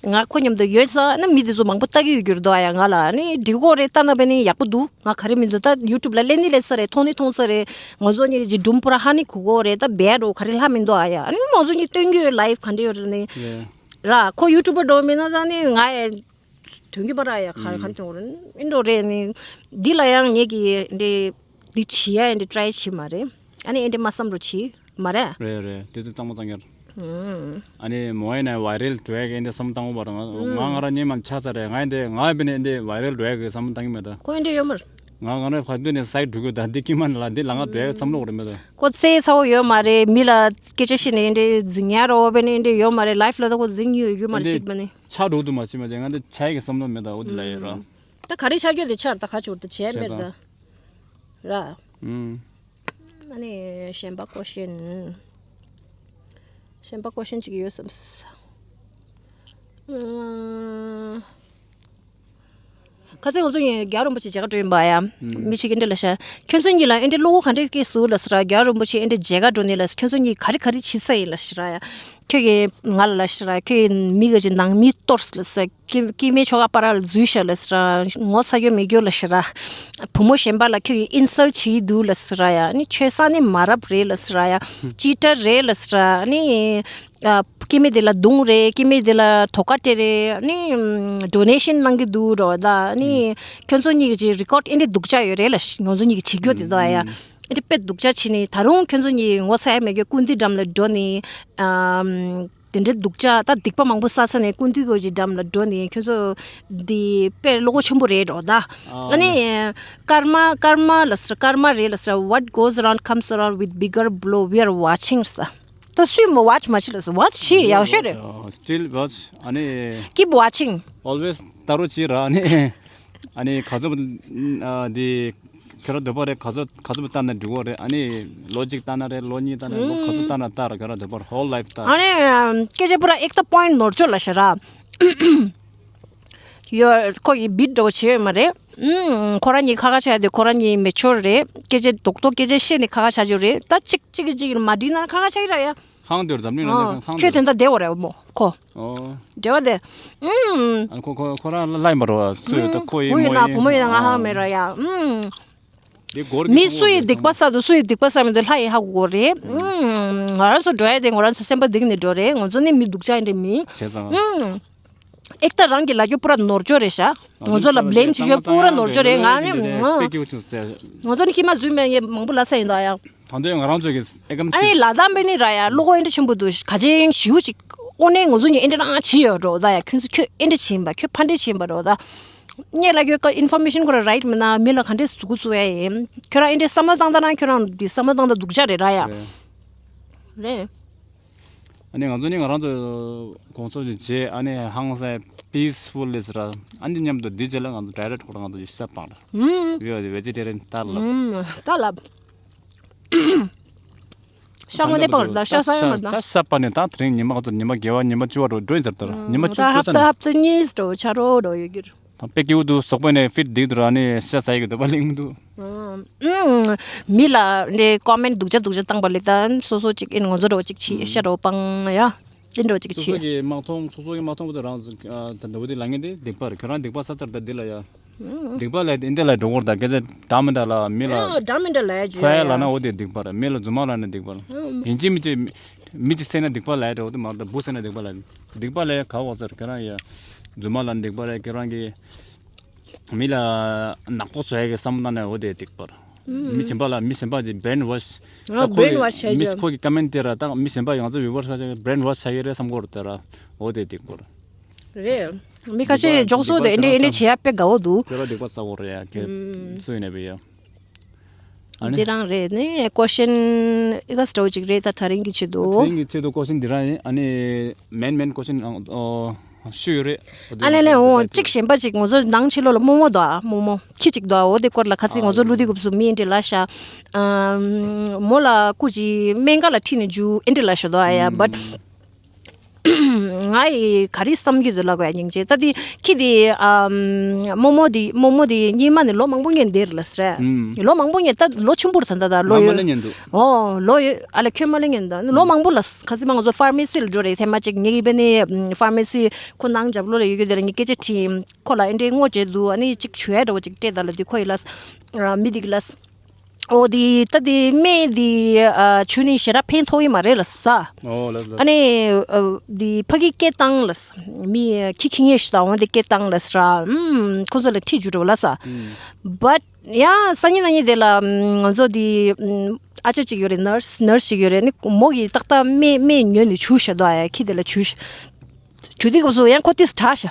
ང་ཁོ་མཉམ་དུ་ཡོད་ས་ན་མི་དེ་ཚོ་མང་པོ་ལྟ་གི་ཡོད་རྒྱུ་རེད་དོ་ཨ་ཡ་ང་ལ་ནི་འགྲིག་གོ་རེད་ལྟ་ན་བས་ནི་ཡག་པོ་འདུག་ང་ག་རེ་མི་འདུག་ད་ཡུ་ཊུབ་ལ་ལེན་ནི་ལེན་ས་རེད་མཐོང་ནི་མཐོང་ས་རེད་ང་ཚོ་གཉིས་ཀྱི་སྒྲུང་པུ་ར་ཧ་ནི་གོ་གོ་རེད་ད་བེད་འགྲོ་ག་རེ་ལྷ་མི་འདུག་ཨ་ཡ་ཨ་ནི་ང་ཚོ་གཉིས་སྟོན་རྒྱུ་ཡོད་ལའིབ་ག་འདྲ་ཡོད་རེད་ནི་ར་ཁོ་ཡུ་ཊུབ་པར་འགྲོ་མིན་ན་ད་ནི་ང་ཡ་དོན་གྱི་པ་ར་ཡ་ག་ག་འདྲ་ཡོད་རེད་ཨིན་འགྲོ་རེད་ནི་འདི་ལ་ཡང་ངེད་ཀྱི་འདི་འདི་བྱེད་ཡ་འདི་ཊ་རའི་བྱེད་མ་རེད་ཨ་ནི་ཨེ་འདི་མ་བསམ་རོ་བྱེད། མ་རེད། རེད་རེད་དེ་དུས་གཙང་མ་གཙང་ཡར། ཨ་ནི་མོ་ཡིན་ན་ཝའི་རལ་འགྲོ་ཡ་གི་འདི་བསམ་བཏང་བ་ར་ང་ང་ང་ར་ཉིན་མ་ཆ་ས་རེད་ང་འདི་ང་བི་ནི་འདི་ཝའི་རལ་འགྲོ་ཡ་གི་བསམ་བཏང་གི་མེད་ད། ཁོ་འདི་ཡོད་མ་རེད། ང་ང་ར་ཕ་དུས་ནས་སའི་འགྲོ་གི་ད་འདི་ཀི་མ་ལ་འདི་ལ་ང་འགྲོ་ཡ་བསམ་བློ་རེད་མེད་ད། ཁོ་རྩེ་ཚ་བོ་ཡོད་མ་རེད་མི་ལ་སྐད་ཆ་བཤད་ནས་འདི་འཛིང་ཡ་རོ་བི་ནི་འདི་ཡོད་མ་རེད་ལའིབ་ལ་ད་ཁོ་འཛིང་ཡོད་ཡོད་མ་རེད་འདི་ཤིག་མ་ནི། ཆ་འགྲོ་དུ་མ་ཅི་མ་ཅི་ང་འདི་ཆ་ཡ་གི་བསམ་བློ་མེད་ད་འོ་འདི་ལ་ཡོད་ར། ད་ག་རེ་ཆ་རྒྱུ་འདི་ཆར་ད་ག་ཆོར་ད་བྱས་མེད་ད། ར། ཨ་ནི་གཞན་པ་ཀོ་ཤན། གཞན་པ་ཀོ་ཤན་ཅིག་ཡོད་བསམ། ཁ་སང་ང་ཚོ་ཡིན་རྒྱལ་བ་རིན་པོ་ཆེ་མཇལ་ཁ་འགྲོ་ཡིན་པ་ཡ། མི་ཞིག་གིས་འདི་ལ་ཤ། ཁྱོད་ཚོ་གཉིས་ལ་ཨེ་འདྲ་བློ་ཁོག་ག་འདྲས་སྐྱེས་སོང་ལ་ཟེར་ར། རྒྱལ་བ་རིན་པོ་ཆེ་ཨེ་འདྲ་མཇལ་ཁ་འགྲོ་ནི་ལ་ཟེར། ཁྱོད་ཚོ་གཉིས་ག་རེ་ག་རེ་བྱེད་ས་ཡིན་ལ་ཟེར་ར་ཡ། ཁྱོད་ཀྱིས་ང་ལ་ལ་ཟེར་ར། ཁྱོད་ཀྱིས་མི་ག་ཅིག་ནང་མི་གཏོར་ལ་ཟེར། སྐྱེ་སྐྱེ་དམན་ཆོ་ག་པ་ར་ལ་འཛུལ་ཤ་ལ་ཟེར་ར། ངོ་ཚ་རྒྱུ་མེད་རྒྱུ་ལ་ཟེར་ར། བུ་མོ་གཞན་པ་ལ་ཁྱོད་ཀྱིས་ཨིན་སལ་བྱེད་འདུག་ལ་ཟེར་ར་ཡ། ནི་ཆོས་ས་ནི་མ་རབས་རེད་ལ་ཟེར་ར་ཡ། ཅི་ཏྲ་རེད་ལ་ཟེར་ར། ནི། ཨ། སྐྱེ་དམན་དེ་ལ་རྡུང་རེད། སྐྱེ་དམན་དེ་ལ་དོ་ཁ་སྤྲད་རེད། ནི་ཨམ། ཌོ་ནེ་ཤན་གནང་གི་འདུག་རོ་ད། ནི་ཁྱོད་ཚོ་གཉིས་ཀྱི་རི་ཀོཌ་ཨེ་འདྲ་སྡུག་ཅག་ཡོད་རེད་ལ། ང་ཚོ་གཉིས་ཀྱི་བྱེད་རྒྱུ་དེ་ཚོ་ཡ། ཨེ་འདྲ་དཔེ་སྡུག་ཅག་བྱས་ནི་ད་རུང་ཁྱོད་ཚོ་གཉིས་ངོ་ཚ་ཡ་མེད་རྒྱུ་སྐུ་མདུན་འགྲམ་ལ་འགྲོ་ནི། ཨམ། དེ་འདྲ་སྡུག་ཅག་ད་སྡིག་པ་མང་པོ་བསགས་ས་ནས་སྐུ་མདུན་གྱི་འགྲམ་ལ་འགྲོ་ནི་ཁྱོད་ཚོ་འདི་དཔེ་བློ་ཁོག་ཆེན་པོ་རེད་རོ་ད། ཨ་ནི། Karma, karma ལ་ཟེར། Karma རེད་ལ་ཟེར། What goes around comes around with bigger blow, we are watching ཟེར། ད་སུས་མོ་ཝ་ཆི་མ་བྱེད་ལ་ཟེར། ཝ་ཆི་ཡག་ཤོས་རེད། Still watch. ཨ་ནི། Keep watching. Always ལྟ་རོགས་བྱེད་ར། ཨ་ནི། ཨ་ནི་ག་ཚོད། ཨ། འདི་ཁྱོད་རང་འདོད་པ་རེད། ག་ཚོད་ག་ཚོད་ལྟ་ན་འགྲིག་གོ་རེད། ཨ་ནི་ལོ་གཅིག་ལྟ་ན་རེད། ལོ་གཉིས་ལྟ་ན། ལོ་ག་ཚོད་ལྟ་ན་ལྟ་ར། ཁྱོད་རང་འདོད་པ་རེད། Whole life ལྟ་ར། ཨ་ནི་སྐད་ཆ་པུ་ར་ཨེག་ཏ་པོ་ཡིན་ཊི་ནོར་ཅོ་ལ་ཤ་ར། ཡོ། ཁོ་ཡི་བིཊ་འདྲ་བོ་བྱས་ཡོད་མ་རེད། ཨུམ། ཁོ་རང་གཉིས་ཁ་ཁ་ཆགས་དེ། ཁོ་རང་གཉིས་མེ་ཅོར་རེད། སྐད་ཆ་རྡོག་རྡོག་སྐད་ཆ་བཤད་ནས་ཁ་ཁ་ཆགས་རྒྱུ་རེད། ད་གཅིག་གཅིག་གིས་གཅིག་མ་འགྲིག་ན་ཁ་ཁ་ཆགས་ཀྱི་ར་ཡ། ཧང་དུར་འཛམ་གླིང་ལ་ཨོ། ནི་ཧང་ཁྱོད་དུར། དེ་འདྲ་བདེ་བོ་རེད་མོ་ཁོ། ཨོ། འབྲེལ་བ་དེ། ཨུམ། ཨ། ཁོ་ཁོ་ཁོ་རང་ལ་ལྷ་ཡིན་པ་རོ། སུ་ཡོད་ད། ཁོ་ཡིན་བུ་ཡིན་མོ་ན་ཡིན། བུ་མོ་ཡིན་ན་ང་ཧ་གོ་མེད་ར་ཡ། ཨུམ། འདི་སྒོར་གྱི་མི་ཁོ་སུ་ཡི་སྡིག་པ་བསགས་འདུག་སུ་ཡི་སྡིག་པ་བསགས་མི་འདུག་ལྷ་ཡི་ཧ་གོ་གོ་རེད། ཨུམ། ང་རང་ཚོ་འགྲོ་ཡ་དེ་ང་རང་ཚོ་སེམས་པ་སྡིག་ནས་འགྲོ་རེད། ང་ཚོ་ནི་མི་སྡུག་ཅག་ཡིན་རེད་མི། བྱས་ཙང་། ཨུམ། ཨེག་ཏ་རང་གི་ལབ་རྒྱུ་པུ་ར་ནོར་འཆོར་རེད་ཤག་ང་ཚོ་ལ་བྷི་ལེམ་བྱེད་རྒྱུ་པུ་ར་ནོར་འཆོར་རེད། ང་ནི་ང་ཚོ་ནི་ཁྱི་མ་འཛུལ་མེད་ཡེ་མང་པོ་ལབ་ས་ཡིན་ད་ཡ། ད་དུང་ང་རང་ཚོ་གི་ཨེ་ཀམ་ཨ་ནི་ལ་དྭགས་པའི་ནི་ར་ཡ་བློ་ཁོག་ཨེ་འདྲ་ཆེན་པོ་འདུག་ག་ཅིང་ཞིའུ་ཅིག་ཨོ་ནེ་ང་ཚོ་ནི་ཨེ་འདྲ་རང་བྱེད་ཡོད་རོ་ད་ཡ། ཁྱོད་ཚོ་ཁྱོད་ཨེ་འདྲ་བྱེད་ཡིན་པ། ཁྱོད་ཕ་འདྲ་བྱེད་ཡིན་པ་རོ་ད། ངས་ལ་ཁྱོད་ཀ་ཨིན་ཕོར་མེ་ཤན་ཁོ་ར་རའིཊ་མིན་ན་མི་ལ་ག་འདྲས་ཟུག་གུ་བཙུགས་ཡ་ཡིན། ཁྱོད་རང་ཨེ་འདྲས་བསམ་བློ་བཏང་ད་ན་ཁྱོད་རང་འདི་བསམ་བློ་བཏང་ད་སྡུག་ཅག་རེད་ར་ཡ། རེད། ཨ་ནི་ང་ཚོ་ནི་ང་རང་ཚོ་གོང་ཚོ་ཅིག་བྱས། ཨ་ནི་ཧང་སང་པི་སི་ཕུལ་ལི་ཟེར་ར། ཨ་ནི་མཉམ་དུ་འདི་རྗེས་ལ་ང་ཚོ་ཌའི་རེག་ཁོ་རང་ང་ཚོ་ཡི་ཤ་སྤང་ར། ཨུམ། ཝི་ཨར་ཝེ་ཇི་ཊེ་རི་ཡན་ད་ལབ། ཨུམ། ད་ལབ། ཤ་ངོ་ནས་སྤང་ར། ཤ་ཟ་ཡ་མ་རེད་ད། ད་ཤ་སྤང་ནས་ད་དེ་རིང་ཉི་མ་ང་ཚོ་ཉི་མ་བརྒྱད་པ་ཉི་མ་བཅུ་པ་འགྲོ་འགྲོ་ཡིན་ཟེར་ད་ར། ཉི་མ་བཅུ་ད་བཅུ་ཧབ་ཙམ་ནས་ད་ཧབ་ཙམ་གཉིས་འགྲོ་ཆ་རོགས་འགྲོ་ཡོད་རྒྱུ་རེད། དང་པོ་སྐྱིད་པོ་འདུག་ཟོག་པོ་ནས་ཕིཊ་སྡིག་འདུག་ར། ནི་ཤ་ཟ་ཡི་གི་འདོད་པ་གླེང་མི་འདུག་ཨང་། མི་ལ་ནི་ཀོ་མེན་ཊི་སྡུག་ཅག་སྡུག་ཅག་བཏང་པ་ལས་ད་སོ་སོ་ཅིག་ཨིན་ང་ཚོ་འདྲ་བོ་ཅིག་བྱེད། ཤ་འདྲ་བོ་སྤང་ཡ། དེ་འདྲ་བོ་ཅིག་སོ་སོ་བྱེད། གི་མ་མཐོང་། སོ་སོ་གི་མ་མཐོང་བ་དེ་རང་ཚོ་ད་འདྲ་བོ་དེ་ལ་ངན་དེ་སྡིག་པ་རེད། ཁྱོད་རང་སྡིག་པ་བསགས་ཚར་ད་འདི་ལ་ཡ། སྡིག་པ་ལས་འདི་ལ་འགྲོ་གོ་ར། ད་སྐད་ཆ་འདྲ་མི་འདྲ་ལ་མི་ལ། འདྲ་མི་འདྲ་ལ་ཡ་ཕོ་ཡ་ལ་ན་འོ་དེ་སྡིག་པ་རེད། མི་ལ་རྫུན་མ་ལ་ན་སྡིག་པ་རེད། ཡིན་གཅིག་མིན་གཅིག་མི་གཅིག་བསད་ན་སྡིག་པ་ལས་འདྲ་བོ་དེ་མ་རེད། ད་བུ་བསད་ན་སྡིག་པ་ལས། སྡིག་པ་ལས་ག་འོ་ཟེར། ཁྱོད་རང་ཡ་རྫུན་མ་ལ་ན་སྡིག་པ་རེད། ཁྱོད་རང་གི་མི་ལ་ནག་པོ་བཟོ་ཡ་གི་བསམ་བློ་བཏང་ནས་འོ་དེ་སྡིག་པ་རེད། མི་གཞན་པ་ལ་མི་གཞན་པ་ཅིག་བྷི་རེན་ཝོཤ། ཨ། ད་ཁོ་བྷི་རེན་ཝོཤ་བྱས་མི་ཀྱང་ཁོ་གི་ཀོ་མེན་ཊི་དེ་ར་ད་མི་གཞན་པ་ང་ཚོ་བྷི་ཡུ་ཝར་ཁ་ཅིག་བྷི་རེན་ཝོཤ་བྱ་ཡི་རེད་བསམ་གོ་ར། དེ་ར་འོ་དེ་སྡིག་པ་རེད། རེད། མི་ཁ་ཤས་འཇོག་སོ་དེ་འདྲས་འདྲས་བྱེད་ཡ་དཔེ་དགའ་བོ་འདུག་ཁྱོད་རང་སྡིག་པ་བསགས་གོ་རེད་ཡ། ཁྱོད་སུ་ཡིན་ནས་བི་ཡ། ཨ་ནི། འདི་རང་རེད། ནི་ཀོ་ཤན་ཨི་ག་སི་འདྲ་བོ་ཅིག་རེད་ད་དེ་རིང་གི་ཆེད་དུ། དེ་རིང་གི་ཆེད་དུ་ཀོ་ཤན་འདི་རང་ཡིན། ཨ་ནི་མེན་མེན་ཀོ་ཤན་ཨང་ཨོ་ཤུ་ཡོད་རེད། ཨ་ལེ་ལེ། འོ་གཅིག་གཞན་པ་ཅིག་ང་ཚོ་ནང་ཕྱི་ལོགས་ལ་རྨོ་མོ་འདུག་ཨ་རྨོ་མོ་ཁྱི་གཅིག་འདུག་ཨ་འོ་དེ་སྐོར་ལ་ཁ་སང་ང་ཚོ་ལུ་དེ་གུབ་སུ་མི་འདྲ་ལ་ཤ། ཨམ། མོ་ལ་ཀུ་ཅི་སྨན་ཁང་ལ་ཁྲིད་ནས་འཇུ་འདྲ་ལ་ཤ་འདུག་ཨ་ཡ། བཊ། ང་ཡི་ག་རེ་བསམ་གྱི་འདུག་ལབ་དགོས་ཡ་སྙིང་རྗེ། ད་དེ་ཁྱི་དེ་ཨམ། རྨོ་མོ་དེ་རྨོ་མོ་དེ་སྙིང་མ་ནས་ལོ་མང་པོ་ངན་འདིར་ལ་སྲས། ལོ་མང་པོ་ངན་ད་ལོ་ཆུང་པོར་ད་ད་ད་ལོ་ཡོད། ཨོ་ལོ་ཡོད། ཨ་ལ་ཁྱོད་མ་ལེ་ངན་ད་ལོ་མང་པོ་ལ་ཁ་སི་མ་ང་ཚོ་ཕར་མེ་སི་ལ་འགྲོ་རེད། ཐེ་མ་ཅིག་ངེད་ཀྱི་བེ་ནི་ཕར་མེ་སི་ཁོ་ནང་འཇབ་ལོ་ལ་ཡོད་རྒྱུ་དེ་ལ་ངས་སྐད་ཆ་དྲིས། ཁོ་ལ་ཨེ་འདྲའི་ངོ་བྱེད་འདུག་ཨ་ནི་ཅིག་བྱུ་ཡ་འདྲ་བོ་ཅིག་སྤྲད་ད་ལ་དུས་ཁོ་ཡི་ལ་མི་དེ་གི་ལ། ཨོ་དེ་ད་དེ་སྨན་དེ་ཨ་བྱུ་ནས་ཞེ་དྲག་ཕན་ཐོགས་ཡི་མ་རེད་ལ་ས། ཨོ་ལ་ལ། ཨ་ནི་ཨ་དེ་ཕ་གི་སྐད་བཏང་ལ་ས། མི་ཁྱི་ཁྱི་ངེས་ཤི་དང་འོན་དེ་སྐད་བཏང་ལ་ས་ར། ཨུམ་ཁོ་ཚོ་ལ་ཁྲིད་རྒྱུ་འགྲོ་ལ་ས། བཊ་ཡ་སང་ཉིན་གནངས་ཉིན་དེ་ལ་ང་ཚོ་དེ་ཨ་ཅག་ཅིག་ཡོད་རེད། ནར་སི་ནར་སི་ཅིག་ཡོད་རེད། ནི་མོ་གིས་ཏག་ཏག་སྨན་སྨན་ཉོས་ནས་བྱུགས་ཤ་དོ་ཨ་ཡ་ཁྱི་དེ་ལ་བྱུགས་ཤ། བྱུགས་དུས་སྐབས་སུ་ཡང་ཁོ་ཏིས་དྲག་ཤ།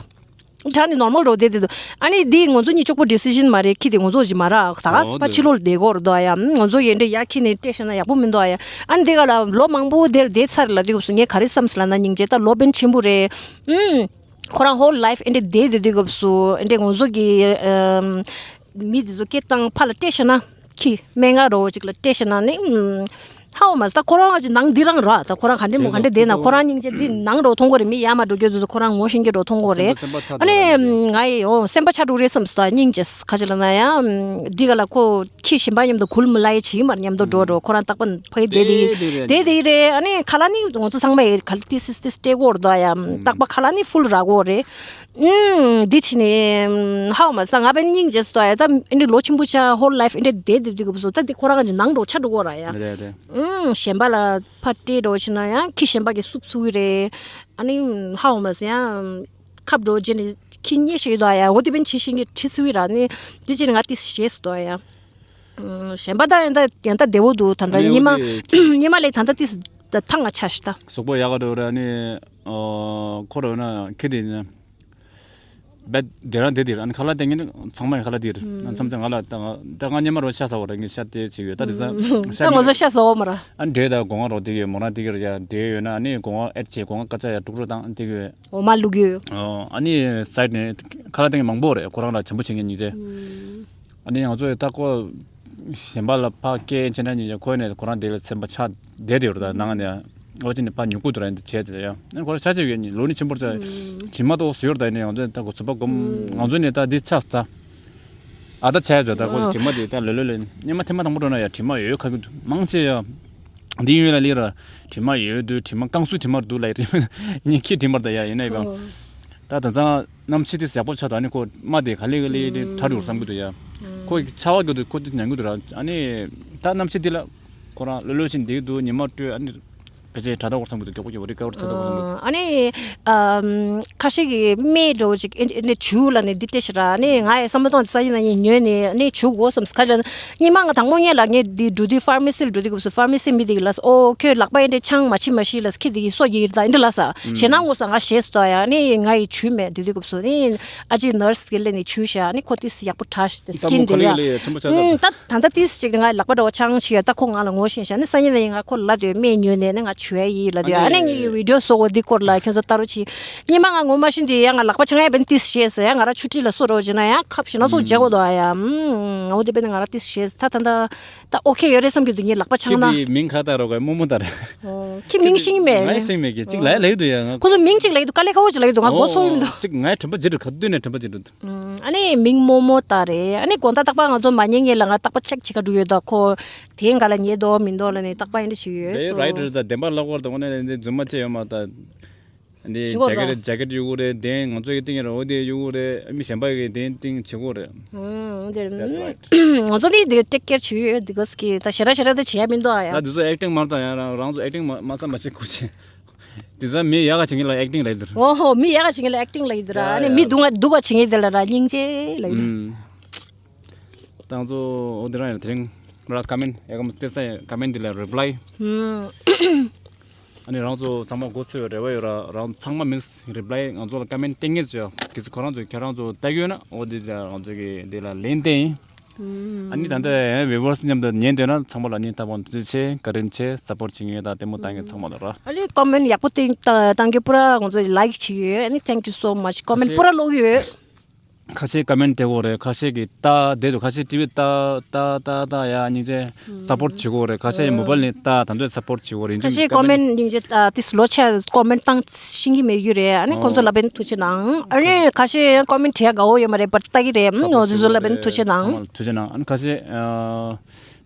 དྲག་ནི་ནོར་མལ་རོ་བསྡད་དེ་འདུག་ཨ་ནི་འདི་ང་ཚོ་གཉིས་ལྕོགས་པོ་ཌི་སི་ཤན་མ་རེད། ཁྱི་དེ་ང་ཚོ་ཞིག་མ་རག་ད་ག་ཨོ་ཕ་ཕྱི་ལོགས་ལ་བསྡད་དགོས་རེད་དོ་ཡ། ང་ཚོ་ཡན་འདྲེ་ཡ་ཁྱི་ནི་སྤྲད་ཤ་ན་ཡག་པོ་མི་འདུག་ཡ། ཨ་ནི་འདི་ག་ལ་ལོ་མང་པོ་དེར་བསྡད་ཚར་ལ་དུས་སྐབས་སུ་ངས་ག་རེ་བསམ་སི་ལ་ན་སྙིང་རྗེ་ད་ལོ་པན་ཆེན་པོ་རེད། ཨུམ། ཁོ་རང་ཧོལ་ལའིཕ་ཨེ་འདྲེ་བསྡད་དེ་དུས་སྐབས་སུ་ཨེ་འདྲེ་ང་ཚོ་གི་ཨམ། མི་དེ་ཚོ་སྐད་བཏང་ཕ་ལ་སྤྲད་ཤ་ན་ཁྱི་སྨན་ཁང་རོ་ཅིག་ལ་སྤྲད་ཤ་ན་ནི་ཨུམ། ཧ་འོ་མ་ས་ཁོ་རང་གི་ནང་འདི་རང་ར། ད་ཁོ་རང་ག་འདྲེ་མོ་ག་འདྲེ་བསྡད་ན་ཁོ་རང་སྙིང་རྗེ་འདི་ནང་འགྲོ་མཐོང་གི་རེད། མི་ཡར་མར་འགྲོ་རྒྱུ་དུས་ཁོ་རང་ངོ་ཤེས་ཀྱི་འགྲོ་མཐོང་གི་རེད། སེམས་པ་ཆགས་འགྲོ་རེད་བསམ་སོང་། སྙིང་རྗེ་ཁ་ཅིག་ལ་ན་ཡང་སེམས་པ་ཆགས་འགྲོ་རེད་བསམ་སོང་། སྙིང་རྗེ་ཁ་ཅིག་ལ་ན་ཡང་འདི་ག་ལ་ཁོ་ཁྱི་གཞན་པ་མཉམ་དུ་གུལ་མོ་ལ་ཡི་བྱིས་མར་མཉམ་དུ་འགྲོ་འགྲོ་ཁོ་རང་རྟག་པ་ཕ་གི་བསྡད་དེ་བསྡད་དེ་རེད། ཨ་ནི་ཁ་ལག་ནི་ང་ཚོ་ཚང་མ་ཡི་ག་ལ་ཏིས་ཏིས་ཏིས་སྤྲད་དགོས་རེད་དོ་ཡ། རྟག་པ་ཁ་ལག་ནི་ཧྥུལ་རག་གོ་རེད། ཨུམ། འདི་ཕྱིན་ནས་ཧ་འོ་མ་ས་ང་བན་སྙིང་རྗེ་སོ་ཡ། ད་ཨིན་འདྲི་ལོ་ཆེན་པོ་ཆ་ཧོལ་ལའིཕ་ཨིན་འདྲི་བསྡད་བསྡད་དུས་སྐབས་སུ་ད་འདི་ཁོ་རང་གི་ནང་འགྲོ་ཆ་འགྲོ་གོ་ར་ཡ། རེད་རེད། ཨུམ། གཞན་པ་ལ་ཕར་སྤྲད་འགྲོ་ཕྱིན་ན་ཡང་ཁྱི་གཞན་པ་གི་སུབ་ཚུགས་ཀྱི་རེད། ཨ་ནི་ཧ་འོ་མ་ས་ཡང་ཁབ་འགྲོ་རྗེས་ནས་ཁྱི་རྙེད་ཤེས་ཡོད་ད་ཡ། འོ་དེ་བན་ཆི་ཤིང་གི་ཁྲི་ཚུགས་ཀྱི་ར་ནི་འདི་ཕྱིན་ནས་ང་ཏིས་ཞེས་སོ་ཡ། ཨུམ། གཞན་པ་ད་ཡང་ད་ཡང་ད་བདེ་བོ་འདུག་ད་ད་ཨ་ནི་ཉི་མ་འོ་དེ་ཉི་མ་ལས་ད་ད་ཏིས་ད་ཐང་ང་ཆ་ཤི་ད། གཟུགས་པོ་ཡག་ག་འགྲོ་ར་ནི། ཨོ། ཁོ་རོ་ན་ཁེ་དེ་ནི་བད་དེ་རང་དེ་དེ་ར་ཨ་ནི་ཁ་ལག་དེ་ངེད་ཚང་མ་ཡི་ཁ་ལག་དེ་ར་ཨ་མཚམས་མཚམས་ང་ལ་ད་ང་ད་ང་ཉི་མ་རོ་ཤ་ཟ་བ་ར་ངེད་ཤ་དེ་ཅིག་ཡོད་ད་དེ་ཚ་ད་ང་ཚོ་ཤ་ཟ་བ་མ་ར། ཨ་འདྲེ་ད་སྒོ་ང་རོ་དེ་གི་མོ་རང་དེ་གི་ར་ཡ་འདྲེ་ཡོད་ན་ཨ་ནི་སྒོ་ང་ཨེད་ཆེ་སྒོ་ང་ཀ་ཅ་ཡ་དཀྲུག་རོ་དང་དེ་གི་ཡོད། འོ་མ་བླུག་ཡོད། ཨོ་ཨ་ནི་སའིད་ནས་ཁ་ལག་དེ་གི་མང་པོ་རེད། ཁོ་རང་ལ་བྱམས་པོ་བྱེད་མཁན་ཉིད་དེ། ཨ་ནི་ང་ཚོ་ཡི་ད་ཁོ་གཞན་པ་ལ་ཕ་སྐད་ཆེ་ན་ཉིད་ཁོ་ནས་ཁོ་རང་དེ་ལ་སེམས་པ་ཆགས་བསྡད་དེ་ཡོད་རེད། ད་ནང་ནས་ཨོ་ཅི་ནས་ཕ་ཉུ་གུ་དུ་ར་འདི་བྱས་དེ་ཡ་ཨ་ཁོ་རང་ཆ་ཆེ་ཡོད་ནི་ལོ་ནི་ཆེན་པོར་ཆ་དྲི་མ་ཏོག་སུ་ཡོད་རེད། ད་ནས་ང་ཚོ་ད་ཁོ་ཚོ་པ་སྒོམ་ང་ཚོ་ནས་ད་འདི་ཆགས་ད་ཨ་ད་ཆ་ཡ་ད་ཁོ་དྲི་མ་དེ་ད་ལོ་ལོ་ལོ་ཉི་མ་ཐེངས་མ་དང་པོ་འགྲོ་ན་ཡ་དྲི་མ་ཡོད་ཁ་གི་འདུག་མང་ཆེ་ཡ། འདི་ཡོད་ལ་ལི་ར་དྲི་མ་ཡོད་དུས་དྲི་མ་རྐང་སུ་དྲི་མ་འདུག་ལ་ཡི་དྲི་མ་ཉིན་ཁྱི་དྲི་མར་ད་ཡ་ཡིན་ན་ཡི་བ། ད་ད་ཚང་གནམ་ཕྱི་དེ་ཡག་པོ་ཆགས་ད་ནི་ཁོ་རྨ་དེ་ག་ལེ་ག་ལེ་དེ་གྲ་འགྲོ་བསམ་གི་འདུག་ཡ། ཁོ་ཆར་པ་གི་འདུག་ཁོ་དེ་ཉན་གི་འདུག་ར། ཨ་ནི་ད་གནམ་ཕྱི་དེ་ལ་ཁོ་རང་ལོ་ལོ་ཕྱིན་འདི་འདུག་ཉི་མ་སྤྲོད་ཨ་ནི་ཕལ་ཆེར་གྲ་ད་བོར་བསམ་གི་འདུག་མགྱོགས་པོ་མགྱོགས་པོ་རི་ཀ་བར་ཆ་ད་བོར་བསམ་གི་འདུག་ཨ་ནི་ཨམ། ཁ་ཤས་ཀྱི་སྨན་འདྲ་བོ་ཅིག་ཨེ་ཨེ་ནས་བྱུག་ལ་ནས་འདི་སྤྲད་ཤི་ར་ནས་ང་ཡི་བསམ་བློ་གཏོང་ས་ཡིན་ན་ཡིན་ཉོས་ནས་ནས་བྱུག་དགོས་བསམ་ཁ་ཤས་སྙིང་མ་ང་དང་པོ་ངས་ལ་ངས་འདི་འགྲོ་དུས་ཕར་མེ་སི་ལ་འགྲོ་དུས་སྐབས་སུ་ཕར་མེ་སི་མི་དེ་གི་ལ་ཨོ་ཁྱོད་ལག་པ་ཨེ་འདྲས་ཆང་མ་ཕྱི་མ་ཤི་ལ་ཁྱི་དེ་གི་སོ་གི་ཡིར་ད་ཨེ་འདྲ་ལ་ས་ཞེ་ན་ངོ་ས་ང་ཞེས་སོ་ཡ་ནས་ང་ཡི་བྱུག་མེད་འདི་དུས་སྐབས་སུ་ནས་ཨ་ཅེ་ནར་སི་གི་ལས་ནས་བྱུག་ཤ་ནས་ཁོ་ཏིས་ཡག་པོ་ཁྲ་ཤི་ད་སི་ཀིན་དེ་ཡ་ད་ད་ད་ཏིས་ཅིག་ང་ལག་པ་འདྲ་བ་ཆང་ཤི་ཡ་ད་ཁོ་ང་ལ་ངོ་ཤེས་ཤ་ནས་ས་ཡིན་ན་ཡིན་ང་ཁོ་ལ་དུས་སྨན་ཉོས་ནས་ནས་ང་བྱུག་ཡ་ཡི་ལ་དུས་ཨ་ནས་ངས་བི་ཌི་ཡོ་སོ་གོ་འདི་སྐོར་ལ་ཁྱོད་ཚོ་ལྟ་རོ་ཆི། ཉི་མ་ང་ངོ་མ་ཤི་འདི་ཡ་ང་ལག་པ་ཆང་ཡ་བན་ཏིས་ཤེས་ཟེར་ཡ་ང་ར་ཆུ་ཁྲི་ལ་སོ་རོ་བྱེད་ན་ཡ་ཁབ་ཤི་ན་སོ་རྒྱག་གོ་དོ་ཨ་ཡ་ཨུམ་ང་འོ་དེ་བན་ང་ར་ཏིས་ཤེས་ད་ད་ད་ད་ཨོ་ཁེ་ཡོད་རེད་བསམ་གྱི་འདུག་ངའི་ལག་པ་ཆང་ན། ཁྱེད་དེ་མིང་ཁ་ད་རོ་ག་མོ་མོ་ད་རེད། ཁྱེད་མིང་ཤིང་མེད། ངའི་ཤིང་མེད་ཀྱི་གཅིག་ལ་ལ་ཡི་དུ་ཡ་ང་། ཁོ་ཚོ་མིང་གཅིག་ལ་ཡི་དུ་དཀའ་ལས་ཁ་བོ་གཅིག་ལ་ཡི་དུ་ང་མགོ་ཚོ་ཡིན་འདུག་གཅིག་ངའི་དྲན་པ་བརྗེད་འགྲོ་ག་དུས་ནས་དྲན་པ་བརྗེད་འགྲོ་འདུག་ཨ་ནི་མིང་མོ་མོ་ད་རེད། ཨ་ནི་དགོང་དག་རྟག་པར་ང་ཚོ་མ་ཉལ་ཉལ་ལ་ང་རྟག་པར་ཅེག་བྱེད་ཀ་འགྲོ་ཡོད་ད་ཁོ་དེ་ག་ལ་ཉལ་འདུག་མི་འདུག་ལ་ནི་རྟག་པར་ཨེ་འདྲ་ཞིག་ཡོད་དེ་སོ། རའི་ཊར་དང་བདེན་པ་ལབ་དགོས་དང་ནི་འདི་རྫུན་མ་བྱས་ཡོད་མ་ད། འདི་ཞུ་གོ་ར། ཇེ་ཀེ་རེ་ཇེ་ཀེ་རེ་ཡོད་གོ་རེད་དེ་ང་ཚོ་ཡི་སྟེང་ར་འོ་དེ་ཡོད་གོ་རེད་མི་གཞན་པ་ཡི་དེ་སྟེང་བྱེད་གོ་རེད། ཨུམ་དེ་That's right. ང་ཚོ་ནི་དེ་ཊེག་ཀེར་བྱེད་ཡོད་དེ་གོ་སྐྱེ་ད་ཞེ་ར་ཞེ་ར་དེ་བྱེད་ཡ་མི་འདུག་ཨ་ཡ། ད་དེ་ཚོ་ཨེག་ཊིང་མ་རེད་ད་ཡ་རང་རང་ཚོ་ཨེག་ཊིང་མ་མ་བསམ་མ་བྱེད་གོ་ཆེ། དེ་ཚོ་མི་ཡག་ག་བྱེད་མཁན་ལ་ཨེག་ཊིང་ལབ་ཡོད་ར། ཨོ་ཧོ་མི་ཡག་ག་བྱེད་མཁན་ལ་ཨེག་ཊིང་ལབ་ཡོད་ར། ཡ་ཨ་ནི་ཡ། མི་སྡུག་ག་སྡུག་ག་བྱེད་མཁན་དེ་ལ་ར་སྙིང་རྗེ་ལབ་ཡོད་ར། ཨུམ། ད་ང་ཚོ་འོ་དེ་རང་ཡང་དེ་རིང་ར་ཀ་མེན་ཡ་ཀ་མ་སྟེར་ས་ཡ་ཀ་མེན་དེ་ལ་རི་པ་ལའི། ཨུམ། ཨ་ནི་རང་ཚོ་ཚང་མ་མགོ་ཚོས་པའི་རེ་བ་ཡོད་ར། རང་ཚང་མ་མིན་རི་པ་ལའི་ང་ཚོ་ལ་ཀ་མེན་སྟེར་ངེས་བྱོས། གལ་སྲིད་ཁོ་རང་ཚོ་ཁྱེད་རང་ཚོ་ལྟ་གི་ཡོད་ན་འོ་དེ་ལ་རང་ཚོ་གི་དེ་ལ་ལན་བསྟན་ཡིན། ཨ་ནི་ད་ལྟ་ཝི་ཝར་སི་མཉམ་དུ་ཉན་འདོད་ན་ཚང་མ་ལ་སྙིང་ཐག་པ་ནས་ཐུགས་རྗེ་ཆེ་བཀའ་དྲིན་ཆེ་སཔོར་ཊི་བྱེད་མཁན་དང་ལྟད་མོ་ལྟ་མཁན་ཚང་མ་ལ་ར། ཨ་ནི་ཀོ་མེན་ཡག་པོ་བཏང་བཏང་རྒྱུ་པུ་ར་ང་ཚོ་ལའིཀ་བྱེད་ཀྱི་ཡོད། ཨ་ནི་thank you so much ཀོ་མེན་པུ་ར་ཀློག་གི་ཡོད། ཁ་ཤས་ཀ་མེན་དེ་གོ་རེད། ཁ་ཤས་ཀྱིས་ལྟ་བསྡད་འདུག་ཁ་ཤས་ཊི་ཝི་ལྟ་ལྟ་ལྟ་ལྟ་ཡ་སྙིང་རྗེ་སཔོར་ཊི་བྱེད་གོ་རེད། ཁ་ཤས་ཀྱིས་མོ་བལ་ནས་ལྟ་ད་འདོད་སཔོར་ཊི་བྱེད་གོ་རེད། ཁ་ཤས་ཀོ་མེན་སྙིང་རྗེ་ལྟ་ཏིས་ལོ་ཆ་ཀོ་མེན་བཏང་ཤེས་ཀྱི་མེད་རྒྱུ་རེད། ཨ་ནི་ཁོང་ཚོ་ལ་བན་ཐུགས་རྗེ་གནང་། ཨ་ནི་ཁ་ཤས་ཀོ་མེན་བྲིས་ཡ་དགའ་བོ་ཡོད་མ་རེད་པར་ལྟ་གི་རེད། ཨ་ནི་ཁོང་ཚོ་ལ་བན་ཐུགས་རྗེ་གནང་། ཚང་མ་ལ་ཐུགས་རྗེ་གནང་། ཨ་ནི་ཁ་ཤས་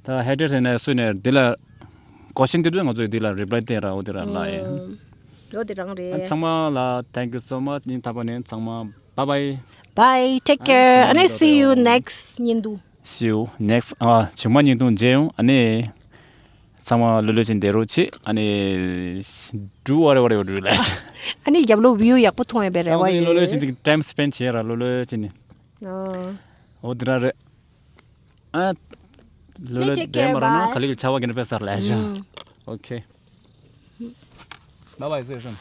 ད་ཧེ་ཊར་ཟེར་ནས་སུ་ནས་འདི་ལ་ཀོ་ཤན་དེ་དུས་ང་ཚོས་འདི་ལ་རི་པ་ལའི་སྟེར་ར་འོ་དེ་ར་ལ་ཡིན། འོ་དེ་རང་རེད། ཨ་ཚང་མ་ལ་thank you so much སྙིང་ཐག་པ་ནས་ཚང་མ། Bye bye. Bye. Take care. ཨ་ནི་see you next ཉིན་དུ། See you next. ཨ་ཆུང་མ་ཉིན་དུ་མཇལ་ཡོང་། ཨ་ནི་ཚང་མ་ལོ་ལོ་ཅན་བསྡད་རོགས་བྱེད། ཨ་ནི་do whatever you do ལ། ཨ་ནི་རྒྱབ་ལོགས་བིའུ་ཡག་པོ་མཐོང་ཡོད་པའི་རེ་བ་ཡོད། ལོ་ལོ་ཅན་དེ་time spend བྱེད་ར་ལོ་ལོ་ཅན་ནི། ཨོ། འོ་དེ་ར་རེད། ཨ་ལོ་ལོ་take བསྡད་care. མ་ར་ན་bye. ག་ལེ་གི་ཆ་བ་གི་ནི་པེ་སར་ལ་ཞོ། ཨོ་ཁེ། Bye bye, see you soon.